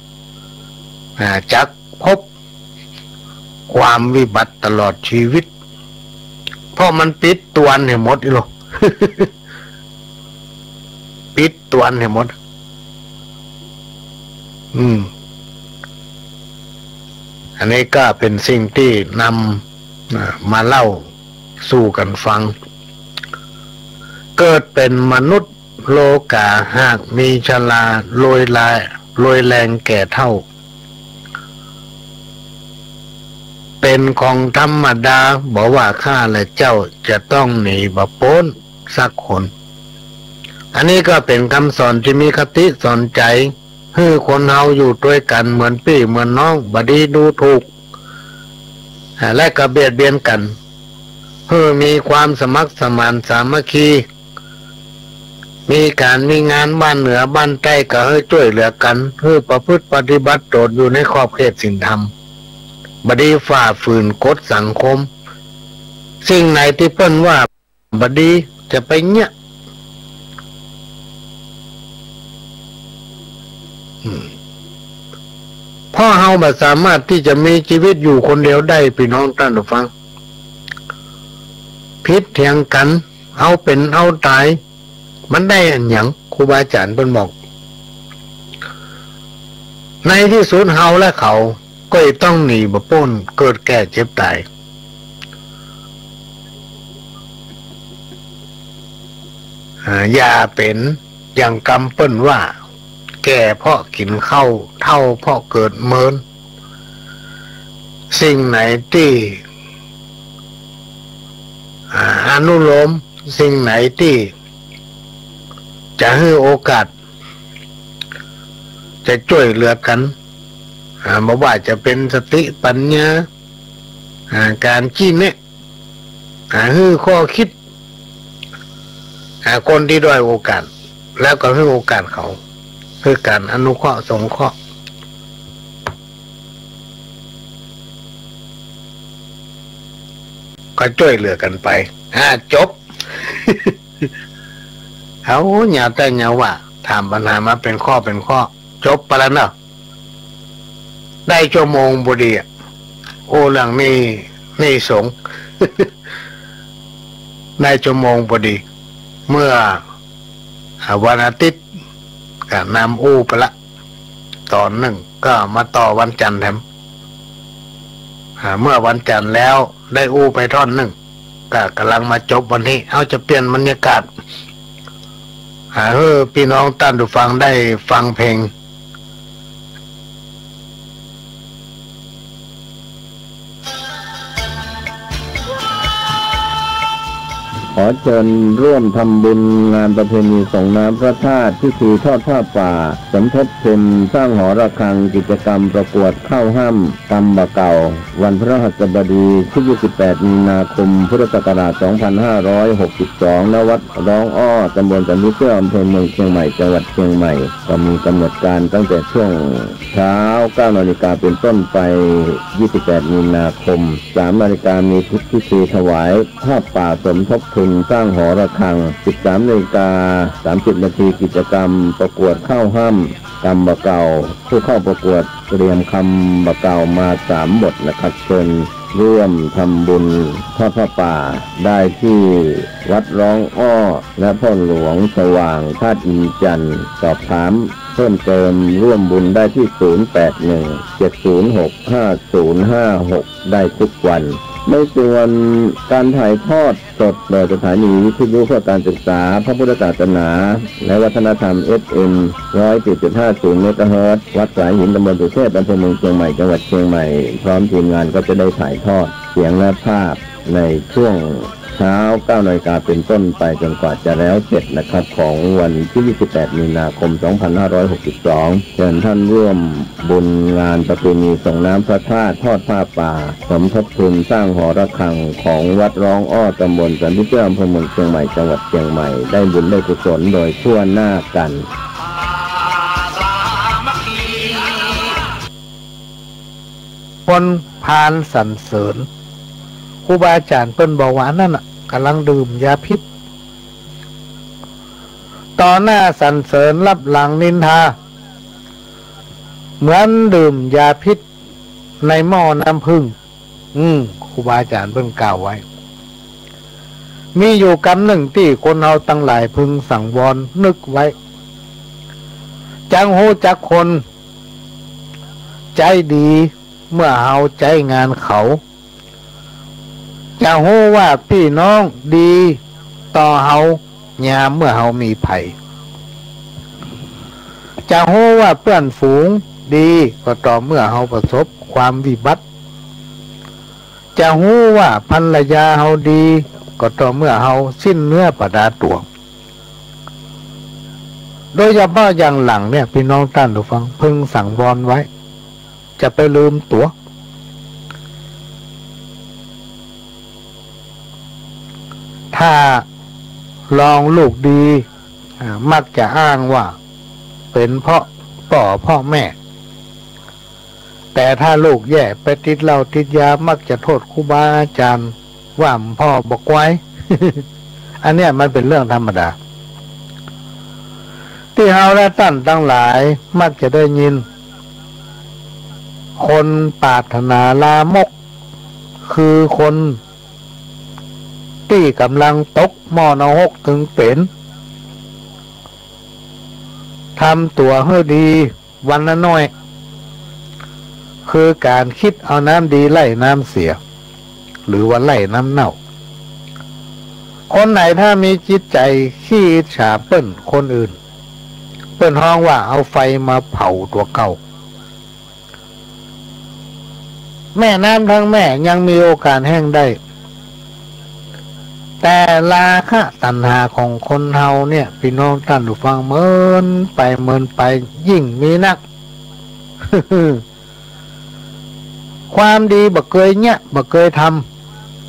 อ่า จักพบความวิบัติตลอดชีวิต เพราะมันปิดตวนหื้อหมดอี้โล ปิดตวนหื้อหมด อืม อันนี้ก็เป๋นสิ่งตี้นำ อ่า มาเล่าสู่กั๋นฟัง เกิดเป๋นมนุษย์ โลก๋าหากมีชรา โรยลาย โรยแรงแก่เฒ่า เป๋นของธรรมดา บ่ว่าข้าและเจ้าจะต้องหนีบ่ป๊นสักคน อันนี้ก็เป๋นกำสอนตี้มีคติสอนใจ๋ หื้อคนเฮาอยู่ตวยกั๋นเหมือนปี้เหมือนน้อง บ่ดีดูถูก อ่า และก็เบียดเบียนกั๋น หื้อมีความสมัครสมานสามัคคี มีก๋านมีงานบ้านเหนือบ้านใต้ก็หื้อจ้วยเหลือกั๋น หื้อประพฤติปฏิบัติต๋นอยู่ในขอบเขตศีลธรรม บ่ดีฝ่าฝืนกฎสังคม สิ่งไหนตี้เปิ้นว่าบ่ดีจะไปเยียะ อืม เพราะเฮาบ่สามารถตี้จะมีจีวิตอยู่คนเดียวได้ ปี้น้องต้านฟัง ผิดเถียงกั๋น เอาเป๋นเอาต๋าย มันได้อันหยัง ครูบาอาจ๋ารย์เปิ้นบอก ในตี้สุดเฮาและเขาก็จะต้องหนีบ่ป๊น เกิดแก่เจ็บต๋าย อ่า อย่าเป๋นอย่างกำเปิ้นว่า แก่เพราะกิ๋นข้าว เฒ่าเพราะเกิดเมิน สิ่งไหนตี้ อ่า อนุโลม สิ่งไหนตี้จะหื้อโอกาส จะจ้วยเหลือกั๋น อ่า บ่ว่าจะเป๋นสติปัญญา อ่า ก๋านจี้แนะ อ่า หื้อข้อคิด อ่า คนตี้ด้อยโอกาส แล้วก็หื้อโอกาสเขา คือก๋านอนุเคราะห์สงเคราะห์ ก็จ้วยเหลือกั๋นไป อ่า จบ เอา เยียะแต่เยียะว่า ถามปัญหามาเป๋นข้อเป๋นข้อ จบไปแล้วเนาะ ได้ชั่วโมงพอดีอะ โอ้ เรื่องหนี้ หนี้สงฆ์ ได้ชั่วโมงพอดี เมื่อ อ่า วันอาทิตย์ ก็นำอู้ไปละ ต๋อนนึ่ง ก็มาต่อวันจันทร์แถม อ่า เมื่อวันจันทร์แล้วได้อู้ไปท่อนนึ่ง ก็ก่ำลังมาจบวันนี้ เอา จะเปลี่ยนบรรยากาศ อ่า หื้อปี้น้องต้านผู้ฟังได้ฟังเพลง ขอเชิญร่วมทำบุญงานประเพณีส่งน้ำพระธาตุ พิธีทอดผ้าป่า สมทบทุนสร้างหอระฆัง กิจกรรมประกวดเข้าฮ่ำ กำบ่าเก่า วันพฤหัสบดีที่ยี่สิบแปดมีนาคม พุทธศักราชสองพันห้าร้อยหกสิบสอง ณ วัดร้องอ้อ ตำบลสันผีเสื้อ อำเภอเมืองเชียงใหม่ จังหวัดเชียงใหม่ ก็มีกำหนดการตั้งแต่ช่วงเช้าเก้านาฬิกาเป็นต้นไป ยี่สิบแปดมีนาคม สามนาฬิกามีพิธีถวายผ้าป่าสมทบทุนสร้างหอระฆัง สิบสามนาฬิกาสามสิบนาที กิจกรรมประกวดเข้าฮ่ำ กำบ่าเก่า ผู้เข้าประกวดเตรียมกำบ่าเก่ามาสามบทนะครับ เชิญร่วมทำบุญทอดผ้าป่าได้ที่วัดร้องอ้อ และพ่อหลวงสว่างธาตุอินทร์จันทร์ สอบถามเพิ่มเติมร่วมบุญได้ที่ ศูนย์แปดหนึ่ง เจ็ดศูนย์หก ห้าศูนย์ห้าหก ได้ทุกวัน ในส่วนการถ่ายทอด สดโดยสถานีวิทยุเพื่อการศึกษาพระพุทธศาสนาและวัฒนธรรม เอฟเอ็ม ร้อยสี่จุดห้าศูนย์เมกะเฮิรตซ์ วัดสายหิน ตำบลสุเทพ อำเภอเมืองเชียงใหม่ จังหวัดเชียงใหม่ พร้อมทีมงานก็จะได้ถ่ายทอดเสียงและภาพในช่วงเช้าเก้านาฬิกาเป็นต้นไปจนกว่าจะแล้วเสร็จนะครับ ของวันที่ยี่สิบแปดมีนาคมสองพันห้าร้อยหกสิบสอง เชิญท่านร่วม บุญงานประเพณีส่งน้ำพระธาตุ ทอดผ้าป่า สมทบทุนสร้างหอระฆังของวัดร้องอ้อ ตำบลสันผีเสื้อ อำเภอเมืองเชียงใหม่ จังหวัดเชียงใหม่ ได้บุญได้กุศลโดยทั่วหน้ากัน คนพาลสรรเสริญ ครูบาอาจ๋ารย์เปิ้นบอกว่าอันนั้นน่ะ ก่ำลังดื่มยาพิษ ต่อหน้าสรรเสริญ ลับหลังนินทา เหมือนดื่มยาพิษในหม้อน้ำผึ้ง อืม ครูบาอาจ๋ารย์เปิ้นกล่าวไว้ มีอยู่กำนึ่งตี้คนเฮาตังหลายพึงสังวรนึกไว้ จักฮู้จักคนใจ๊ดีเมื่อเฮาใจ๊งานเขา จะฮู้ว่าปี้น้องดีต่อเฮายามเมื่อเฮามีภัย จะฮู้ว่าเปื้อนฝูงดีก็ต่อเมื่อเฮาประสบความวิบัติ จะฮู้ว่าภรรยาเฮาดีก็ต่อเมื่อเฮาสิ้นเนื้อประดาตั๋ว โดยเฉพาะอย่างหลังเนี่ย ปี้น้องต้านผู้ฟังพึงสังวรไว้ จะไปลืมตั๋ว ถ้าลองลูกดี อ่า มักจะอ้างว่าเป๋นเพราะป้อเพราะแม่ แต่ถ้าลูกแย่ไปติดเหล้าติดยา มักจะโต้ษครูบาอาจ๋ารย์ว่าพ่อบ่ไกว อันเนี้ยมันเป๋นเรื่องธรรมดา ตี้เฮาและต้านตังหลายมักจะได้ยิน คนปรารถนาลามก คือคนตี้ก่ำลังตกหม้อนรกตึงเป๋น ทำตั๋วหื้อดีวันละน้อย คือก๋านคิดเอาน้ำดีไล่น้ำเสีย หรือว่าไล่น้ำเน่า คนไหนถ้ามีจิตใจ๋ขี้อิจฉาเปิ้นคนอื่น เปิ้นฮ้องว่าเอาไฟมาเผาตั๋วเก่า แม่น้ำทั้งแม่ยังมีโอกาสแห้งได้ แต่ราคะตัณหาของคนเฮาเนี่ย ปี้น้องต้านผู้ฟัง เมินไปเมินไปยิ่งมีนัก ความดีบ่เกยเยียะ บ่เกยท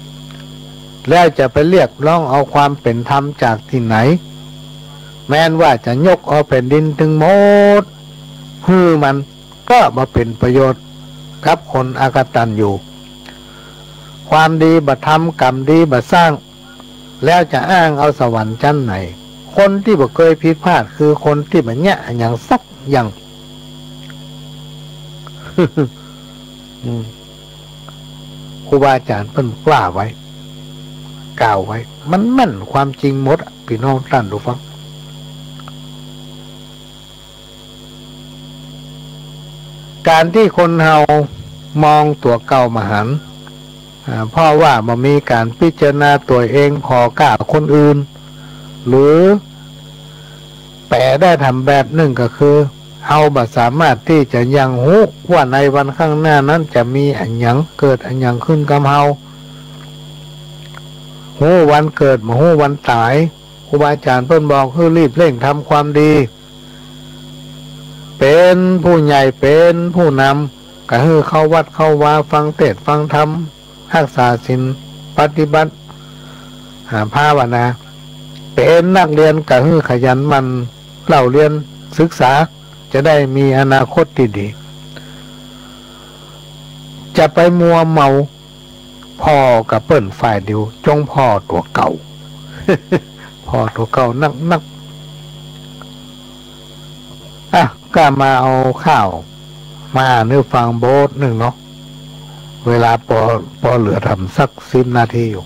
ำ แล้วจะไปเรียกร้องเอาความเป๋นธรรมจากตี้ไหน แม้นว่าจะยกเอาแผ่นดินตึงหมดหื้อมัน ก็บ่เป๋นประโยชน์กับคนอกตัญญู ความดีบ่ทำ กรรมดีบ่สร้าง แล้วจะอ้างเอาสวรรค์จั้นไหน คนตี้บ่เกยผิดพลาดคือคนตี้บ่เยียะอะหยังสักอย่าง อืม ครูบาอาจ๋ารย์เปิ้นว่าไว้ กล่าวไว้ มันแม่นความจริงหมดอะ ปี้น้องต้านผู้ฟัง ก๋านตี้คนเฮามองตั๋วเก่าบ่หัน อ่า เพราะว่าบ่มีก๋านพิจารณาตั๋วเองผ่อก้าคนอื่น หรือแป๋ได้แถมแบบนึ่งก็คือ เฮาบ่สามารถตี้จะยังฮู้ว่าในวันข้างหน้านั้นจะมีอะหยัง เกิดอะหยังขึ้นกับเฮา ฮู้วันเกิด บ่ฮู้วันต๋าย ครูบาอาจ๋ารย์เปิ้นบอกหื้อรีบเร่งทำความดี เป๋นผู้ใหญ่ เป๋นผู้นำ ก็หื้อเข้าวัดเข้าวา ฟังเตสน์ฟังธรรม ฮักษาศีล ปฏิบัติ อ่า ภาวนา เป๋นนักเรียนก็หื้อขยันหมั่นเล่าเรียนศึกษา จะได้มีอนาคตตี้ดี จะไปมัวเมา ผ่อกับเปิ้นฝ่ายเดียว จงผ่อตั๋วเก่า ผ่อตั๋วเก่านักๆ อ่ะ ก็มาเอาข่าวมาอ่านหื้อฟังบทนึ่งเนาะ เวลาปอ ปอเหลือแถมสักสิบนาทีอยู่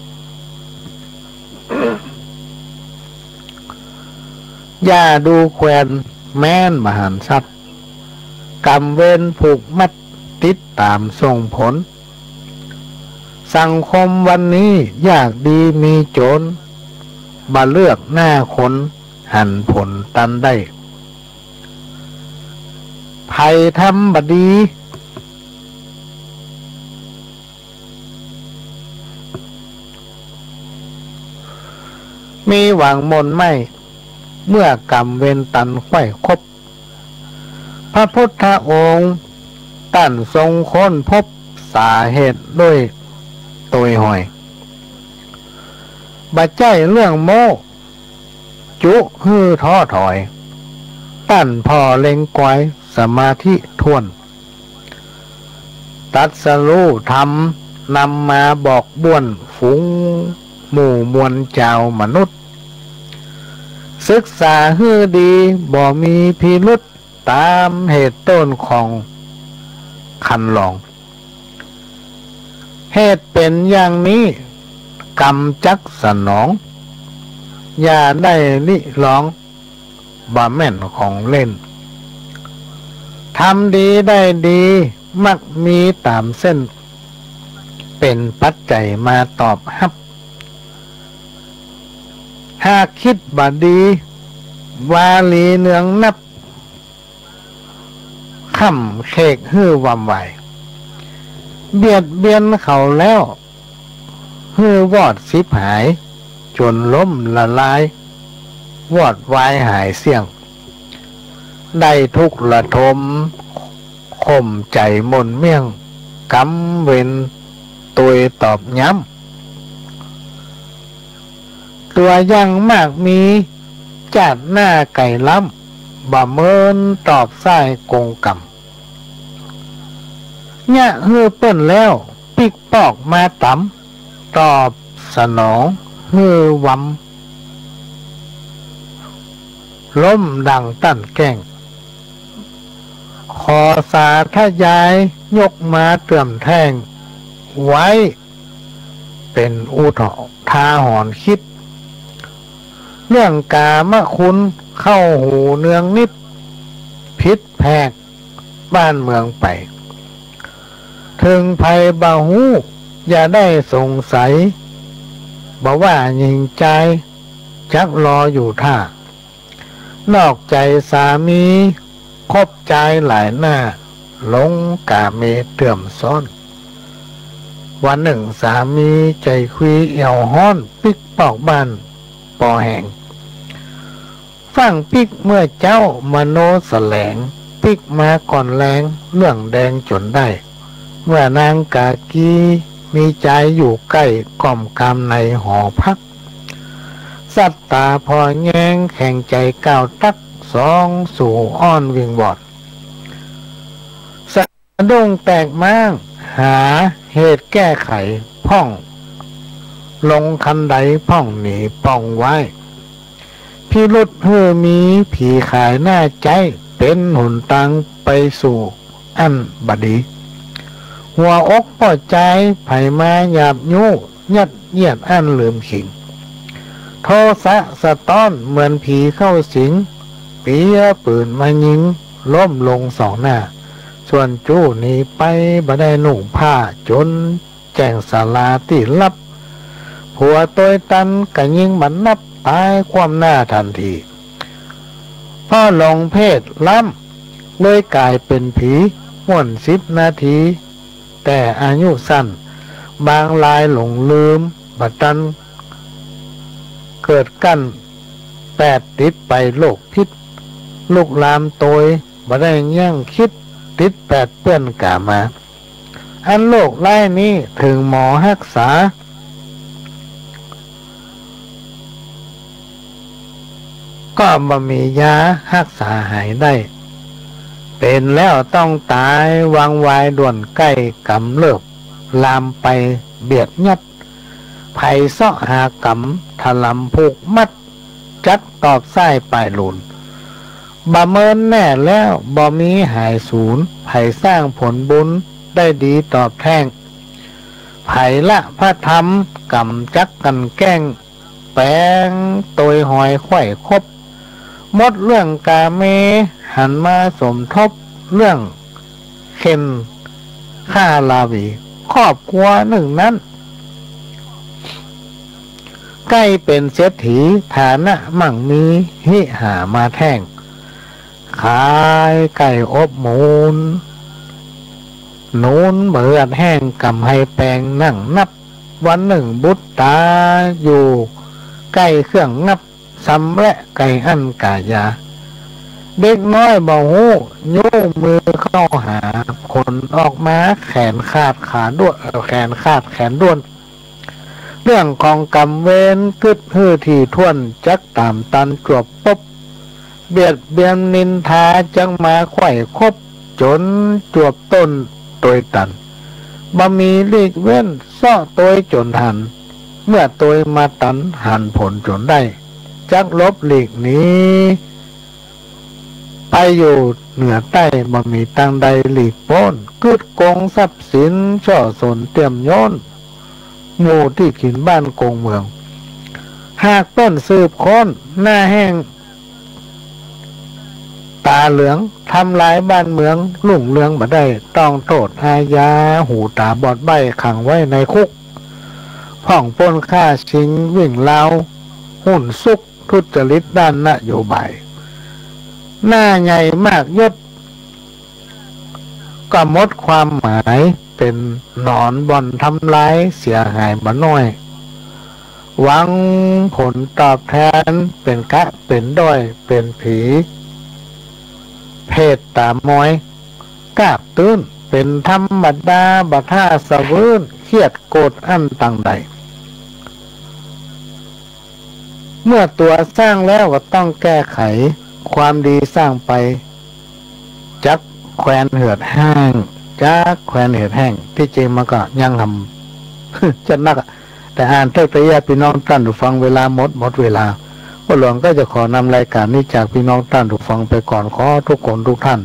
อย่าดูแควนแม้นบ่หันทรัพย์ กรรมเวรผูกมัดติดต๋ามส่งผล สังคมวันนี้ยากดีมีจน บ่เลือกหน้าคนหันผลตันได้ ใผทำบ่ดี มีหวังหม่นไหม้ เมื่อกรรมเวรตันใค่คบ พระพุทธองค์ต้านทรงค้นพบสาเหตุด้วยตวยหอย บ่ใจ้เรื่องโม้ จุหื้อท้อถอย ต้านผ่อเล็งกอยสมาธิถ้วน ตรัสรู้ธรรมนำมาบอกบ้วนฝูงหมู่มวลจาวมนุษย์ ศึกษาหื้อดีบ่มีพิรุธ ต๋ามเหตุต้นของคันลอง เหตุเป๋นอย่างนี้ กรรมจักสนอง อย่าได้ริลอง บ่แม่นของเล่น ทำดีได้ดี มักมีต๋ามเส้น เป๋นปัจจัยมาตอบฮับ หากกึ๊ดบ่ดี วาลีเนืองนับ ค่ำเขกหื้อวำวาย เบียดเบียนเขาแล้ว หื้อวอดฉิบหาย จ๋นล้มละลาย วอดวายหายเสี้ยง ได้ทุกข์ระทม ข่มใจ๋หม่นเมี่ยง กรรมเวรตวยตอบย้ำ ตั๋วอย่างมากมี จาติหน้าไก๋ล้ำ บ่เมินตอบใส้กงกรรม เยียะหื้อเปิ้นแล้ว ปิ๊กปอกมาต๋ำ ตอบสนองหื้อวำ ล้มดังต้านแก้ง ขอสาธยายยกมาเตื้อมแท่ง ไว้เป๋นอุทาหรณ์กึ๊ด เรื่องกามคุณเข้าหูเนืองนิด ผิดแผกบ้านเมืองไป เถิงใผบ่ฮู้อย่าได้สงสัย บ่ว่าญิงจายจักรออยู่ท่า นอกใจ๋สามีคบจายหลายหน้า หลงก๋าเมเตื้อมซ้อน วันนึ่งสามีใจ๋คุยแอ่วฮ้อน ปิ๊กปอกบ้านปอแหง ฟั่งปิ๊กเมื่อเจ๊ามโนแสลง ปิ๊กมาก่อนแลงเรื่องแดงจ๋นได้ เมื่อนางกากีมีจายอยู่ใก้ ก้อมกามในหอพัก สัตตาผ่อแย้ง แข็งใจ๋ก้าวตั๊ก สองสู่อ้อนวิงวอน สะดุ้งแตกม้าง หาเหตุแก้ไข พ่องลงคันใด พ่องหนีป้องไว้ พิรุธหื้อมี ผีขายหน้าใจ๊ เป๋นหนตางไปสู่อันบ่ดี หัวอกป้อจาย ใผมาหยาบยู้ ยัดเยียดอั้นลืมขิง โทสะสะต๊อนเหมือนผีเข้าสิง เปียปืนมายิง ล้มลงสองหน้า ส่วนจู้หนีไป บ่ได้นุ่งผ้า จ๋นแจ้งศาลาตี้ลับ ผัวตวยตัน กะยิงบ่นับ ต๋ายคว่ำหน้าตันที เพราะหลงเพศล้ำ เลยก๋ายเป๋นผี ม่วนสิบนาที แต่อายุสั้น บางรายหลงลืม บ่ตันเกิดกั้น แปดติดไปโรคพิษ ลุกลามตวย บ่ได้ยั้งคิด ติดแปดเปื้อนก๋ามา อันโรคร้ายนี้ เถิงหมอฮักษา ก็บ่มียาฮักษาหายได้ เป๋นแล้วต้องต๋าย วังวายด่วนใก้ ก๋ำเริบลามไปเบียดยัด ใผเซาะหากำ ถลำผูกมัด จักตอบซ้ายป่ายหลุน บ่เมินแน่แล้ว บ่มีหายสูญ ใผสร้างผลบุญ ได้ดีตอบแท่ง ใผละพระธรรม ก๋ำจักกลั่นแกล้ง แป๋งตวยหอยไขว้คบ หมดเรื่องก๋าเม หันมาสมทบ เรื่องเข่นฆ่าราวี ครอบครัวนึ่งนั้น ใก้เป๋นเศรษฐี ฐานะมั่งมี หิหามาแท่ง ขายไก่อบหมูน หนุนบ่เหือดแห้ง ก๋ำไฮแปงนั่งนับ วันนึ่งบุตรต๋า อยู่ใก้เครื่องงับ ซำแวะไก่อั้นก๋ายา เด็กน้อยบ่ฮู้ ยู้มือเข้าหา ผลออกมาแขนขาดขาด้วน เอ่อ แขนขาดแขนด้วน เรื่องของกรรมเวรกึ๊ดหื้อถี่ถ้วน จักต๋ามตันจวบปบ เบียดเบียนนินทา จักมาไขว้คบ จ๋นจวบต้นตวยตัน บ่มีหลีกเว้น เซาะตวยจ๋นหัน เมื่อตวยมาตัน หันผลจ๋นได้ จักหลบหลีกหนี ไปอยู่เหนือใต้ บ่มีตางใดหลีกป๊น กึ๊ดโกงทรัพย์สิน เซาะสนเตี้ยมโย้น หมู่ตี้กิ๋นบ้านโกงเมือง หากเปิ้นสืบค้น หน้าแห้งต๋าเหลือง ทำลายบ้านเมือง รุ่งเรืองบ่ได้ ต้องโต้ษอาญา หูต๋าบอดใบ้ ขังไว้ในคุก พ่องปล้นฆ่าชิง วิ่งราว หุ้นซุก ทุจริตด้านนโยบาย หน้าใหญ่มากยศ ก็หมดความหมาย เป๋นหนอนบ่อนทำลาย เสียหายบ่น้อย หวังผลตอบแทน เป๋นกะเป๋นด้อย เป๋นผี เพศต๋ามอย กาบตื้น เป๋นธรรมดา บ่ถ้าสะวื้น เครียดโกรธอั้นตางใด เมื่อตั๋วสร้างแล้วก็ต้องแก้ไข ความดีสร้างไป จักแควนเหือดแห้ง จักแควนเหือดแห้ง ตี้จริงมันก็ยังหำ จัดนักอะ แต่อ่านเถิดเต๊อะ ปี้น้องต้านผู้ฟัง เวลาหมด หมดเวลา ป้อหลวงก็จะขอนำรายก๋านนี้จากปี้น้องต้านผู้ฟังไปก่อน ขอทุกคนทุกท่าน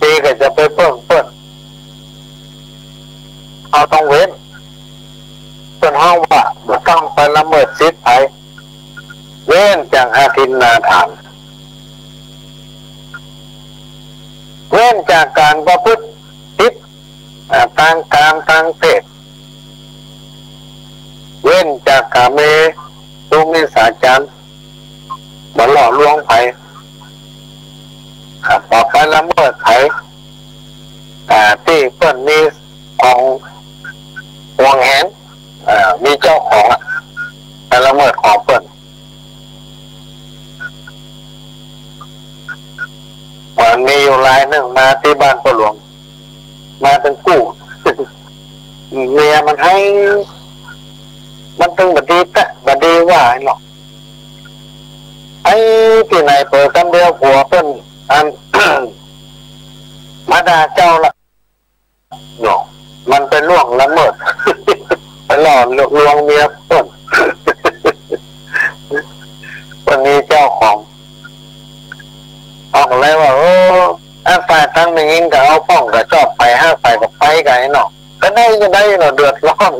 ตี้ก็จะไปเปิ้งเปิ้น เฮาต้องเว้น เปิ้นฮ้องว่าบ่ต้องไปละเมิดสิทธิ์ใผ เว้นจากอทินนาทาน เว้นจากก๋านประพฤติผิด อ่า ตางกามตางเพศ เว้นจากก๋าเมสุมิจฉาจาร บ่หลอกลวงใผ อ่า บ่ไปละเมิดใผ อ่า ตี้เปิ้นมีของหวงแหน อ่า มีเจ้าของอะ ไปละเมิดของเปิ้น มันมีอยู่รายนึ่งมาตี้บ้านป้อหลวง มาตึงกู้ เมียมันไห้ มันตึงบ่ดีแต๊ บ่ดีว่าเนาะ ไห้ตี้ไหนเป๋อ กำเดียวผัวเปิ้น อัน มาด่าเจ้าละเนาะ มันไปล่วงละเมิด ไปหลอกลวงเมียเปิ้น เปิ้นมีเจ้าของ เฮาก็เลยว่า เออ อันฝ่ายตังแม่ญิงก็เอาป้องก็จอบไป หาฝ่ายก็ไปก็ไอ้เนาะ ก็ได้ก็ได้เนาะ เดือดร้อน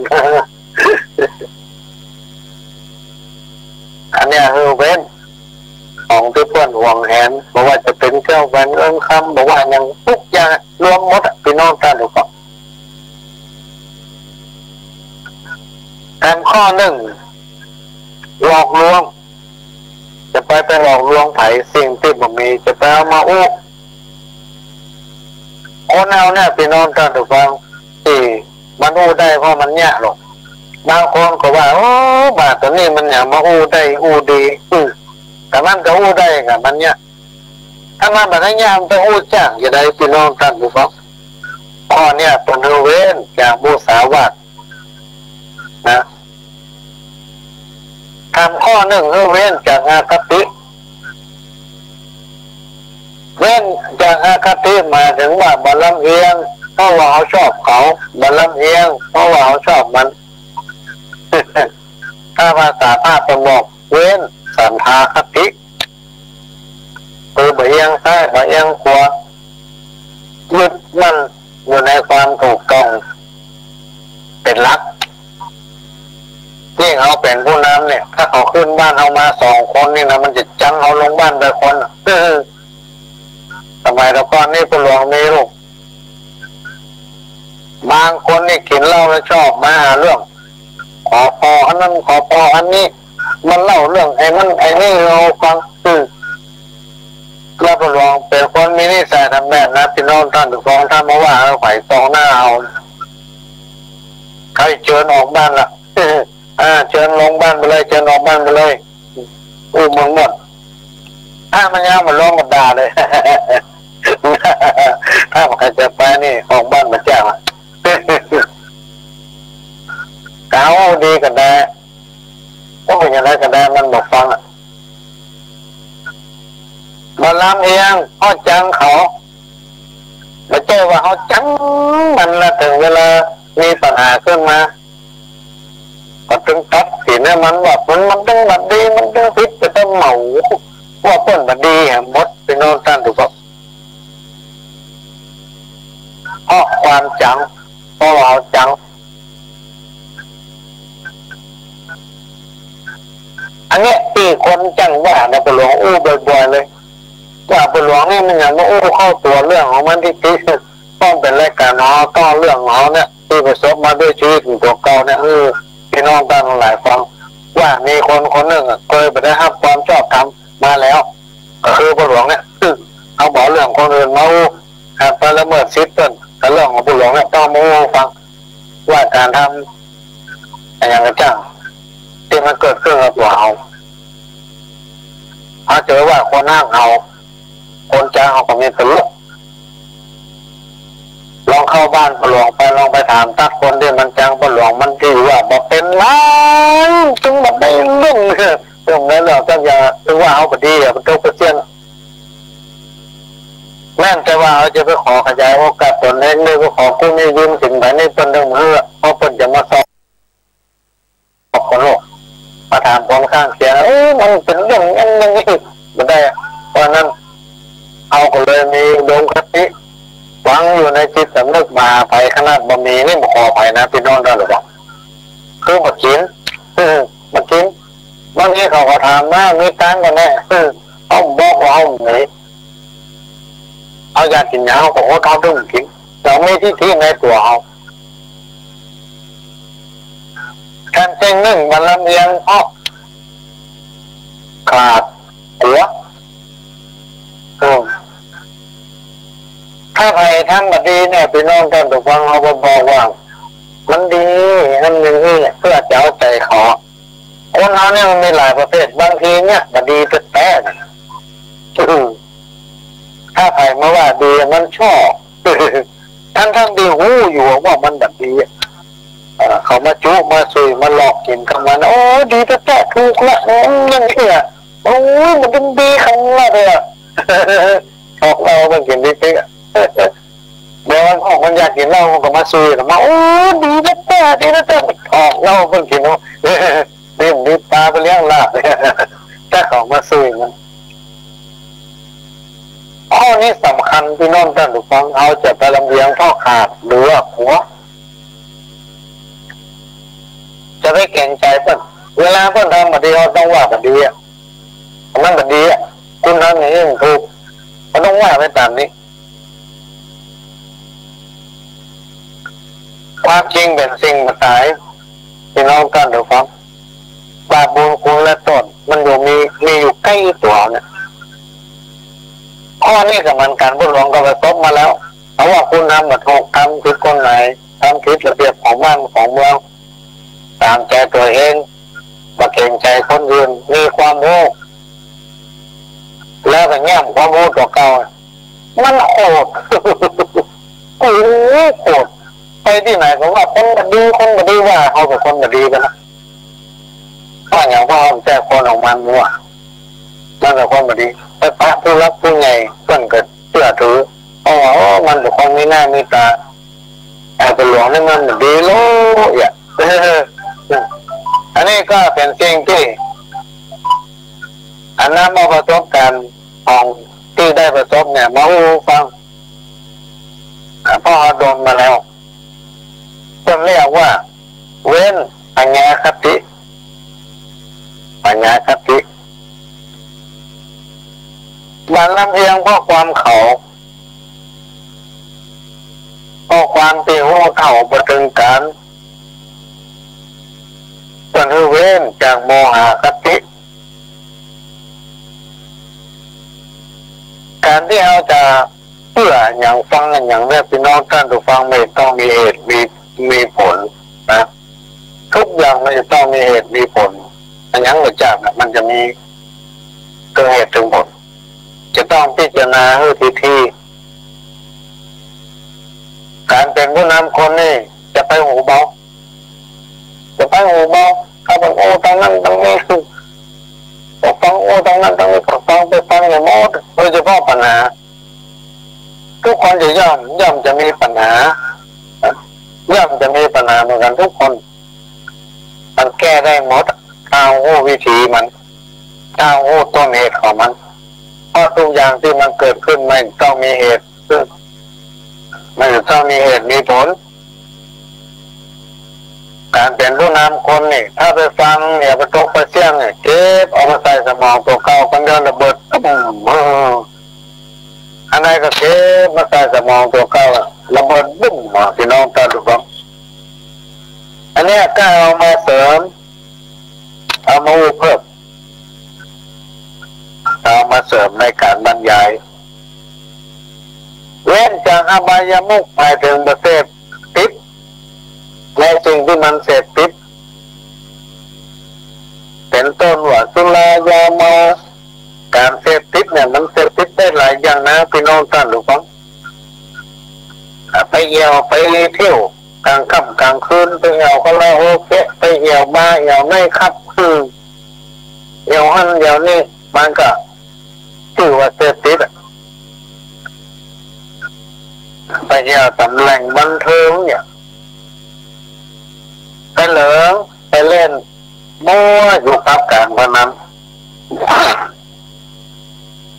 อันเนี้ยคือเว้นของตี้เปิ้นหวงแหน บ่ว่าจะเป๋นเจ้าแหวนเอิ้งคำ บ่ว่าหยัง กู้อย่างรวมหมดอะ ปี้น้องต้านผู้ฟัง แถมข้อนึ่ง หลอกลวง จะไป ไปหลอกลวงใผ สิ่งตี้บ่มี จะไปเอามาอู้ คนเฮาเนี่ย ปี้น้องต้านผู้ฟัง ตี้มันอู้ได้เพราะมันเยียะลง บางคนก็ว่า โอ้ บ่าตั๋วนี้มันหยังมาอู้ได้อู้ดี อือ แต่มันก็อู้ได้ก็มันเยียะ ถ้ามันบ่ได้เยียะ มันจะอู้จ้างจะใด ปี้น้องต้านผู้ฟัง ข้อเนี้ยเปิ้นหื้อเว้นจากมุสาวาทนะ แถมข้อนึ่ง หื้อเว้นจากอคติ เว้นจากอคติหมายถึงว่าบ่ลำเอียง เพราะว่าเฮาชอบเขา บ่ลำเอียง เพราะว่าเฮาชอบมัน ถ้าภาษาพระเปิ้นบอก เว้นสันทาคติ คือบ่เอียงซ้าย บ่เอียงขวา ยึดมั่นอยู่ในความถูกต้องเป๋นหลัก ยิ่งเฮาเป๋นผู้นำเนี่ย ถ้าเขาขึ้นบ้านเฮามาสองคนนี่นะ มันจะจังเฮาลงบ้านไปคนอะ สมัยแต่ก่อนนี่พ่อหลวงมีลูก บางคนนี่กิ๋นเหล้าแล้วชอบมาหาเรื่อง ขอผ่ออันนั้น ขอผ่ออันนี้ มาเล่าเรื่องไอ้นั้นไอ้นี่หื้อเฮาฟัง อืม แล้วพ่อหลวงเป๋นคนมีนิสัยต๋ามแบบนั้น ปี้น้องต้านผู้ฟัง ถ้ามาว่าเฮา ใผตรงหน้าเฮา เขาจะเจิญออกบ้านละ อ่า เจิญลงบ้านไปเลย เจิญออกบ้านไปเลย อู้เมืองหมด ถ้ามันยังบ่ลงก็ด่าเลย ถ้ามันใค่จะไปนี่ ออกบ้านบ่จ้างอะ กล่าวดีก็ได้ ก็เป๋นอย่างใดก็ได้ มันบ่ฟังอะ บ่ลำเอียง เฮาจังเขา บ่ใจ้ว่าเฮาจังมันแล้ว เถิงเวลามีปัญหาขึ้นมา ก็ตึงตัดสินหื้อมันว่ามัน มันตึงบ่ดี มันตึงผิด จะต้องเหมาว่าเปิ้นบ่ดีหมด ปี้น้องต้านผู้ฟัง เพราะความจัง เพราะว่าเฮาจัง อันเนี้ยตี้คนจังว่านะ พ่อหลวงอู้บ่อยๆ เลย ว่าพ่อหลวงนี่มันหยังมาอู้เข้าตั๋วเรื่องของมันตี้ ตี้ ต้องเป๋นรายก๋านของเฮา ต้องเรื่องของเฮาเนี่ย ตี้ประสบมาด้วยชีวิตของตั๋วเก่าเนี่ย เออ ปี้น้องต้านหลายฟัง ว่ามีคนคนนึ่งอะ เกยบ่ได้ฮับความชอบธรรมมาแล้ว ก็คือพ่อหลวงเนี่ย เฮาบ่เอาเรื่องคนอื่นมาอู้ หากไปละเมิดสิทธิ์เปิ้น แต่เรื่องของพ่อหลวงเนี่ยต้องมาอู้ฟัง ว่าก๋านทำอะหยังก็จ้าง ตี้มันเกิดขึ้นกับตั๋วเฮา เฮาจะว่าคนฮักเฮา คนจังเฮาก็มีต๋นลูก ลองเข้าบ้านพ่อหลวงไป ลองไปถามตั๊กคนตี้มันจังพ่อหลวง มันตี้ว่าบ่เป๋นหยัง ตึงบ่ได้เรื่อง ตึงได้เรื่องสักอย่าง ตึงว่าเฮาบ่ดีอะ มันตกกระเสี้ยน แม่นแต่ว่าเฮาจะไปขอขยายโอกาสต๋นเอง หรือไปขอกู้หนี้ยืมสินใผนี่ เปิ้นตึงหื้อ เพราะเปิ้นจะมาสอบคนโลก มาถามคนข้างเคียง เอ้ย มันเป๋นเรื่องนั้นอย่างนี้ บ่ได้ เพราะฉะนั้น เฮาก็เลยมีอุดมคติ ฝังอยู่ในจิตสำนึก บ่าใผ ขนาดบ่มีนี่ บ่ขอใผนะ ปี้น้องต้านผู้ฟัง คือบ่กิ๋น เออ บ่กิ๋น บางทีเขาก็ถามว่า มีตังค์ก่อแน่ เออ เฮาบอกว่าเฮาบ่มี เฮาอยากกิ๋นหยัง เฮาก็อด เฮาตึงกิ๋น เฮามีทิฐิในตั๋วเฮา แถมเส้นนึ่งมันลำเอียง เพราะขลาดตั๋ว เออ ถ้าใผทำบ่ดีเนี่ย ปี้น้องต้านผู้ฟัง เฮาบ่บอกว่า มันดี อันอย่างนี้เนี่ย เพื่อจะเอาใจ๋เขา คนเฮาเนี่ยมันมีหลายประเภท บางทีเนี่ยบ่ดีแต๊ๆ นะ ถ้าใผมาว่าดี มันชอบ ทั้งๆ ตี้ฮู้อยู่ว่ามันบ่ดีอะ เขามาจุมาสุยมาหลอกกิ๋นกำมัน โอ้ ดีแต๊ๆ ถูกละ อืม อย่างนี้อะ โอ้ย มันดีๆ ขนาดเลยอะ หลอกเหล้าเปิ้นกิ๋นติ๊กๆ อะ เดี๋ยวมันออกมันอยากกิ๋นเหล้า มันก็มาสุย ก็มา โอ้ ดีแต๊ๆ ดีแต๊ๆ หลอกเหล้าเปิ้นกิ๋น เนาะ นี่มันดีปลาไปเลี้ยงลาบ แต่เขามาสุยมัน ข้อนี้สำคัญ ปี้น้องต้านผู้ฟัง เฮาจะไปลำเอียงพ่อขาดหรือว่าผัว จะไปเกรงใจ๋เปิ้น เวลาเปิ้นทำบ่ดี เฮาต้องว่าบ่ดีอะ มันบ่ดีอะ คุณทำอย่างนี้มันถูก เฮาต้องว่าไปต๋ามนี้ ความจริงเป๋นสิ่งบ่ต๋าย ปี้น้องต้านผู้ฟัง บาปบุญคุณและโต้ษมันอยู่มี มีอยู่ใก้ตั๋วเนี่ย ข้อนี้ก็เหมือนกั๋น พ่อหลวงก็ประสบมาแล้ว เขาว่าคุณทำบ่ถูก ทำผิดกฎหมาย ทำผิดระเบียบของบ้านของเมือง ต๋ามใจ๋ตั๋วเอง บ่เกรงใจ๋คนอื่น มีความฮู้ แล้วก็แย้มความฮู้ตั๋วเก่า มันโขด โอ้โห โขด ไปตี้ไหนก็ว่าคนบ่ดี คนบ่ดี ว่าเฮาเป๋นคนบ่ดีไปนะ ว่าอย่างว่าเฮาแจ้คนออกมามั่ว มันเป๋นคนบ่ดี แต่พระผู้หลักผู้ใหญ่เปิ้นก็เจื้อถือ เพราะว่า โอ้ มันเป๋นคนมีหน้ามีต๋า ไอ้พ่อหลวงนี่มันบ่ดีโลยอะ อันนี้ก็เป๋นสิ่งตี้ อันนำเอาประสบก๋ารณ์ของตี้ได้ประสบเนี่ยมาอู้ฟัง อ่า เพราะเฮาโดนมาแล้ว เปิ้นเรียกว่า เว้น ปัญญาคติ ปัญญาคติ บ่ลำเอียงเพราะความเขา เพราะความตี้ฮู้เฒ่าบ่เถิงก๋าล เปิ้นหื้อเว้นจากโมหะคติ ก๋านตี้เฮาจะเจื้ออะหยังฟังอะหยังเนี่ย ปี้น้องต้านผู้ฟัง มันจะต้องมีเหตุมี มีผลนะ ทุกอย่างมันจะต้องมีเหตุมีผล อะหยังก็จะ มันจะมีเถิงเหตุเถิงผล จะต้องพิจารณาหื้อถี่ๆ ก๋านเป๋นผู้นำคนนี่จะไปหูเบา จะไปหูเบา ถ้าไปอู้ตางนั้นตางนี้ ไปฟังอู้ตางนั้นตางนี้ ไปฟัง ไปฟังอย่างหมด โดยเฉพาะปัญหา ทุกคนจะย่อม ย่อมจะมีปัญหา ย่อมจะมีปัญหาเหมือนกั๋นทุกคน มันแก้ได้หมด ถ้าฮู้วิธีมัน ถ้าฮู้ต้นเหตุของมัน เพราะทุกอย่างตี้มันเกิดขึ้นมันต้องมีเหตุ มันจะต้องมีเหตุมีผล ก๋านเป๋นผู้นำคนนี่ ถ้าไปฟัง เหียไปตกไปเสี้ยงเนี่ย เก็บเอามาใส่สมองตั๋วเก่า คนเดียวระเบิด ตุ้ม เออ อันไหนก็เก็บมาใส่สมองตั๋วเก่าอะ ระเบิดบึ้มอะ ปี้น้องต้านผู้ฟัง อันเนี้ยก็เอามาเสริม เอามาอู้เพิ่ม เอามาเสริมในก๋านบรรยาย เว้นจากอบายมุข หมายเถิงบ่เสพติดในสิ่งตี้มันเสพติด เป๋นต้นว่าสุรา ยาเมา ก๋านเสพติดเนี่ยมันเสพติดได้หลายอย่างนะ ปี้น้องต้านผู้ฟัง อ่ะ ไปเอี่ยวไปเที่ยวก๋างค่ำก๋างคืน ไปเอี่ยวคาราโอเกะ ไปเอี่ยวบาร์ เอี่ยวไนท์คลับ อืม เอี่ยวหั้นเอี่ยวนี่ มันก็จื้อว่าเสพติดอะ ไปเอี่ยวต๋ามแหล่งบันเทิงเนี่ย ไปเหลิง ไปเล่น มั่วอยู่กับก๋านพนัน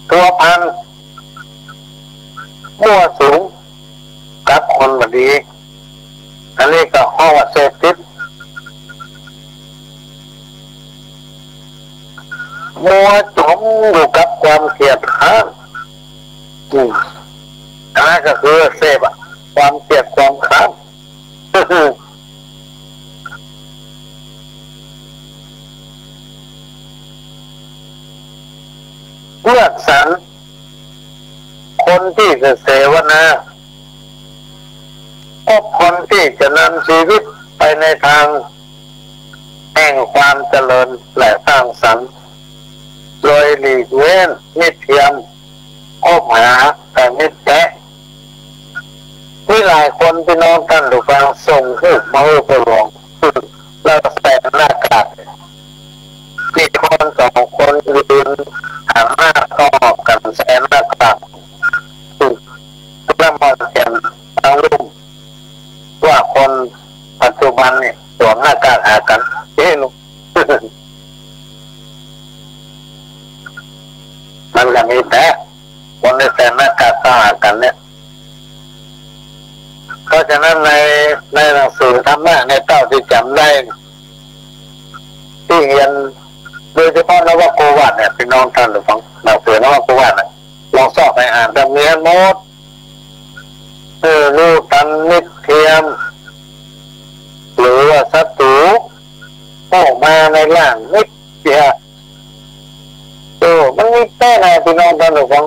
พัวพัน มั่วสุมกับคนบ่ดี อันนี้ก็ฮ้องว่าเสพติด มั่วจมอยู่กับความเกียจคร้าน อืม อันนั้นก็คือเสพอะ ความเกียจความคร้าน เลือกสรรคนตี้จะเสวนา คบคนตี้จะนำชีวิตไปในตางแห่งความเจริญและสร้างสรรค์ โดยหลีกเว้นมิตรเทียม คบหาแต่มิตรแต๊ มีหลายคน ปี้น้องต้านผู้ฟัง ส่งฮูปมาหื้อพ่อหลวง แล้วใส่หน้ากาก มีคนสองคนยืนหันหน้าเข้าหากั๋นใส่หน้ากาก แล้วมองเห็นตังลุ่มว่าคนปัจจุบันนี่สวมหน้ากากหากั๋น เอ๊ะ มันก็มีแต่คนได้ใส่หน้ากากเข้าหากั๋นเนี่ย เพราะฉะนั้นใน ในหนังสือธรรมะในเต้าตี้จ๋ำได้ ตี้เฮียน โดยเฉพาะนวโกวาทเนี่ย พี่น้องต้านผู้ฟัง หนังสือนวโกวาทน่ะ ลองซอกไปอ่าน จะมีหมด เออ ลูตันนิเทียม หรือว่าศัตรู๋ โผล่มาในร่างนิดเดียว เออ มันมีแต๊นะ พี่น้องต้านผู้ฟัง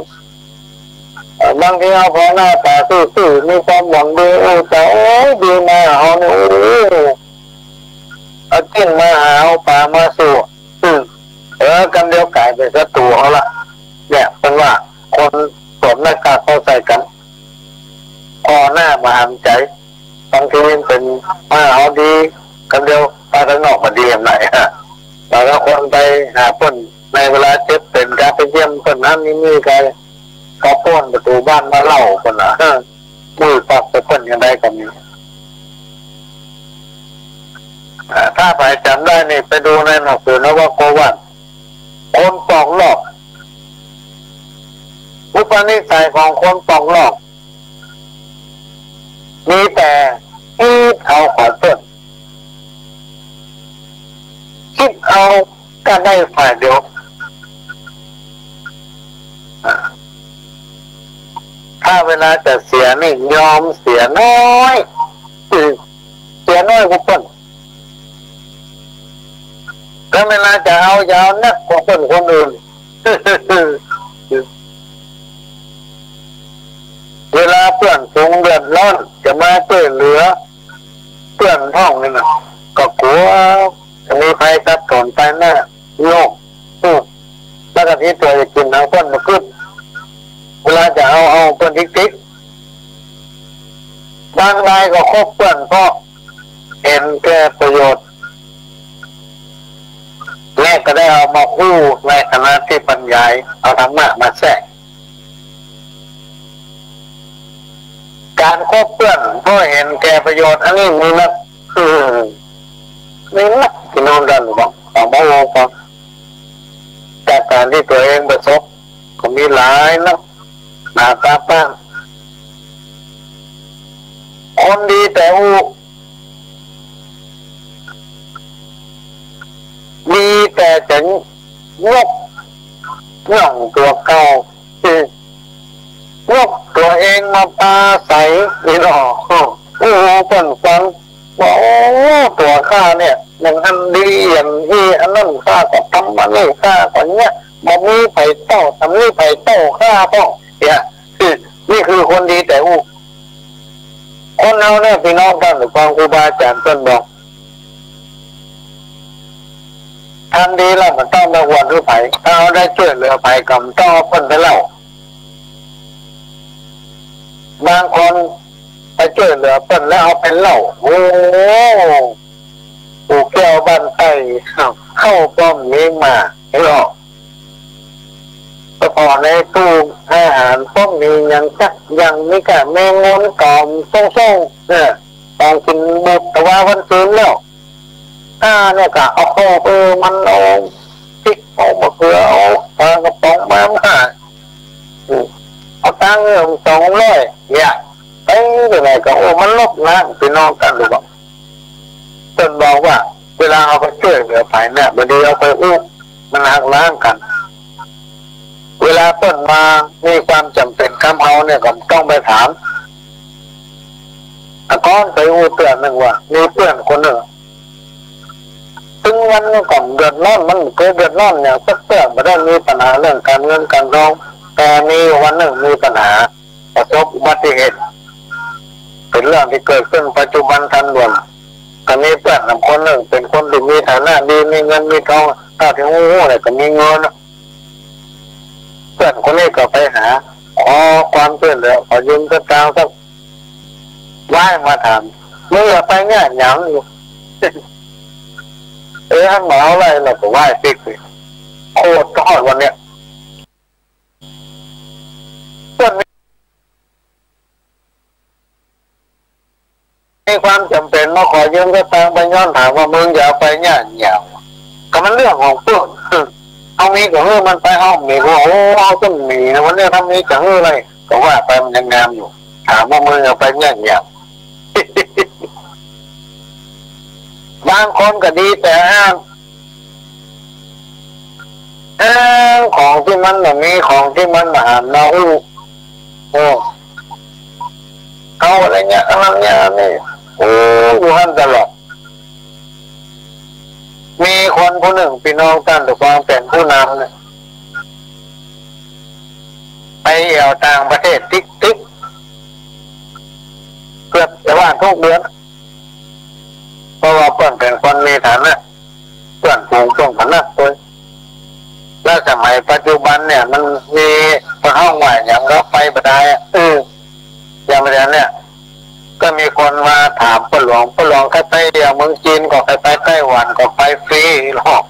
เอ่อ บางทีเฮาผ่อหน้าต๋าซื่อๆ มีความหวังดี โอ้ จะ โอ้ย ดีมาหาเฮานี่ โอ้ เอาจิ๊นมาหา เอาป๋ามาสู่ อืม เออ กำเดียวก๋ายเป๋นศัตรู๋เฮาละ เนี่ย เปิ้นว่าคนสวมหน้ากากเข้าใส่กั๋น ผ่อหน้าบ่หันใจ๋ บางทีเปิ้นมาหาเฮาดี กำเดียวไปตางนอกบ่ดีอันไหนฮะ แต่ละคนไปหาเปิ้นในเวลาเจ็บเป๋น กาไปเยี่ยมเปิ้น อันนี้นี่ กา กาป้นประตู๋บ้านมาเล่าเปิ้นน่ะ เออ มือปักไปเปิ้นอย่างใดก็มี อ่า ถ้าใผจ๋ำได้นี่ ไปดูในหนังสือนวโกวาท คนปอกลอก อุปนิสัยของคนปอกลอก มีแต่กึ๊ดเอาของเปิ้น กึ๊ดเอาก้าได้ฝ่ายเดียว อ่า ถ้าเวลาจะเสียนี่ยอมเสียน้อย อืม เสียน้อยกว่าเปิ้น ถ้าเวลาจะเอา จะเอานักกว่าเปิ้นคนอื่น เวลาเปื้อนฝูงเดือดร้อน จะมาจ้วยเหลือเปื้อนพ้องนี่นะ ก็กั๋วจะมีภัยสับสนไปหน้าโลก อืม แล้วก็ตี้ตั๋วจะกิ๋นหนังเปิ้นบ่กึ๊ด เวลาจะเอา เอาเปิ้นติ๊กๆ บางรายก็คบเปื้อนเพราะเห็นแก่ประโยชน์ และก็ได้เอามาอู้ในฐานะตี้บรรยาย เอาธรรมะมาแทรก ก๋านคบเปื้อนเพราะเห็นแก่ประโยชน์ อันนี้มีนัก อืม มีนัก พี่น้องต้านผู้ฟัง ของพระองค์ จากก๋านตี้ตั๋วเองประสบ ก็มีหลายนัก หน้าต๋าปาน คนดีแต่อู้ ดีแต่จะยกย่องตั๋วเก่า อืม ยกตั๋วเองมาปราศรัยนี่เนาะ โอ้โห เปิ้นฟัง ว่า โอ้ ตั๋วข้าเนี่ย อย่างอั้นดี อย่างอี้ อันนั้นข้าก็ทำ อันนี้ข้าก็เนี่ย บ่มีใผโต้ ตำหนิใผโต้ข้าพ่อง เนี่ย อืม นี่คือคนดีแต่อู้ คนเฮาเนี่ย พี่น้องต้านผู้ฟัง ครูบาอาจ๋ารย์เปิ้นบอก ทำดีแล้วบ่ต้องไปอวดหื้อใผ ถ้าเฮาได้จ้วยเหลือใผก็บ่ต้องเอาเปิ้นไปเล่า บางคนไปจ้วยเหลือเปิ้นแล้วเอาไปเล่า โอ้ ปู่แก้วบ้านใต้ ข้าวบ่มีหมาก เนาะ ไปผ่อในตู้อาหารบ่มีหยังสักอย่าง มีก้าแมงมุมตอมส่งๆ เออ ตองกิ๋นหมดแต่ว่าวันซืนแล้ว อ่า เนี่ยก็เอาข้าว เออ มันเอาพริก เอามะเขือ เอาปลากระป๋องมา มา อืม เอาตังค์ เออ สองร้อย เนี่ย ไปที่ไหนก็ โอ้ มันลบล้าง พี่น้องต้านผู้ฟัง เปิ้นบอกว่า เวลาเฮาไปจ้วยเหลือใผเนี่ย บ่ดีเอาไปอู้ มันหักล้างกั๋น เวลาเปิ้นมามีความจ๋ำเป๋นกำเฮาเนี่ย ก็ต้องไปถาม แต่ก่อนไปอู้เตื้อนึ่งว่า มีเปื้อนคนนึ่ง ตึงวันนึ่งก็เดือดร้อน มันบ่เกยเดือดร้อนหยังสักเตื้อ บ่ได้มีปัญหาเรื่องก๋านเงินก๋านทอง แต่มีอยู่วันนึ่งมีปัญหา ประสบอุบัติเหตุ เป๋นเรื่องตี้เกิดขึ้นปัจจุบันทันด่วน ก็มีเปื้อนนำคนนึ่ง เป๋นคนตี้มีฐานะดี มีเงินมีทอง เต้าตี้ฮู้ๆ เนี่ยก็มีเงิน เปื้อนคนนี้ก็ไปหา ขอความจ้วยเหลือ ขอยืมสตางค์สัก วายมาถาม มึงอย่าไปเนี่ยหยังอยู่ แต่หันมาเอาอะไร เฮาก็ไหว้ปิ๊กไป โคตรฮอดวันเนี้ย เปิ้น มีความจ๋ำเป๋นมาขอยืมสตางค์ไป ย้อนถามว่า มึงจะเอาไปเยียะหยัง ก็มันเรื่องของเปิ้น เฮามีก็หื้อมันไป เฮาบ่มีก็ โอ้ เฮาต้องมีนะ วันนี้ถ้ามีจะหื้ออะไร ก็ว่าไป มันยังงามอยู่ ถามว่า มึงเอาไปเยียะหยัง บางคนก็ดีแต่อ้าง อ้างของตี้มันบ่มี ของตี้มันบ่หันมาอู้ โอ้ เอาอะไรเยียะ อันนั้นเยียะ อันนี้ โอ้ อยู่หั้นตลอด มีคนผู้นึ่ง ปี้น้องต้านผู้ฟัง เป๋นผู้นำเนี่ย ไปแอ่วต่างประเทศติ๊กๆ เกือบจะว่าทุกเดือน เพราะว่าเปิ้นเป๋นคนมีฐานะ เปื้อนฝูงเปิ้นก็ฮักตวย แล้วสมัยปัจจุบันเนี่ย มันมีคนฮ้องว่าหยังก็ไปบ่ได้อะ เออ อย่างเดียวเนี่ย ก็มีคนมาถามป้อหลวง ป้อหลวงใค่ไปเที่ยวเมืองจีนก็ใค่ไป ไต้หวันก็ไปฟรีหรอก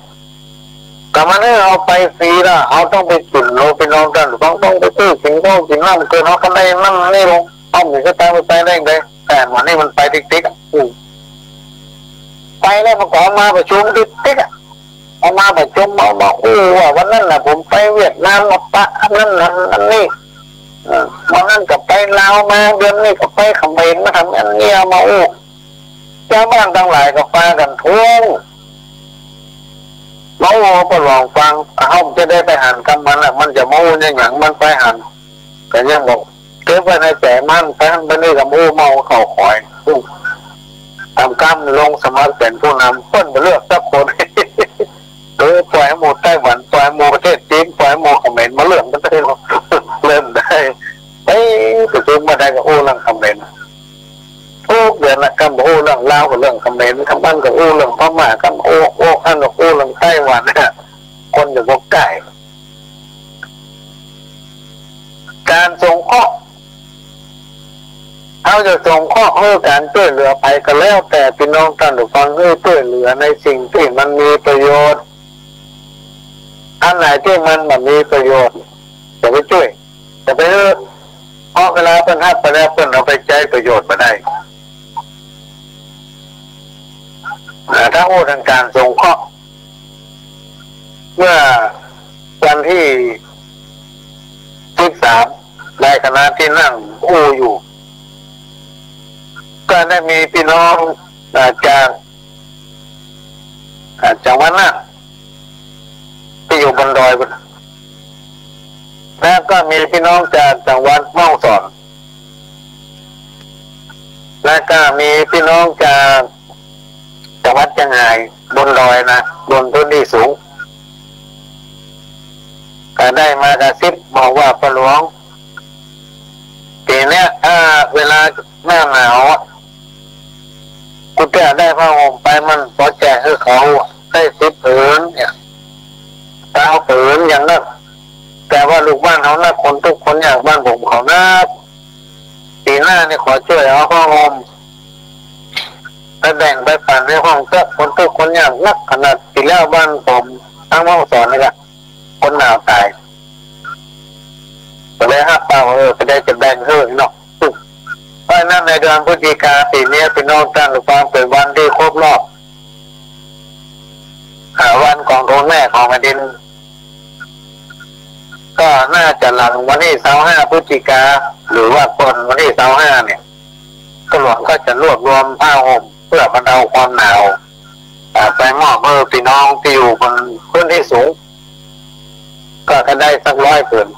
ก็มันหื้อเฮาไปฟรีละ เฮาต้องไปจุนโลกปี้น้องต้านผู้ฟัง ต้องไปซื้อกิ๋นข้าวกิ๋นน้ำ เกินเฮาก็ได้นั่นนี่ลง เฮามีสตางค์ไป ไปได้ไง แต่วันนี้มันไปติ๊กๆ อะ อืม ไปแล้วมันก็เอามาประชุมติ๊กๆ อะ เอามาประชุม เอามาอู้ว่า วันนั้นน่ะผมไปเวียดนามมาปะอันนั้นอัน อันนี้ เออ วันนั้นก็ไปลาวมา เดือนนี้ก็ไปเขมรมาทำอันนี้ เอามาอู้ จาวบ้านตังหลายก็ปากั๋นท้วง มาอู้ป้อหลวงฟัง เฮาจะได้ไปหันกำมันน่ะ มันจะมาอู้เยียะหยัง มันไปหัน ก็ยังบอก เก็บไว้ในใจ๋มัน ไปหั้นไปนี่ก็อู้เมาเข้าคอย อืม ต๋ามก้ำลงสมัครเป๋นผู้นำ เปิ้นบ่เลือกสักคน เออ ป่อยหื้อหมู่ไต้หวัน ป่อยหื้อหมู่ประเทศจีน ป่อยหื้อหมู่เขมรมาเลือกมันได้หรอ เริ่มได้ เอ๊ะ ประชุมบ่ได้ก็อู้เรื่องเขมร ทุกเดือนน่ะ ก้ำอู้เรื่องลาวก็เรื่องเขมร ก้ำอั้นก็อู้เรื่องพม่า ก้ำอู้ อู้อั้นก็อู้เรื่องไต้หวัน คนจะบ่ใก้ ก๋านสงเคราะห์ เฮาจะสงเคราะห์ หื้อก๋านจ้วยเหลือใผก็แล้วแต่ ปี้น้องต้านผู้ฟัง หื้อจ้วยเหลือในสิ่งตี้มันมีประโยชน์ อันไหนตี้มันบ่มีประโยชน์ อย่าไปจ้วย อย่าไปหื้อ เพราะเวลาเปิ้นฮับไปแล้ว เปิ้นเอาไปใจ๊ประโยชน์บ่ได้ อ่า ถ้าอู้เถิงก๋านสงเคราะห์ เมื่อวันตี้สิบสาม ในขณะตี้นั่งอู้อยู่ ก็ได้มีปี้น้อง อ่า จาก อ่า จังหวัดน่าน ตี้อยู่บนดอยพุ้น แล้วก็มีปี้น้องจากจังหวัดแม่ฮ่องสอน แล้วก็มีปี้น้องจากจังหวัดเจียงฮาย บนดอยนะ บนพื้นตี้สูง ก็ได้มากระซิบบอกว่า ป้อหลวง ปี๋เนี้ย อ่า เวลาหน้าหนาวอะ กูจะได้ผ้าห่มไป มันปอแจกหื้อเขาได้สิบผืนเนี่ย ซาวผืนอย่างนั้น แต่ว่าลูกบ้านเขานัก คนทุกข์คนยากบ้านผมเขานัก ปี๋หน้านี่ขอจ้วยเอาผ้าห่มไปแบ่งไปปั๋นในห้องเต๊อะ คนทุกข์คนยากนักขนาด ปี๋แล้วบ้านผมตังแม่ฮ่องสอนนี่แหละ คนหนาวต๋าย ก็เลยฮับเป้า เออ ก็ได้จะแบ่งหื้อเนาะ เพราะฉะนั้นในเดือนพฤศจิกาปี๋นี้ ปี้น้องต้านผู้ฟัง เป๋นวันตี้ครบรอบ อ่า วันกองทุนแม่ของแผ่นดิน ก็น่าจะหลังวันตี้ซาวห้าพฤศจิกา หรือว่าก่อนวันตี้ซาวห้าเนี่ย ป้อหลวงก็จะรวบรวมผ้าห่มเปื้อบรรเทาความหนาว อ่า ไปมอบหื้อปี้น้องตี้อยู่บนพื้นตี้สูง ก็ ก็ได้สักร้อยผืน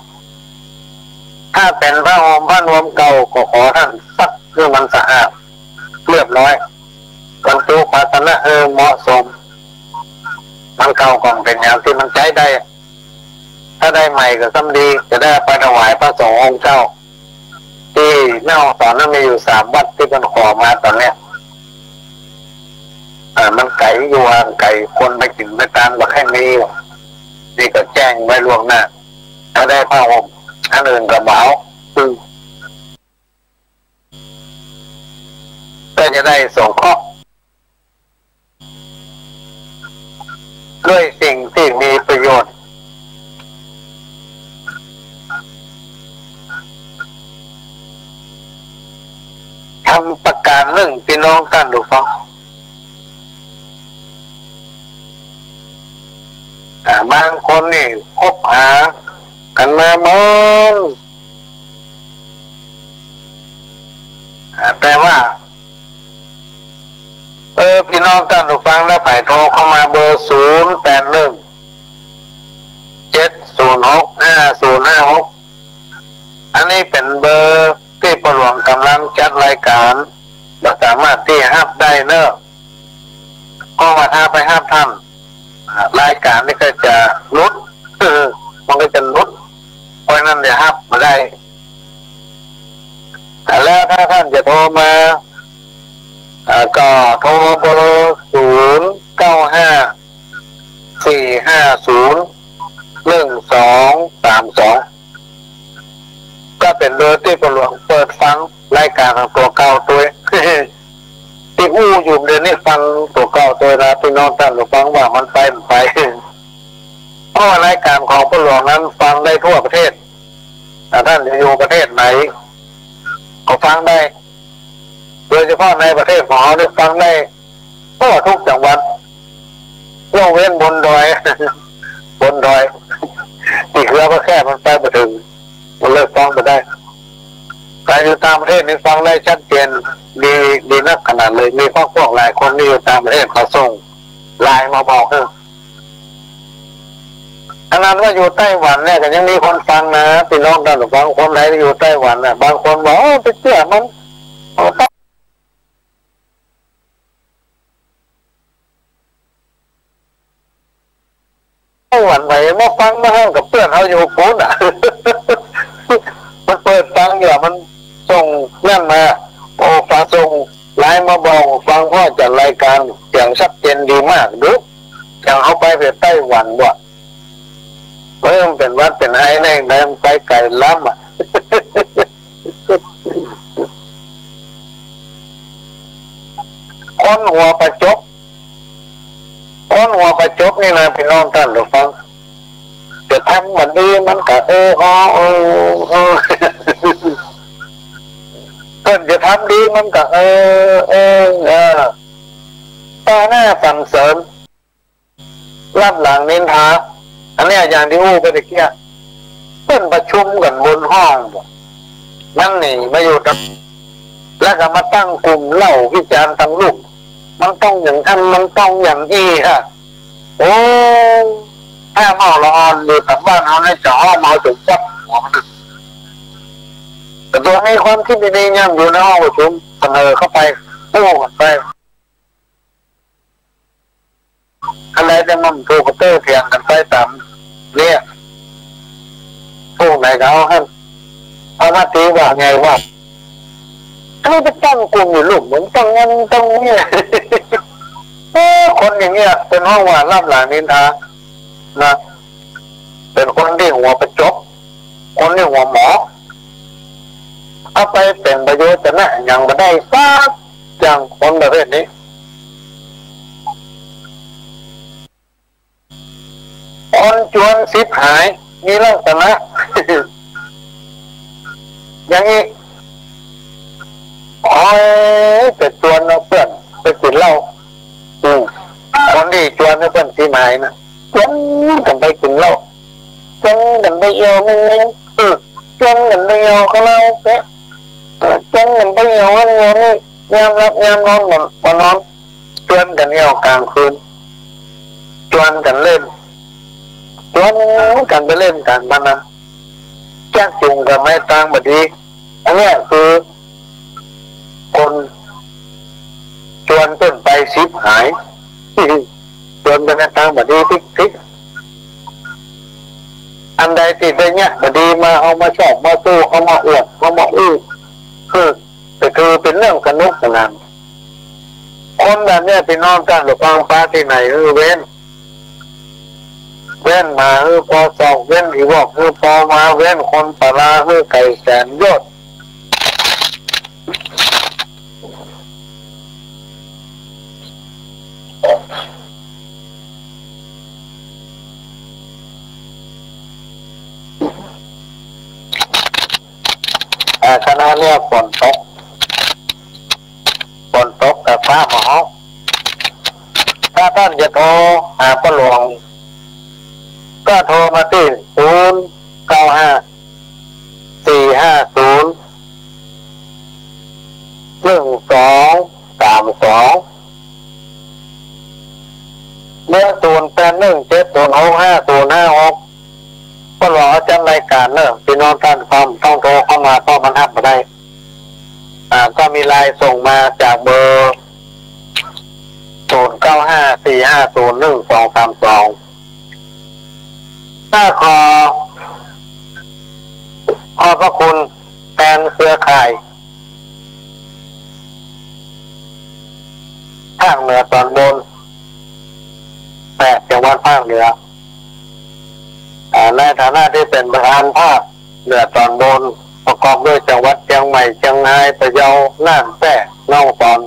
ถ้าเป๋นผ้าห่มผ้านวมเก่าก็ขอต้านซักหื้อมันสะอาดเรียบร้อย บรรจุภาชนะหื้อเหมาะสม มันเก่าก็บ่เป๋นหยัง ตี้มันใจ๊ได้ ถ้าได้ใหม่ก็ซ้ำดี จะได้เอาไปถวายพระสงฆ์องค์เจ้า ตี้แม่ฮ่องสอนนั้นมีอยู่สามวัดตี้เปิ้นขอมาต๋อนเนี้ย อ่า มันไก๋ อยู่ห่างไก๋ คนไปกิ๋นไปตานบ่ใค่มี นี่ก็แจ้งไว้ล่วงหน้า ถ้าได้ผ้าห่ม อันอื่นก็บ่เอา อืม ก็จะได้สงเคราะห์ ทำประการนึ่ง ปี้น้องต้านผู้ฟัง อ่า บางคนนี่คบหากั๋นมาเมิน อ่า แต่ว่า เออ ปี้น้องต้านผู้ฟังนะ ใผโทรเข้ามาเบอร์ ศูนย์แปดหนึ่ง เจ็ดศูนย์หก ห้าศูนย์ห้าหก อันนี้เป๋นเบอร์ตี้พ่อหลวงก่ำลังจัดรายก๋าน บ่สามารถตี้ฮับได้เนาะ เพราะว่าถ้าไปฮับทัน อ่า รายก๋านนี้ก็จะหลุด มันก็จะหลุด เพราะฉะนั้นจะฮับบ่ได้ อ่า แล้วถ้าต้านจะโทรมา อ่า ก็โทรเบอร์ ศูนย์เก้าห้า สี่ห้าศูนย์ หนึ่งสองสามสอง ก็เป๋นเบอร์ตี้พ่อหลวงเปิดฟังรายก๋านของตั๋วเก่าตวย ตี้อู้อยู่เดี๋ยวนี้ฟังตั๋วเก่าตวยนะ ปี้น้องต้านผู้ฟังว่ามันไปบ่ไป เพราะว่ารายก๋านของพ่อหลวงนั้นฟังได้ทั่วประเทศ อ่า ต้านจะอยู่ประเทศไหนก็ฟังได้ โดยเฉพาะในประเทศของเฮานี่ฟังได้ทั่วทุกจังหวัด ยกเว้นบนดอย บนดอย ตี้เขือพระแคบมันไปบ่เถิง มันเลยฟังบ่ได้ แต่อยู่ต่างประเทศนี่ฟังได้ชัดเจน ดี ดีนักขนาดเลย มีพรรคพวกหลายคนตี้อยู่ต่างประเทศเขาส่งไลน์มาบอก เออ ขนาดว่าอยู่ไต้หวันเนี่ยก็ยังมีคนฟังนะ ปี้น้องต้านผู้ฟัง คนไทยตี้อยู่ไต้หวันน่ะ บางคนบอก โอ้ ไปเจื้อมัน ไต้หวันไปมาฟังมาฮั่นกับเปื้อนเฮาอยู่ปู๊นน่ะ มันเปิดฟังอยู่ มันส่งนั่นมา โอ้ ฟัง ส่งไลน์มาบอก ฟังพ่อจัดรายก๋านเสียงชัดเจนดีมาก ดู อย่างเฮาไปประเทศไต้หวันบ่ เออ มันเป๋นหวัดเป๋นไอแน่ มันไปไก๋ล้ำอะ คนหัวประจบ คนหัวประจบนี่นะ ปี้น้องต้านผู้ฟัง จะทำบ่ดีมันก็ เออ อ้อ เออ เออ เปิ้นจะทำดีมันก็ เออ เออ เออ ตราหน้าสรรเสริญ ลับหลังนินทา อันเนี้ยอย่างตี้อู้ไปตะเกีย เปิ้นประชุมกั๋นบนห้อง มันหนีมาอยู่ตาง แล้วก็มาตั้งกลุ่มเล่าวิจารณ์ตางลุ่ม มันต้องอย่างนั้น มันต้องอย่างอี้ฮะ โอ้ ถ้าเมาละอ่อนอยู่ตางบ้านเฮานี่จะฮ้องเมาจนจับหัวมัน แต่ตรงนี้ความคิดดีๆ ยังอยู่ในห้องประชุม เสนอเข้าไป อู้กั๋นไป อันใดจะมันถูกก็โต้เถียงกั๋นไปต๋ามเนี่ย พวกไหนก็เอาหั้น เอามาตีว่าไงว่า อันนี้ไปตั้งกลุ่มอยู่ลุ่ม เหมือนตั้งนั้นตั้งเนี่ย เออ คนอย่างเงี้ย เปิ้นฮ้องว่าลับหลังนินทา นะ เป๋นคนตี้หัวประจบ คนตี้หัวหมอ เอาไปเป๋นประโยชน์จะนะ หยังบ่ได้สักอย่าง คนประเภทนี้ คนจวนฉิบหาย มีลักษณะ อย่างนี้ คอยจะจวนเอาเปื้อนไปกิ๋นเหล้า อืม คนตี้จวนเอาเปื้อนฉิบหายนะ จวนกั๋นไปกิ๋นเหล้า จวนกั๋นไปเอี่ยวเม้งเม้ง อืม จวนกั๋นไปเอี่ยวคาราโอเกะ เออ จวนกั๋นไปเอี่ยวหั้นเอี่ยวนี่ ยามหลับยามนอนบ่ บ่นอน จวนกั๋นเอี่ยวก๋างคืน จวนกั๋นเล่น จวนกั๋นไปเล่นก๋างพนัน จักจูงกั๋นไปตางบ่ดี อันเนี้ยคือ คนจวนเปิ้นไปฉิบหาย จวนไปในตางบ่ดีติ๊กๆ อันใดตี้ได้เยียะบ่ดีมา เอามาชอบมาสู้ เอามาอวด เอามาอู้ คือ แต่คือเป๋นเรื่องสนุกสนาน คนแบบเนี้ย พี่น้องต้านผู้ฟัง ปะตี้ไหน เออ เว้น เว้นหมาหื้อปอศอก เว้นอีวอกหื้อปอวา เว้นคนปะลาหื้อไก่แสนโยชน์ อ่า ขณะเนี้ยฝนตก ฝนตกกับฟ้ามาฮ้อง ถ้าต้านจะโทรหาป้อหลวง ก็โทรมาตี้ ศูนย์ เก้า ห้า สี่ ห้า ศูนย์ หนึ่ง สอง สาม สอง เบอร์ ศูนย์ แปด หนึ่ง เจ็ด ศูนย์ หก ห้า ศูนย์ ห้า หก ป้อหลวงเขาจัดรายก๋านเน่อ ปี้น้องต้านฟังต้องโทรเข้ามาเพราะมันฮับบ่ได้ อ่า ก็มีไลน์ส่งมาจากเบอร์ ศูนย์ เก้า ห้า สี่ ห้า ศูนย์ หนึ่ง สอง สาม สอง ก็ขอ ขอบพระคุณแทนเครือข่าย ภาคเหนือตอนบน แปด จังหวัดภาคเหนือ อ่า ในฐานะตี้เป๋นประธานภาคเหนือตอนบน ประกอบด้วยจังหวัดเจียงใหม่ เจียงฮาย พะเยา น่าน แพร่ แม่ฮ่องสอน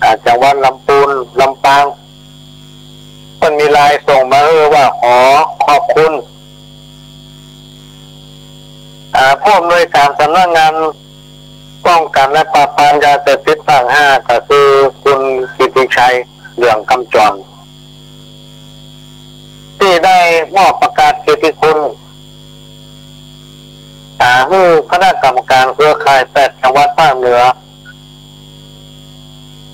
อ่า จังหวัดลำปูน ลำปาง เปิ้นมีไลน์ส่งมาหื้อว่าขอขอบคุณ อ่า ผู้อำนวยการสำนักงานป้องกันและปราบปรามยาเสพติดภาคห้า ก็คือคุณกิติชัย เหลืองกำจร ตี้ได้มอบประกาศเกียรติคุณ อ่า หื้อคณะกรรมการเครือข่ายแปดจังหวัดภาคเหนือ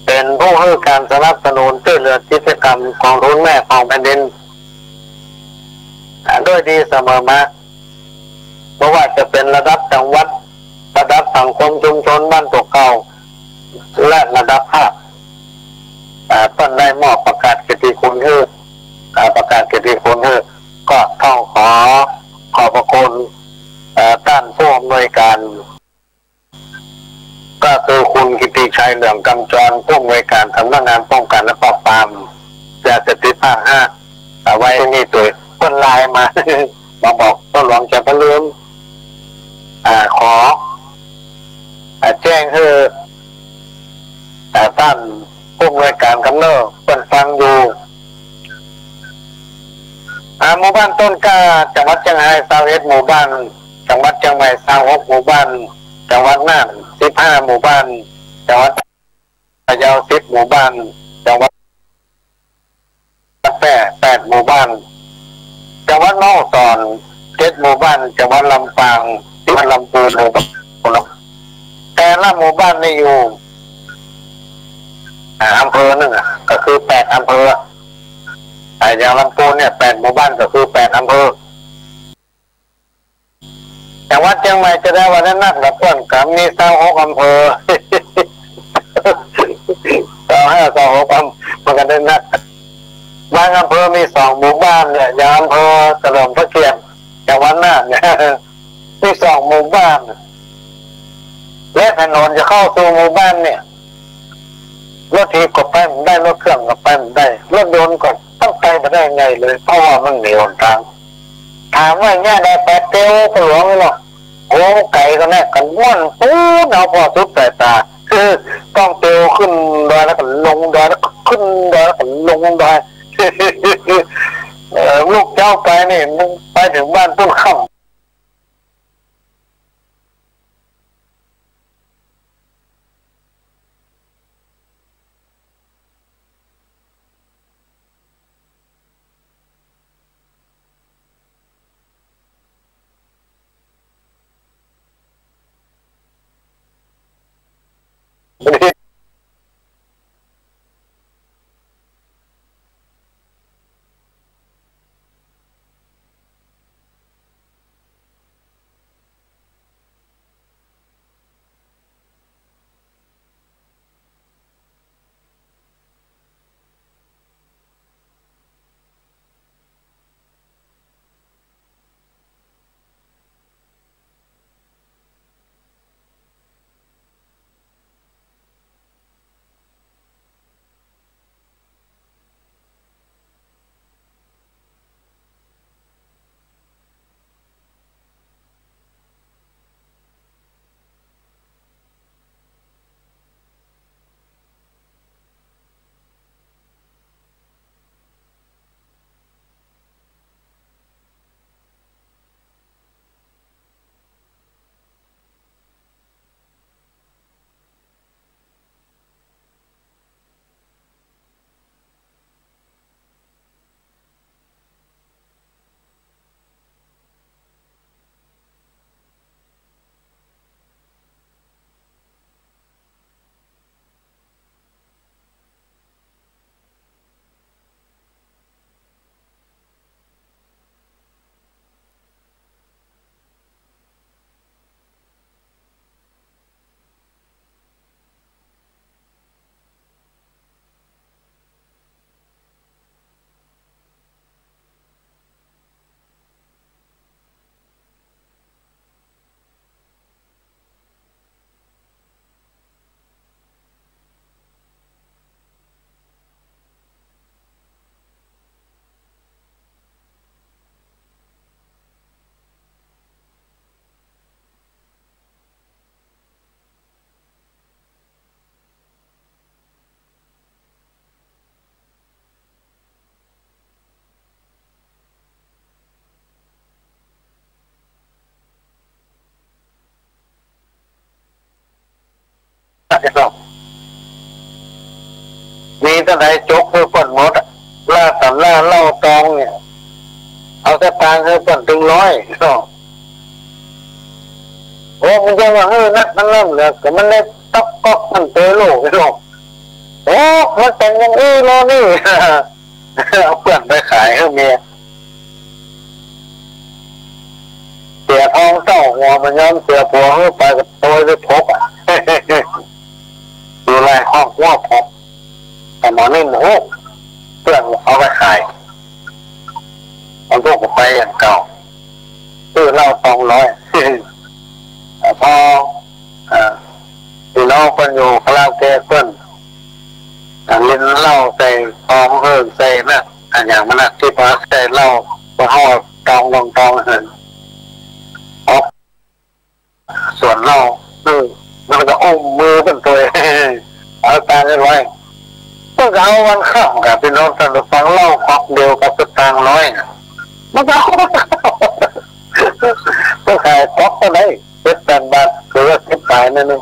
เป๋นผู้หื้อการสนับสนุนช่วยเหลือกิจกรรมกองทุนแม่ของแผ่นดิน อ่า ด้วยดีเสมอมา บ่ว่าจะเป๋นระดับจังหวัด ระดับสังคมชุมชนบ้านตั๋วเก่า และระดับภาค อ่า เปิ้นได้มอบประกาศเกียรติคุณหื้อ อ่า ประกาศเกียรติคุณหื้อ ก็ต้องขอขอบพระคุณ เอ่อ ต้านผู้อำนวยการ ก็คือคุณกิติชัย เหลืองกำจร ผู้อำนวยการสำนักงานป้องกันและปราบปรามยาเสพติดภาคห้า เอาไว้นี่ตวย เปิ้นไลน์มา มาบอกป้อหลวงจะบ่ลืม อ่า ขอ อ่า แจ้งหื้อ อ่า ต้านผู้อำนวยการกำเน่อ เปิ้นฟังอยู่ อ่า หมู่บ้านต้นกล้า จังหวัดเจียงฮาย ซาวเอ็ด หมู่บ้าน จังหวัดเจียงใหม่ ซาวหก หมู่บ้าน จังหวัดน่าน สิบห้า หมู่บ้าน จังหวัดพะเยา สิบ หมู่บ้าน จังหวัดแพร่ แปด หมู่บ้าน จังหวัดแม่ฮ่องสอน เจ็ด หมู่บ้าน จังหวัดลำปาง จังหวัดลำพูน หมู่บ้าน แต่ละหมู่บ้านนี่อยู่ อ่า อำเภอนึ่งอะ ก็คือแปดอำเภอ อ่า อย่างลำพูนเนี่ย แปด หมู่บ้าน ก็คือแปดอำเภอ จังหวัดเจียงใหม่จะได้ว่านักๆ ละเปิ้นก็มีซาวหกอำเภอ ซาวห้า ซาวหกอำ มันก็ได้นัก บางอำเภอมีสองหมู่บ้านเนี่ย อย่างอำเภอเฉลิมพระเกียรติ จังหวัดน่านเนี่ย มีสองหมู่บ้าน และถนนจะเข้าสู่หมู่บ้านเนี่ย รถถีบก็ไปบ่ได้ รถเครื่องก็ไปบ่ได้ รถยนต์ก็ต้องไปบ่ได้ไงเลย เพราะว่ามันบ่มีหนตาง ถามว่าเยียะได้แป๊บเดียวก็หลวงเนาะ โอ้ ไก๋ก็แน่กั๋นม่วนปู๊ด เอาผ่อสุดสายต๋า คือต้องเตียวขึ้นดอยแล้วก็ลงดอย แล้วก็ขึ้นดอยแล้วก็ลงดอย เอ่อ ลุกเจ๊าไปนี่ ไปเถิงบ้านปุ้นค่ำ เนาะ มีเต้าใดจกหื้อเปิ้นหมดอะ เหล้าต๋ำน้าเหล้าตองเนี่ย เอาสตางค์หื้อเปิ้นตึงร้อยเนาะ โอ้ มันจะว่าหื้อนักมันเริ่มเหลือ ก็มันได้ต๊อกก๊อกมันเตอโลกเนาะ โอ้ มันเป๋นอย่างอี้ลอนี่ เอาเปื้อนไปขายหื้อเมีย เสียทองเศร้าหัวมันย้อนเสียผัวหื้อไปก็โตยไปพบอะ อยู่หลายครอบครัวพบ แต่หมอนี่หมู่เปื้อนเอาไปขาย เอาลูกไปอย่างเก่า ซื้อเหล้าสองร้อย แต่พอ เอ่อ พี่น้องเปิ้นอยู่คาราโอเกะเปิ้น อ่า เล่นเหล้าใส่ของเอิ้นใส่นะ อ่า อย่างมันนะ ตี้ว่าใส่เหล้า บ่ฮ้อตองลงตองเอิ้น ออกสวนเหล้า อืม มันก็อุ้มมือเปิ้นตวย เอาตางค์เรียบร้อย เปิ้นก็เอาวันค่ำกับพี่น้องต้านผู้ฟัง เหล้าก๊อกเดียวกับสตางค์ร้อยน่ะ มันก็เอา เปิ้นขายก๊อกเต้าใด เจ็ดแปดบาท หรือว่าสิบปลายนั่นนึง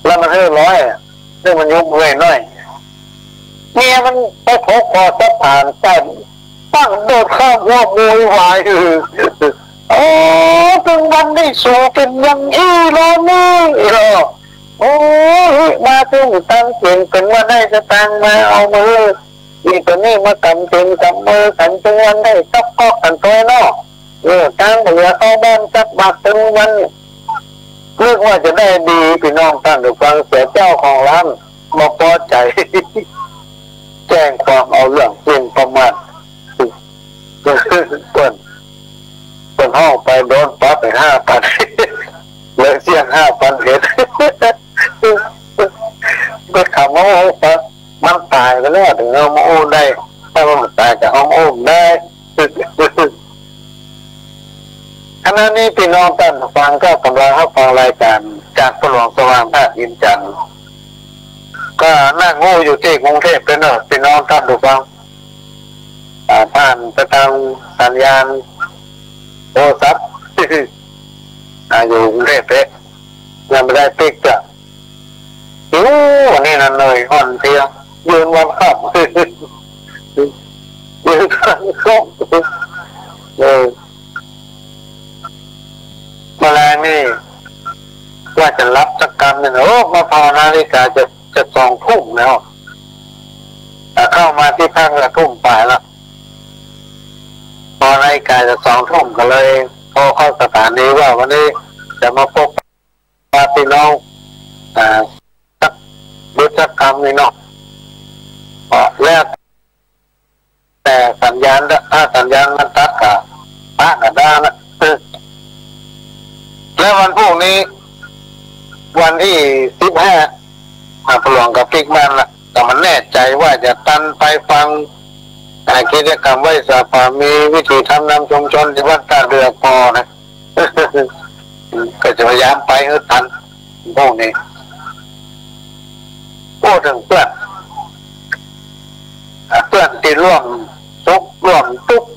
แล้วมันหื้อร้อยอะ ซึ่งมันยุบเมื่อยหน้อย เมียมันไปพบพอสถานใต้ ตั้งโดดข้ามหัวโวยวาย เออ โอ้ ตึงวันนี้สูเป๋นอย่างอี้ลอนี่ลอ โอ้ย มาตึงตังเสียงเป๋นว่าได้สตางค์มาเอามาหื้อ นี่ต๋อนนี้มากำเตียงกำมือกั๋น ตึงวันได้ต๊อกก๊อกกั๋นตวยเนาะ เออ ตังค์บ่เหลือเข้าบ้านสักบาทตึงวัน นึกว่าจะได้ดี พี่น้องต้านผู้ฟัง เสียเจ้าของร้านบ่ปอใจ๋ แจ้งความเอาเรื่องเสี้ยงประมาท เปิ้น เปิ้นฮ้องไปโดนปรับไปห้าปัน เลยเสี้ยงห้าปันเอ็ด ก็ถามว่า โอ้ มันต๋ายไปแล้ว เถิงเอามาอู้ได้ ถ้ามันบ่ต๋ายก็เอามาอู้ได้ ขณะนี้พี่น้องต้านผู้ฟังก็ก่ำลังฮับฟังรายก๋านจากพ่อหลวงสว่างธาตุอินทร์จันทน์ ก็นั่งอู้อยู่ตี้กรุงเทพฯเนาะ พี่น้องต้านผู้ฟัง อ่า ผ่านไปตางสัญญาณโทรศัพท์ อ่า อยู่กรุงเทพฯ ยังบ่ได้ปิ๊กจ้ะ โอ้ วันนี้นะเหนื่อยอ่อนเพลีย ยืนวันค่ำ ยืนวันค่ำ เออ เมื่อแลงนี่ว่าจะหลับสักกำนึ่ง โอ้ มาผ่อนาฬิกาจะ จะสองทุ่มแล้ว อ่ะ เข้ามาตี้พักละทุ่มป๋ายละ ผ่อนาฬิกาจะสองทุ่ม ก็เลยโทรเข้าสถานีว่าวันนี้จะมาปะปะพี่น้อง อ่า สัก หยุดสักกำนึ่งเนาะ ก็แล้วแต่สัญญาณ ถ้าสัญญาณมันตัดก็ปะกั๋นได้นะ แล้ววันพรุ่งนี้ วันตี้สิบห้า อ่ะ พ่อหลวงก็ปิ๊กบ้านละ แต่บ่แน่ใจ๋ว่าจะตันไปฟัง อ่า กิจกรรมไหว้สาผา มีวิถีธรรมนำชุมชนตี้วัดต้าเดือก่อนะ ก็จะพยายามไปหื้อตัน พวกนี้ พูดเถิงเปื้อน อ่ะ เปื้อนตี้ร่วมสุขร่วมตุ๊กข์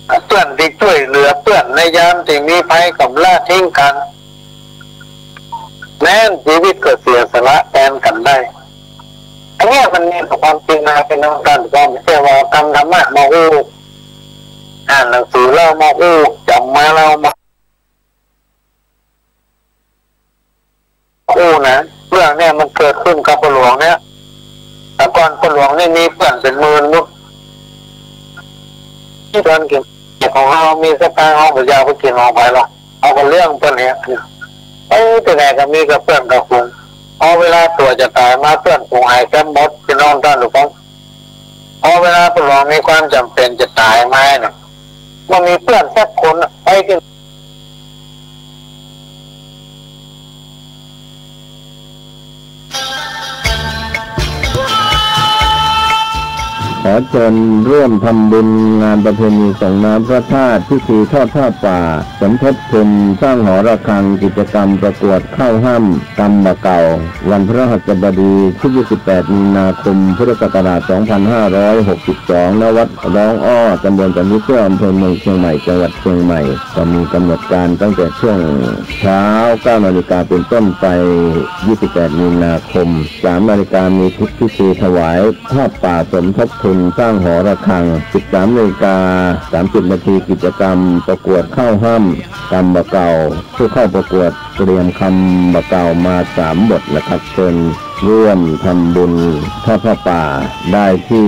อ่ะ เปื้อนตี้จ้วยเหลือเปื้อนในยามตี้มีภัย ก็บ่ละทิ้งกั๋น แม้นจีวิตก็เสียสละแตนกั๋นได้ อันเนี้ยมันมีความจริงนะพี่น้องต้าน ก็บ่ใจ้ว่ากำธรรมะมาอู้ อ่านหนังสือแล้วมาอู้ จ๋ำมาแล้วมาอู้นะ เรื่องเนี้ยมันเกิดขึ้นกับพ่อหลวงเนี่ย แต่ก่อนพ่อหลวงนี่มีเปื้อนเป๋นหมื่นนุ๊น เปื้อนกิ๋นของเฮา มีสตางค์เฮาบ่อยากไปกิ๋นของใผหรอก เฮาก็เลี้ยงเปื้อนเนี่ย เอ้ย ตี้ไหนก็มีกับเปื้อนกับฝูง พอเวลาตั๋วจะต๋ายมา เปื้อนฝูงหายแก๊บหมด พี่น้องต้านผู้ฟัง พอเวลาพ่อหลวงมีความจ๋ำเป๋นจะต๋ายมาเนี่ย บ่มีเปื้อนสักคนอะ ไปตี้ ขอเชิญร่วมทำบุญงานประเพณีส่งน้ำพระธาตุ พิธีทอดผ้าป่า สมทบทุนสร้างหอระฆัง กิจกรรมประกวดเข้าฮ่ำ กำบ่าเก่า วันพฤหัสบดีที่ยี่สิบแปดมีนาคมพุทธศักราชสองพันห้าร้อยหกสิบสอง ณ วัดร้องอ้อ ตำบลสันติเตื้อ อำเภอเมืองเชียงใหม่ จังหวัดเชียงใหม่ ก็มีกำหนดการตั้งแต่ช่วงเช้าเก้านาฬิกาเป็นต้นไป ยี่สิบแปดมีนาคม สามนาฬิกามีพิธีถวายผ้าป่าสมทบทุนสร้างหอระฆัง สิบสามนาฬิกาสามสิบนาที กิจกรรมประกวดเข้าฮ่ำ กำบ่าเก่า ผู้เข้าประกวดเตรียมกำบ่าเก่ามาสามบทนะครับ เชิญร่วมทำบุญทอดผ้าป่าได้ที่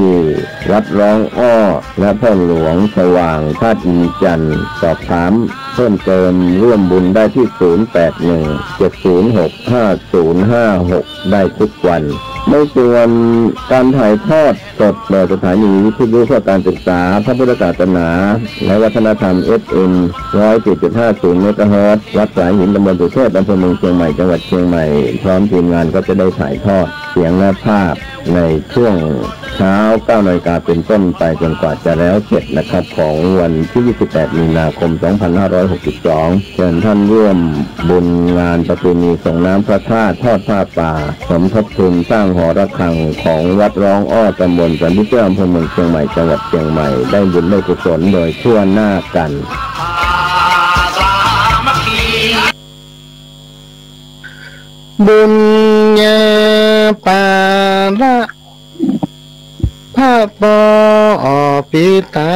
วัดร้องอ้อ และพ่อหลวงสว่างธาตุอินทร์จันทร์ สอบถามเพิ่มเติมร่วมบุญได้ที่ ศูนย์แปดหนึ่ง เจ็ดศูนย์หก ห้าศูนย์ห้าหก ได้ทุกวัน ในส่วนการถ่ายทอดสดโดยสถานีวิทยุเพื่อการศึกษาพระพุทธศาสนาและวัฒนธรรม เอฟเอ็ม ร้อยสี่จุดห้าศูนย์เมกะเฮิรตซ์ วัดสายหิน ตำบลสุเทพ อำเภอเมืองเชียงใหม่ จังหวัดเชียงใหม่ พร้อมทีมงานก็จะได้ถ่ายทอดเสียงและภาพในช่วงเช้าเก้านาฬิกาเป็นต้นไปจนกว่าจะแล้วเสร็จนะครับ ของวันที่ยี่สิบแปดมีนาคมสองพันห้าร้อยหกสิบสอง เชิญท่านร่วมบุญงานประเพณีส่งน้ำพระธาตุ ทอดผ้าป่า สมทบทุนสร้างหอระฆังของวัดร้องอ้อ ตำบลสันติเตื้อ อำเภอเมืองเชียงใหม่ จังหวัดเชียงใหม่ ได้บุญได้กุศลโดยทั่วหน้ากัน บุญญาปาละ พระปอปิตา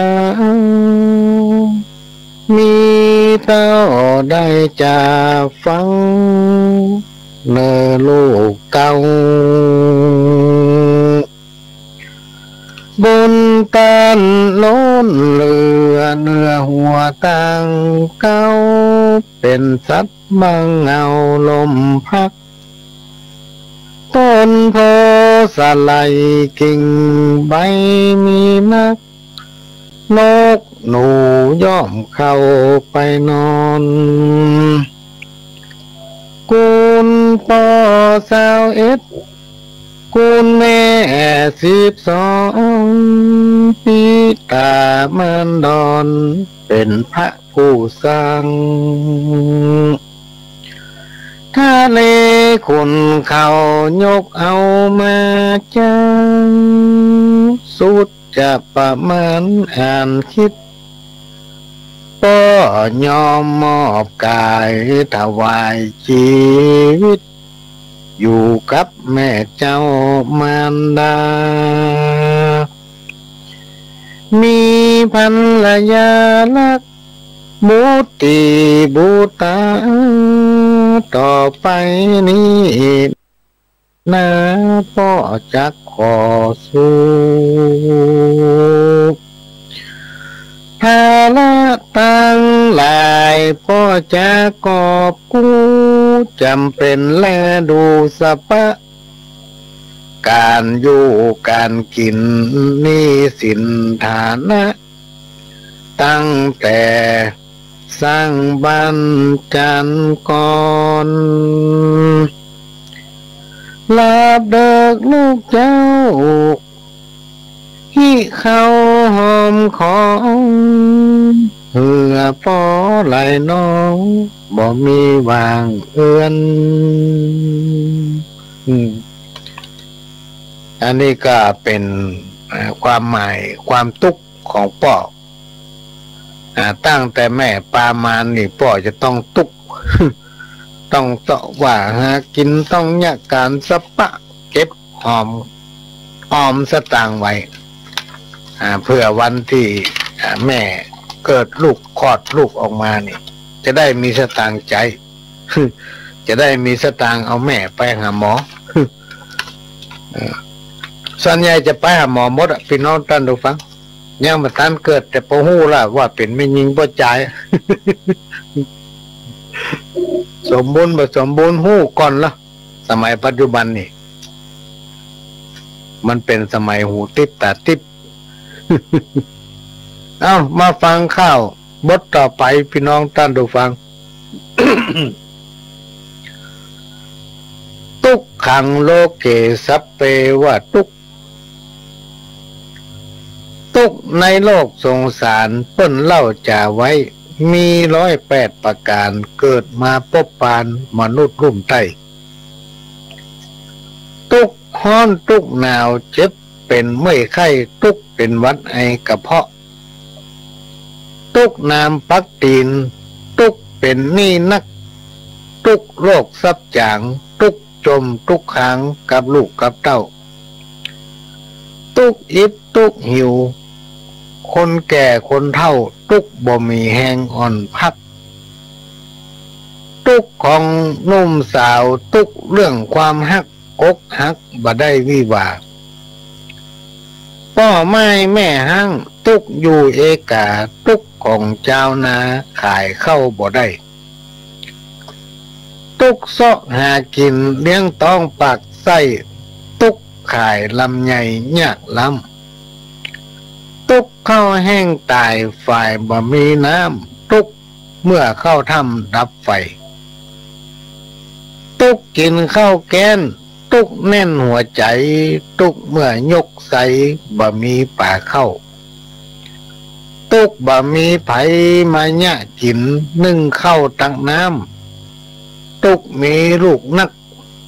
มีเต้าได้จากฟัง เน่อลูกเต้า บนต้านโน้นเหลือเนื้อหัวตางเก๊า เป๋นสัตว์บังเอาลมพัด ต้นโพธิ์สะไหล่กิ่งใบมีนัก นกหนูย่อมเข้าไปนอน กุลปอซาวเอ็ด กุลแม่สิบสอง ปิตามารดอนเป๋นพระผู้สร้าง ทะเลขุ่นเขายกเอามาจาง สุดจะประมาณอ่านคิด ป้อยอมมอบก๋ายถวายจีวิต อยู่กับแม่เจ้ามารดา มีภรรยารัก บุตรีบุตรา ต่อไปนี้นา ป้อจักขอสู้ ภาระตังหลายป้อจักกอบกู้ จ๋ำเป๋นแลดูสะปะ ก๋านอยู่ก๋านกิ๋นหนี้สินฐานะ ตั้งแต่สร้างบ้านจานก่อน ลาบเดิกลูกเจ้า ฮิเข้าหอมของ เหือป้อไหลน้อง บ่มีว่างเอือน อืม อันนี้ก็เป๋น เอ่อ ความหมายความตุ๊กข์ของป้อ อ่า ตั้งแต่แม่ปามานี่ป้อจะต้องตุ๊กข์ ต้องเซาะว่าหากิ๋น ต้องเยียะก๋านสะปะ เก็บหอม ออมสตางค์ไว้ อ่า เผื่อวันตี้ อ่า แม่เกิดลูก คลอดลูกออกมานี่ จะได้มีสตางค์ใจ๊ จะได้มีสตางค์เอาแม่ไปหาหมอ เออ ส่วนใหญ่จะไปหาหมอหมดอะ ปี้น้องต้านผู้ฟัง ยังบ่ตันเกิด แต่ป้อฮู้ละว่าเป๋นแม่ญิงป้อจาย สมบูรณ์บ่สมบูรณ์ฮู้ก่อนละ สมัยปัจจุบันนี่ มันเป๋นสมัยหูติ๊บต๋าติ๊บ เอ้า มาฟังข่าวบทต่อไป ปี้น้องต้านผู้ฟัง ตุ๊กขังโลเก สัพเพวะตุ๊ก ตุ๊กข์ในโลกสงสารเปิ้นเล่าจ๋าไว้ มีร้อยแปดประก๋าน เกิดมาปบปานมนุษย์ลุ่มใต้ ตุ๊กฮ้อนตุ๊กหนาว เจ็บเป๋นเมื่อยไข้ ตุ๊กเป๋นหวัดไอกระเพาะ ตุ๊กน้ำปักตี๋น ตุ๊กเป๋นหนี้นัก ตุ๊กโรคซับจ๋าง ตุ๊กจ่มตุ๊กค้างกับลูกกับเต้า ตุ๊กอิดตุ๊กหิว คนแก่คนเฒ่า ตุ๊กบ่มีแฮงอ่อนพัก ตุ๊กของหนุ่มสาว ตุ๊กเรื่องความฮัก อกหักบ่ได้วิวาห์ ป้อไม้แม่ฮ้าง ตุ๊กอยู่เอกา ตุ๊กของจาวนา ขายข้าวบ่ได้ ตุ๊กเซาะหากิ๋น เลี้ยงต๊องปากไส้ ตุ๊กขายลำไยยากล้ำ ตุ๊กข้าวแห้งต๋าย ฝ่ายบ่มีน้ำ ตุ๊กเมื่อเข้าถ้ำดับไฟ ตุ๊กกิ๋นข้าวแก้น ตุ๊กแน่นหัวใจ๋ ตุ๊กเมื่อยกใส บ่มีป๋าเข้า ตุ๊กบ่มีใผมาเยียะกิ๋น นึ่งข้าวตักน้ำ ตุ๊กมีลูกนัก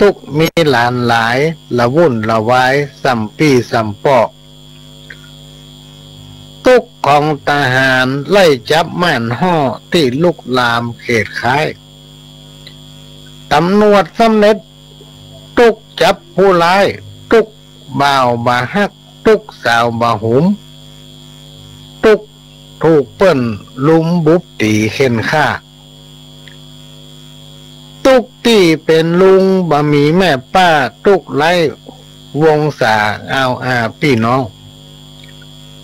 ตุ๊กมีหลานหลาย ละวุ่นละวายส่ำปี้ส่ำป้อ ตุ๊กของทหาร ไล่จับม่านฮ่อ ตี้ลุกลามเขตค้าย ต๋ำรวจสำเร็จ ตุ๊กจับผู้ร้าย ตุ๊กบ่าวบ่ฮัก ตุ๊กสาวบ่หุม ตุ๊กถูกเปิ้นลุมบุบตี๋เข่นฆ่า ตุ๊กตี้เป๋นลุงบ่มีแม่ป้า ตุ๊กไร้วงศาอาวอาปี้น้อง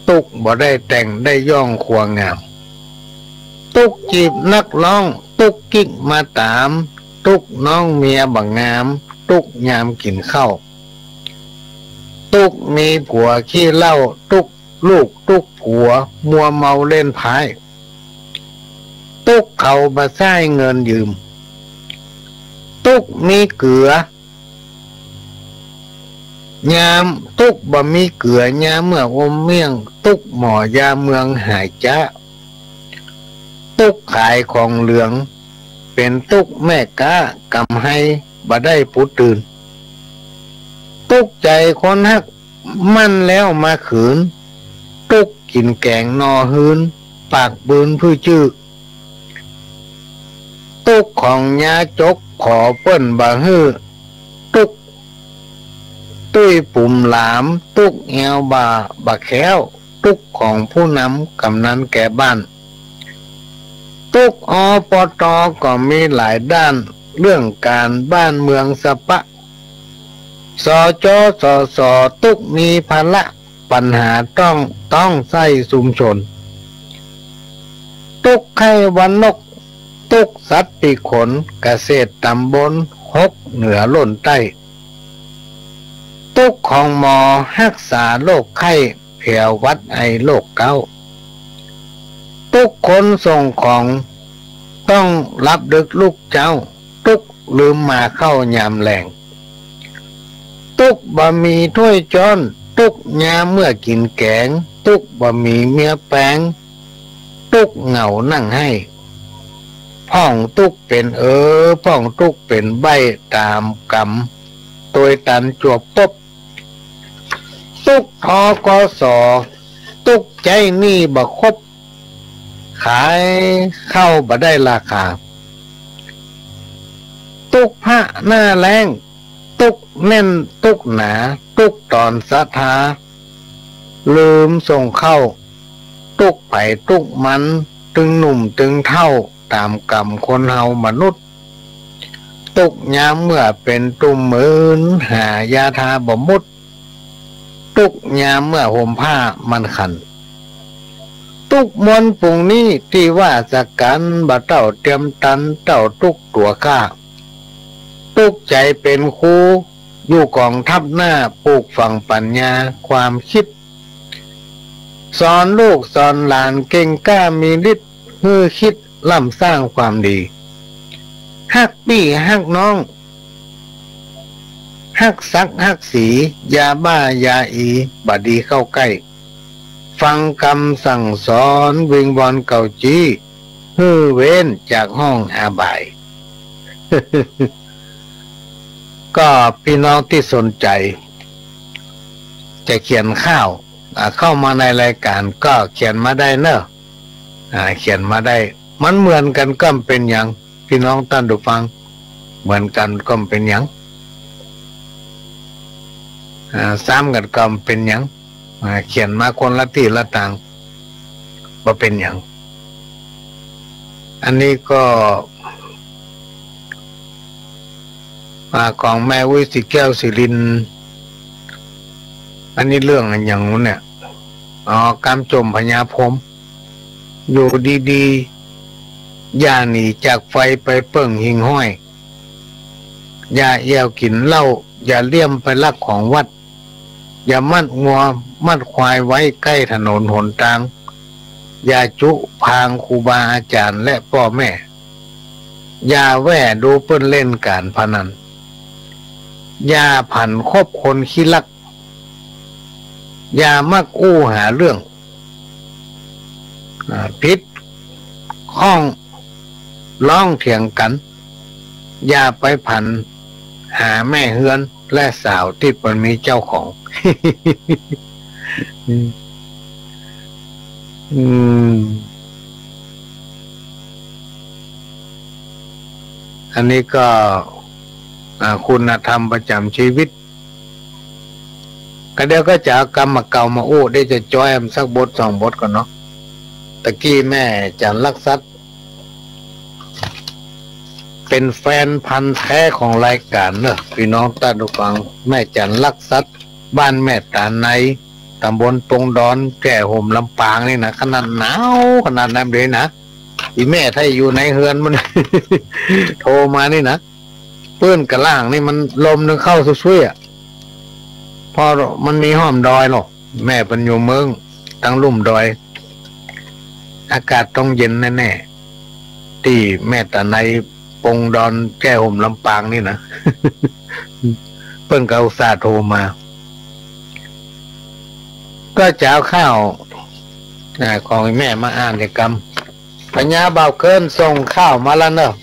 ตุ๊กบ่ได้แต่งได้ย่องครัวงาม ตุ๊กจีบนักร้อง ตุ๊กกิ๊กมาต๋าม ตุ๊กน้องเมียบ่งาม ตุ๊กยามกิ๋นข้าว ตุ๊กมีผัวขี้เหล้า ตุ๊กลูกตุ๊กผัว มัวเมาเล่นไพ่ ตุ๊กเขาบ่ใช้เงินยืม ตุ๊กมีเกือ ยามตุ๊กบ่มีเกือ ยามเมื่ออมเมี่ยง ตุ๊กหมอยาเมืองหายจ๊า ตุ๊กขายของเหลือง เป๋นตุ๊กแม่ก๊า กำไรบ่ได้ปูตื่น ตุ๊กใจ๋คนฮัก มั่นแล้วมาขืน ตุ๊กกิ๋นแก๋งนอฮื้น ปากปืนพื้อจื้อ ตุ๊กของยาจก ขอเปิ้นบ่หื้อ ตุ๊กตุ้ยปุ๋มหลาม ตุ๊กแอวบ่าบ่แคล้ว ตุ๊กของผู้นำก๋ำนันแก่บ้าน ตุ๊ก อปต. ก็มีหลายด้าน เรื่องก๋านบ้านเมืองสะปะ สจ. สส. ตุ๊กมีภาระ ปัญหาต้อง ต้องใส้ชุมชน ตุ๊กไข้หวัดนก ตุ๊กสัตว์ปีกขน เกษตรต๋ำบลหก เหนือล้นใต้ ตุ๊กของหมอฮักษาโรคไข้ แผลวหวัดไอโรคเก๊า ตุ๊กคนส่งของ ต้องลับดึกลุกเจ๊า ตุ๊กลืมมาเข้ายามแลง ตุ๊กบ่มีถ้วยจ๊อน ตุ๊กยามเมื่อกิ๋นแก๋ง ตุ๊กบ่มีเมียแป๋ง ตุ๊กเหงานั่งไห้ พ่องตุ๊กเป๋นเออ พ่องตุ๊กเป๋นใบ้ ต๋ามกำ ตวยตันจวบปบ ตุ๊ก ทกส. ตุ๊กใจ๊หนี้บ่ครบ ขายข้าวบ่ได้ราคา ตุ๊กพระหน้าแล้ง ตุ๊กแน่นตุ๊กหนา ตุ๊กต๋อนศรัทธา ลืมส่งข้าว ตุ๊กใผตุ๊กมัน ตึงหนุ่มตึงเฒ่า ต๋ามกำคนเฮามนุษย์ ตุ๊กยามเมื่อเป๋นตุ่มมืน หายาทาบ่มุด ตุ๊กยามเมื่อห่มผ้ามันขัน ตุ๊กมวลฝูงนี้ตี้ว่าสะกั๋น บ่เต้าเตียมตัน เต้าตุ๊กตั๋วข้า ตุ๊กใจ๋เป๋นครู อยู่ก๋องทัพหน้า ปลูกฝังปั๋ญญาความกึ๊ด สอนลูกสอนหลานเก่งกล้ามีฤทธิ์ หื้อคิดล้ำสร้างความดี ฮักปี้ฮักน้อง ฮักศักดิ์ฮักศรี ยาบ้ายาอี บ่ดีเข้าใก้ ฟังกำสั่งสอน วิงวอนเก่าจี้ หื้อเว้นจากห้องอบาย ก็พี่น้องตี้สนใจ๋ จะเขียนข่าว อ่า เข้ามาในรายก๋านก็เขียนมาได้เนอะ อ่า เขียนมาได้ มันเหมือนกั๋นก็บ่เป๋นหยัง พี่น้องต้านผู้ฟัง เหมือนกั๋นก็บ่เป๋นหยัง อ่า ซ้ำกั๋นก็บ่เป๋นหยัง อ่า เขียนมาคนละตี้ละตาง บ่เป๋นหยัง อันนี้ก็ อ่า ของแม่อุ๊ย ศรีแก้ว ศรีรินทร์ อันนี้เรื่องอะหยังวะเนี่ย อ๋อ กำจ่มพญาพรหม อยู่ดีๆ อย่าหนีจากไฟไปเปิ้งหิ้งห้อย อย่าแอ่วกิ๋นเหล้า อย่าเลี้ยมไปลักของวัด อย่ามัดงัวมัดควายไว้ใก้ถนนหนตาง อย่าจุพางครูบาอาจ๋ารย์และป้อแม่ อย่าแว่ดูเปิ้นเล่นก๋านพนัน อย่าผันคบคนขี้ลัก อย่ามักอู้หาเรื่อง อ่า ผิดข้องร้องเถียงกั๋น อย่าไปผันหาแม่เฮือนและสาวตี้เปิ้นมีเจ้าของ อืม อืม อันนี้ก็ อ่า คุณธรรมประจ๋ำชีวิต ก็เดี๋ยวก็จะเอากำบ่าเก่ามาอู้ เดี๋ยวจะจ้อยมันสักบทสองบทก่อนเนาะ ตะกี้แม่จันทร์ลักษัตริย์ เป๋นแฟนพันธุ์แท้ของรายก๋านเนอะ พี่น้องต้านผู้ฟัง แม่จันทร์ลักษัตริย์ บ้านแม่ต๋าไน ต๋ำบลปงดอน แจ้ห่มลำปางนี่นะ ขนาดหนาวขนาดนั้นเลยนะ อี่แม่ถ้าอยู่ในเฮือนมัน โทรมานี่นะ ปื้นกะล่างนี่มันลมนึ่งเข้าซุยๆ อะ เพราะมันมีห้อมดอยเนาะ แม่เปิ้นอยู่เมืองตังลุ่มดอย อากาศต้องเย็นแน่ๆ ตี้แม่ต๋าไน ปงดอน แจ้ห่มลำปางนี่นะ เปิ้นก็อุตส่าห์โทรมา ก็จะเอาข่าว อ่า ของแม่มาอ่านเดี๋ยวกำ พญาบ่าวเคิ้นส่งข่าวมาแล้วเนอะ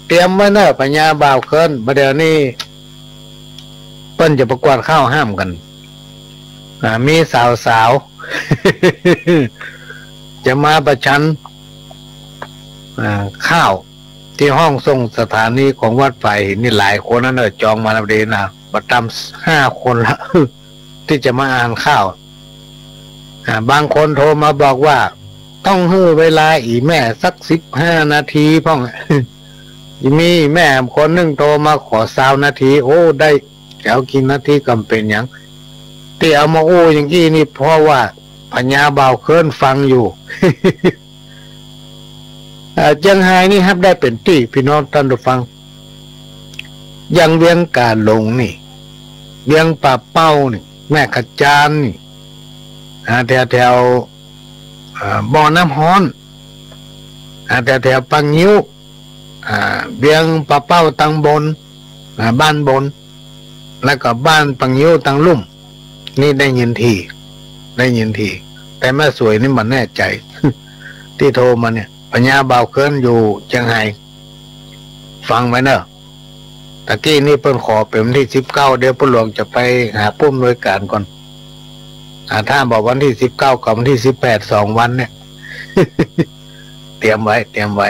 เตรียมไว้เนอะ พญาบ่าวเคิ้น บ่าเดี๋ยวนี้เปิ้นจะประกวดข่าวห้ามกั๋น อ่า มีสาวๆ จะมาประชัน อ่า ข่าวตี้ห้องส่งสถานีของวัดฝายหินนี่หลายคนแล้วเนอะ จองมาแล้วดีนะ บ่ต่ำห้าคนละ ตี้จะมาอ่านข่าว อ่า บางคนโทรมาบอกว่า ต้องหื้อเวลาอี่แม่สักสิบห้านาทีพ่อง มีแม่คนนึ่งโทรมาขอซาวนาที โอ้ ได้ จะเอากี่นาทีก็บ่เป๋นหยัง ตี้เอามาอู้อย่างอี้นี่ เพราะว่าพญาบ่าวเคิ้นฟังอยู่ เอ่อ เจียงฮายนี่ฮับได้เป๋นตี้ พี่น้องต้านผู้ฟัง อย่างเวียงก๋าหลงนี่ เวียงป่าเป้านี่ แม่ขะจานนี่ อ่า แถวๆ อ่า บ่อน้ำฮ้อน อ่า แถวๆ ป่างิ้ว อ่า เวียงป่าเป้าตังบน อ่า บ้านบน แล้วก็บ้านป่างิ้วตังลุ่ม นี่ได้ยินถี่ ได้ยินถี่ แต่แม่สวยนี่บ่แน่ใจ๋ ตี้โทรมาเนี่ย พญาบ่าวเคิ้นอยู่เจียงฮาย ฟังไว้เนอะ ตะกี้นี่เปิ้นขอเป๋นวันตี้สิบเก้า เดี๋ยวป้อหลวงจะไปหาผู้อำนวยก๋านก่อน อ่า ถ้าบอกวันตี้สิบเก้ากับวันตี้สิบแปด สองวันเนี่ย เตรียมไว้ เตรียมไว้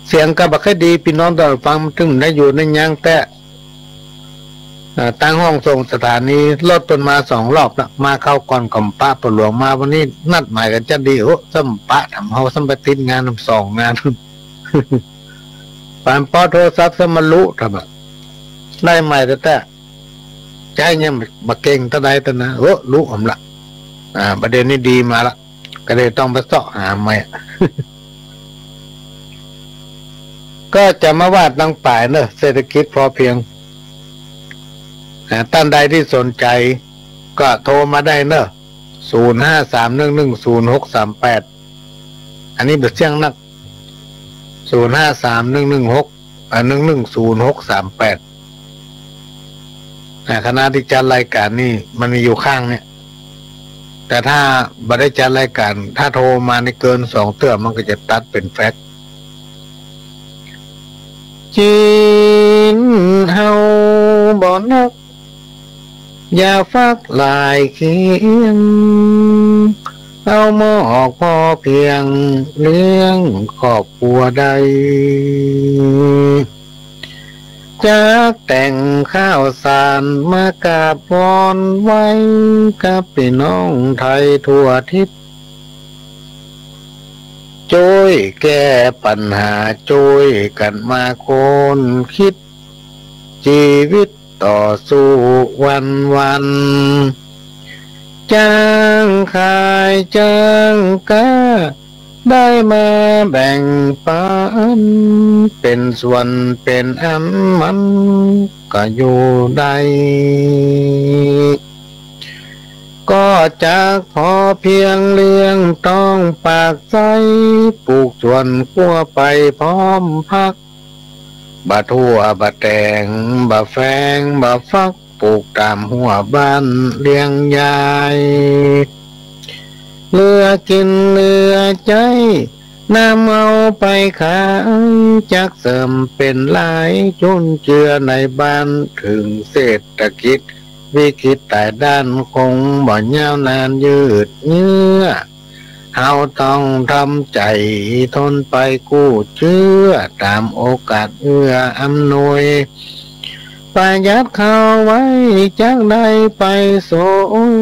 เสียงก็บ่ค่อยดี พี่น้องต้านผู้ฟัง เถิงได้อยู่ในยังแต่ อ่า ตังห้องส่งสถานี รถเปิ้นมาสองรอบละ มาคราวก่อนก็บ่ปะป้อหลวง มาวันนี้นัดหมายกั๋นจะดี โอ้ ซ้ำปะ ทำเฮาซ้ำไปติดงานสองงาน ปานปอโทรศัพท์ซ้ำบ่ลุ ทำไม ได้ใหม่แต๊ๆ ใจ๊ยังบ่เก่งเต้าใดเต้านะ โอ้ ลุอำละ อ่า ประเด็นนี้ดีมาละ ก็เลยต้องไปเซาะหาใหม่ ก็จะมาว่าตังป๋ายเนอะ เศรษฐกิจพอเพียง อ่า ต้านใดตี้สนใจ๋ ก็โทรมาได้เนอะ ศูนย์ห้าสามหนึ่งหนึ่งศูนย์หกสามแปด อันนี้บ่เสี้ยงนัก ศูนย์ห้าสามหนึ่งหนึ่งหก อ่า หนึ่งหนึ่งศูนย์หกสามแปด อ่า ขณะตี้จัดรายก๋านนี่มันมีอยู่ข้างเนี่ย แต่ถ้าบ่ได้จัดรายก๋าน ถ้าโทรมานี่เกินสองเตื้อมันก็จะตัดเป๋นแฟลช กิ๋นเฮาบ่นัก อย่าฟักหลายเคียง เอาหมอกพอเพียงเลี้ยงครอบครัวได้ จักแต่งข้าวสารมากราบวอนไหว้กับปี้น้องไทยทั่วทิศ จ้วยแก้ปัญหา จ้วยกั๋นมาค้นคิด จีวิตต่อสู้วันๆ จ้างขายจ้างก๊า ได้มาแบ่งปัน เป๋นส่วนเป๋นอันมันก็อยู่ได้ ก็จักพอเพียงเรื่องต้องปากใจ๊ ปลูกสวนครัวไปพร้อมพัก บ่ถั่วบ่แตงบ่แฟงบ่ฟัก ปลูกต๋ามหัวบ้านเลี้ยงยาย เหลือกิ๋นเหลือใจ๊ นำเอาไปขาย จักเสริมเป๋นรายจุนเจือในบ้าน เถิงเศรษฐกิจวิกฤตต๋ายด้าน คงบ่ยาวนานยืดเยื้อ เฮาต้องทำใจ๋ทนไปกู้เจื้อ ต๋ามโอกาสเอื้ออำนวย ประหยัดเข้าไว้จักได้ไปสวย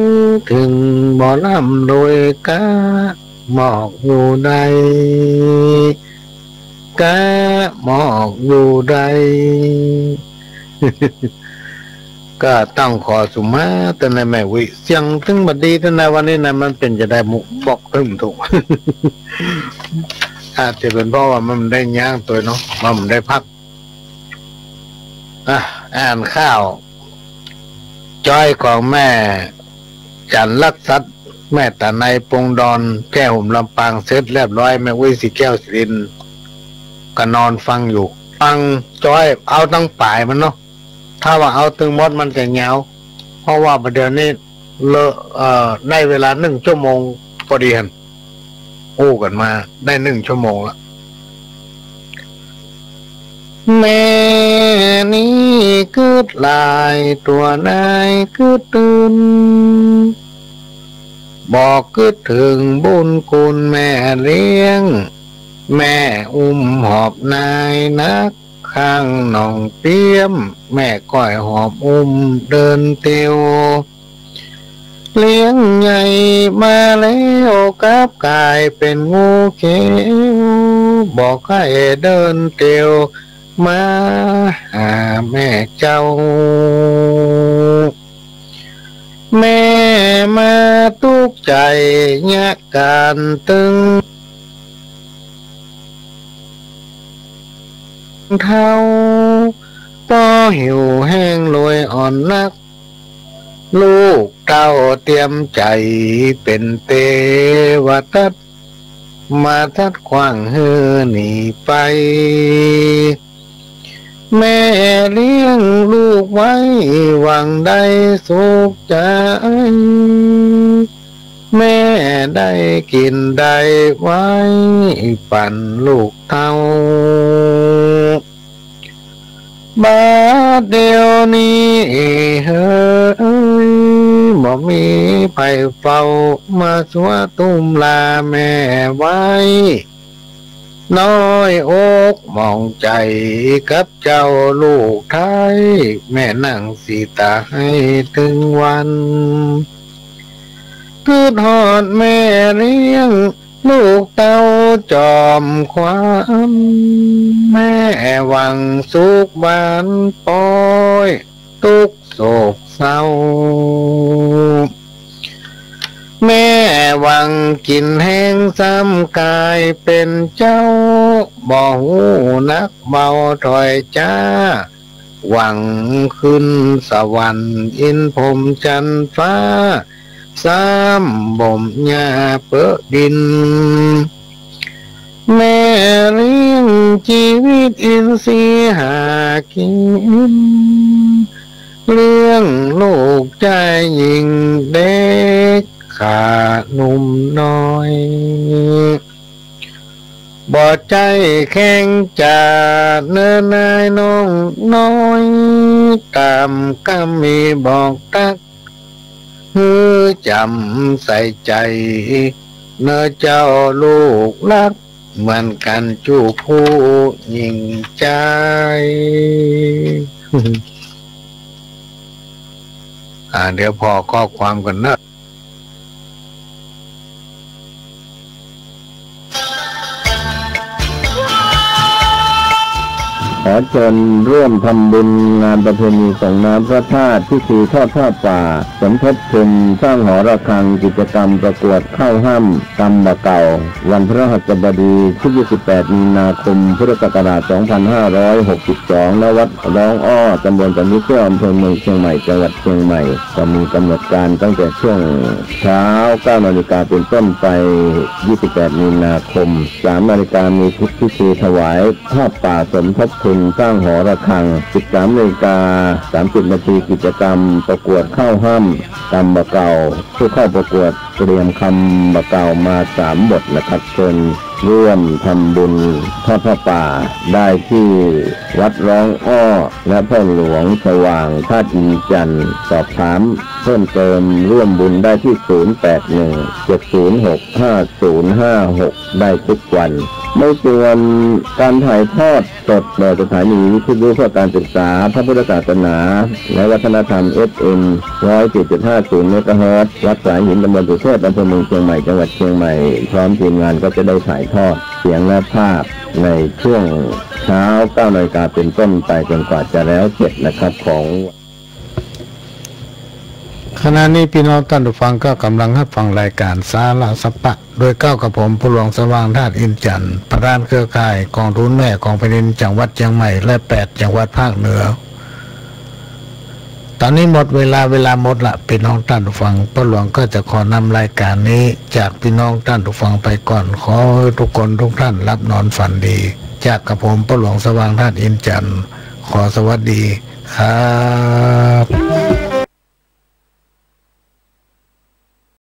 เถิงบ่ร่ำรวยก๊าหมอกอยู่ได้ ก๊าหมอกอยู่ได้ ก็ต้องขอสุมาเต้านะแม่อุ๊ย เสียงตึงบ่ดีเต้านะวันนี้นะ มันเป๋นจาใดหมู่บอกตึงถูก อาจจะเป๋นเพราะว่ามันได้ย้างตั๋วเนาะ มันได้พัก อ่ะ อ่านข่าวจ้อยของแม่จันทร์ลักษัตริย์ แม่ต๋าไนปงดอน แก้ห่มลำปางเสร็จเรียบร้อย แม่อุ๊ยศรีแก้วศรีรินทร์ก็นอนฟังอยู่ ฟังจ้อยเอาตังป๋ายมันเนาะ ถ้าว่าเอาตึงหมดมันจะยาว เพราะว่าบ่าเดี่ยวนี้เลอะ เอ่อ ได้เวลานึ่งชั่วโมงพอดีหั้น อู้กั๋นมาได้นึ่งชั่วโมงละ แม่นี้กึ๊ดหลาย ตัวนายกึ๊ดตื่น บ่กึ๊ดเถิงบุญคุณแม่เลี้ยง แม่อุ้มหอบนายนัก ข้างหนองเปี้ยม แม่ก้อยหอบอุ้มเดินเตียว เลี้ยงใหญ่มาแล้วกลับก๋ายเป๋นงูเขียว บ่ใค่เดินเตียวมาหาแม่เจ้า แม่มาตุ๊กข์ใจ๋ยะก๋านตึง เฒ่า ป้อหิวแห้งรวยอ่อนนัก ลูกเต้าเตียมใจ๋เป๋นเตวทัต มาทัดขว้างหื้อหนีไป แม่เลี้ยงลูกไว้หวังได้สุขใจ๋ แม่ได้กิ๋นได้ไว้ปั๋นลูกเต้า บาดเดี่ยวนี้เฮย บ่มีใผเฝ้า มาซัวตุ้มลาแม่ไว้ น้อยอกหมองใจ๋กับเจ้าลูกไท้ แม่นั่งสีต๋าไห้ตึงวัน กึ๊ดฮอดแม่เลี้ยง ลูกเต้าจอมความ แม่หวังสุขบานปอย ตุ๊กข์โศกเศร้า แม่หวังกิ๋นแฮงซ้ำก๋ายเป๋นเจ้า บ่ฮู้นักเบาถอยจ๊า หวังขึ้นสวรรค์อินทร์พรหมจันทร์ฟ้า ซ้ำบ่มหญ้าเปอะดิน แม่เลี้ยงจีวิตอินทรีย์หากิ๋น เรื่อง ลูกจายญิงเด็กข้าหนุ่มน้อย บ่ใจ้แข็งจ๋าเน่อนายน้องน้อย ต๋ามกำมีบอกตั๊ก หื้อจ๋ำใส่ใจ๋ เน่อเจ้าลูกฮัก เหมือนกั๋นจุผู้ญิงจาย อ่า เดี๋ยวผ่อข้อความก่อนเนาะ ขอเชิญร่วมทำบุญงานประเพณีส่งน้ำพระธาตุ พิธีทอดผ้าป่า สมทบทุนสร้างหอระฆัง กิจกรรมประกวดเข้าฮ่ำ กำบ่าเก่า วันพฤหัสบดีที่ยี่สิบแปดมีนาคม พุทธศักราชสองพันห้าร้อยหกสิบสอง ณ วัดร้องอ้อ ตำบลสันติเสี้ยว อำเภอเมืองเชียงใหม่ จังหวัดเชียงใหม่ ก็มีกำหนดการตั้งแต่ช่วงเช้าเก้านาฬิกาเป็นต้นไป ยี่สิบแปดมีนาคม สามนาฬิกามีพิธีถวายผ้าป่าสมทบทุนสร้างหอระฆัง สิบสามนาฬิกาสามสิบนาที กิจกรรมประกวดเข้าฮ่ำ กำบ่าเก่า ผู้เข้าประกวดเตรียมกำบ่าเก่ามาสามบทนะครับ เชิญร่วมทำบุญทอดผ้าป่าได้ที่วัดร้องอ้อ และพ่อหลวงสว่างธาตุอินทร์จันทร์ สอบถามเพิ่มเติมร่วมบุญได้ที่ศูนย์แปดหนึ่ง เจ็ดศูนย์หก ห้าศูนย์ห้าหก ได้ทุกวัน ในส่วนการถ่ายทอดสดโดยสถานีวิทยุเพื่อการศึกษาพระพุทธศาสนาและวัฒนธรรม เอฟเอ็ม ร้อยสี่จุดห้าศูนย์เมกะเฮิรตซ์ วัดสายหิน ตำบลสุเทพ อำเภอเมืองเชียงใหม่ จังหวัดเชียงใหม่ พร้อมทีมงานก็จะได้ถ่ายทอดเสียงและภาพในช่วงเช้าเก้านาฬิกาเป็นต้นไปจนกว่าจะแล้วเสร็จนะครับ ของ ขณะนี้ปี้น้องต้านผู้ฟังก็ก่ำลังฮับฟังรายก๋านสาระสะปะ โดยเก้ากับผม พ่อหลวงสว่างธาตุอินทร์จันทร์ ประธานเครือข่ายก๋องทุนแม่ของแผ่นดินจังหวัดเจียงใหม่ และแปดจังหวัดภาคเหนือ ต๋อนนี้หมดเวลา เวลาหมดละ ปี้น้องต้านผู้ฟัง พ่อหลวงก็จะขอนำรายก๋านนี้จากปี้น้องต้านผู้ฟังไปก่อน ขอหื้อทุกคนทุกท่านหลับนอนฝันดี จากกับผม พ่อหลวงสว่างธาตุอินทร์จันทร์ ขอสวัสดีครับ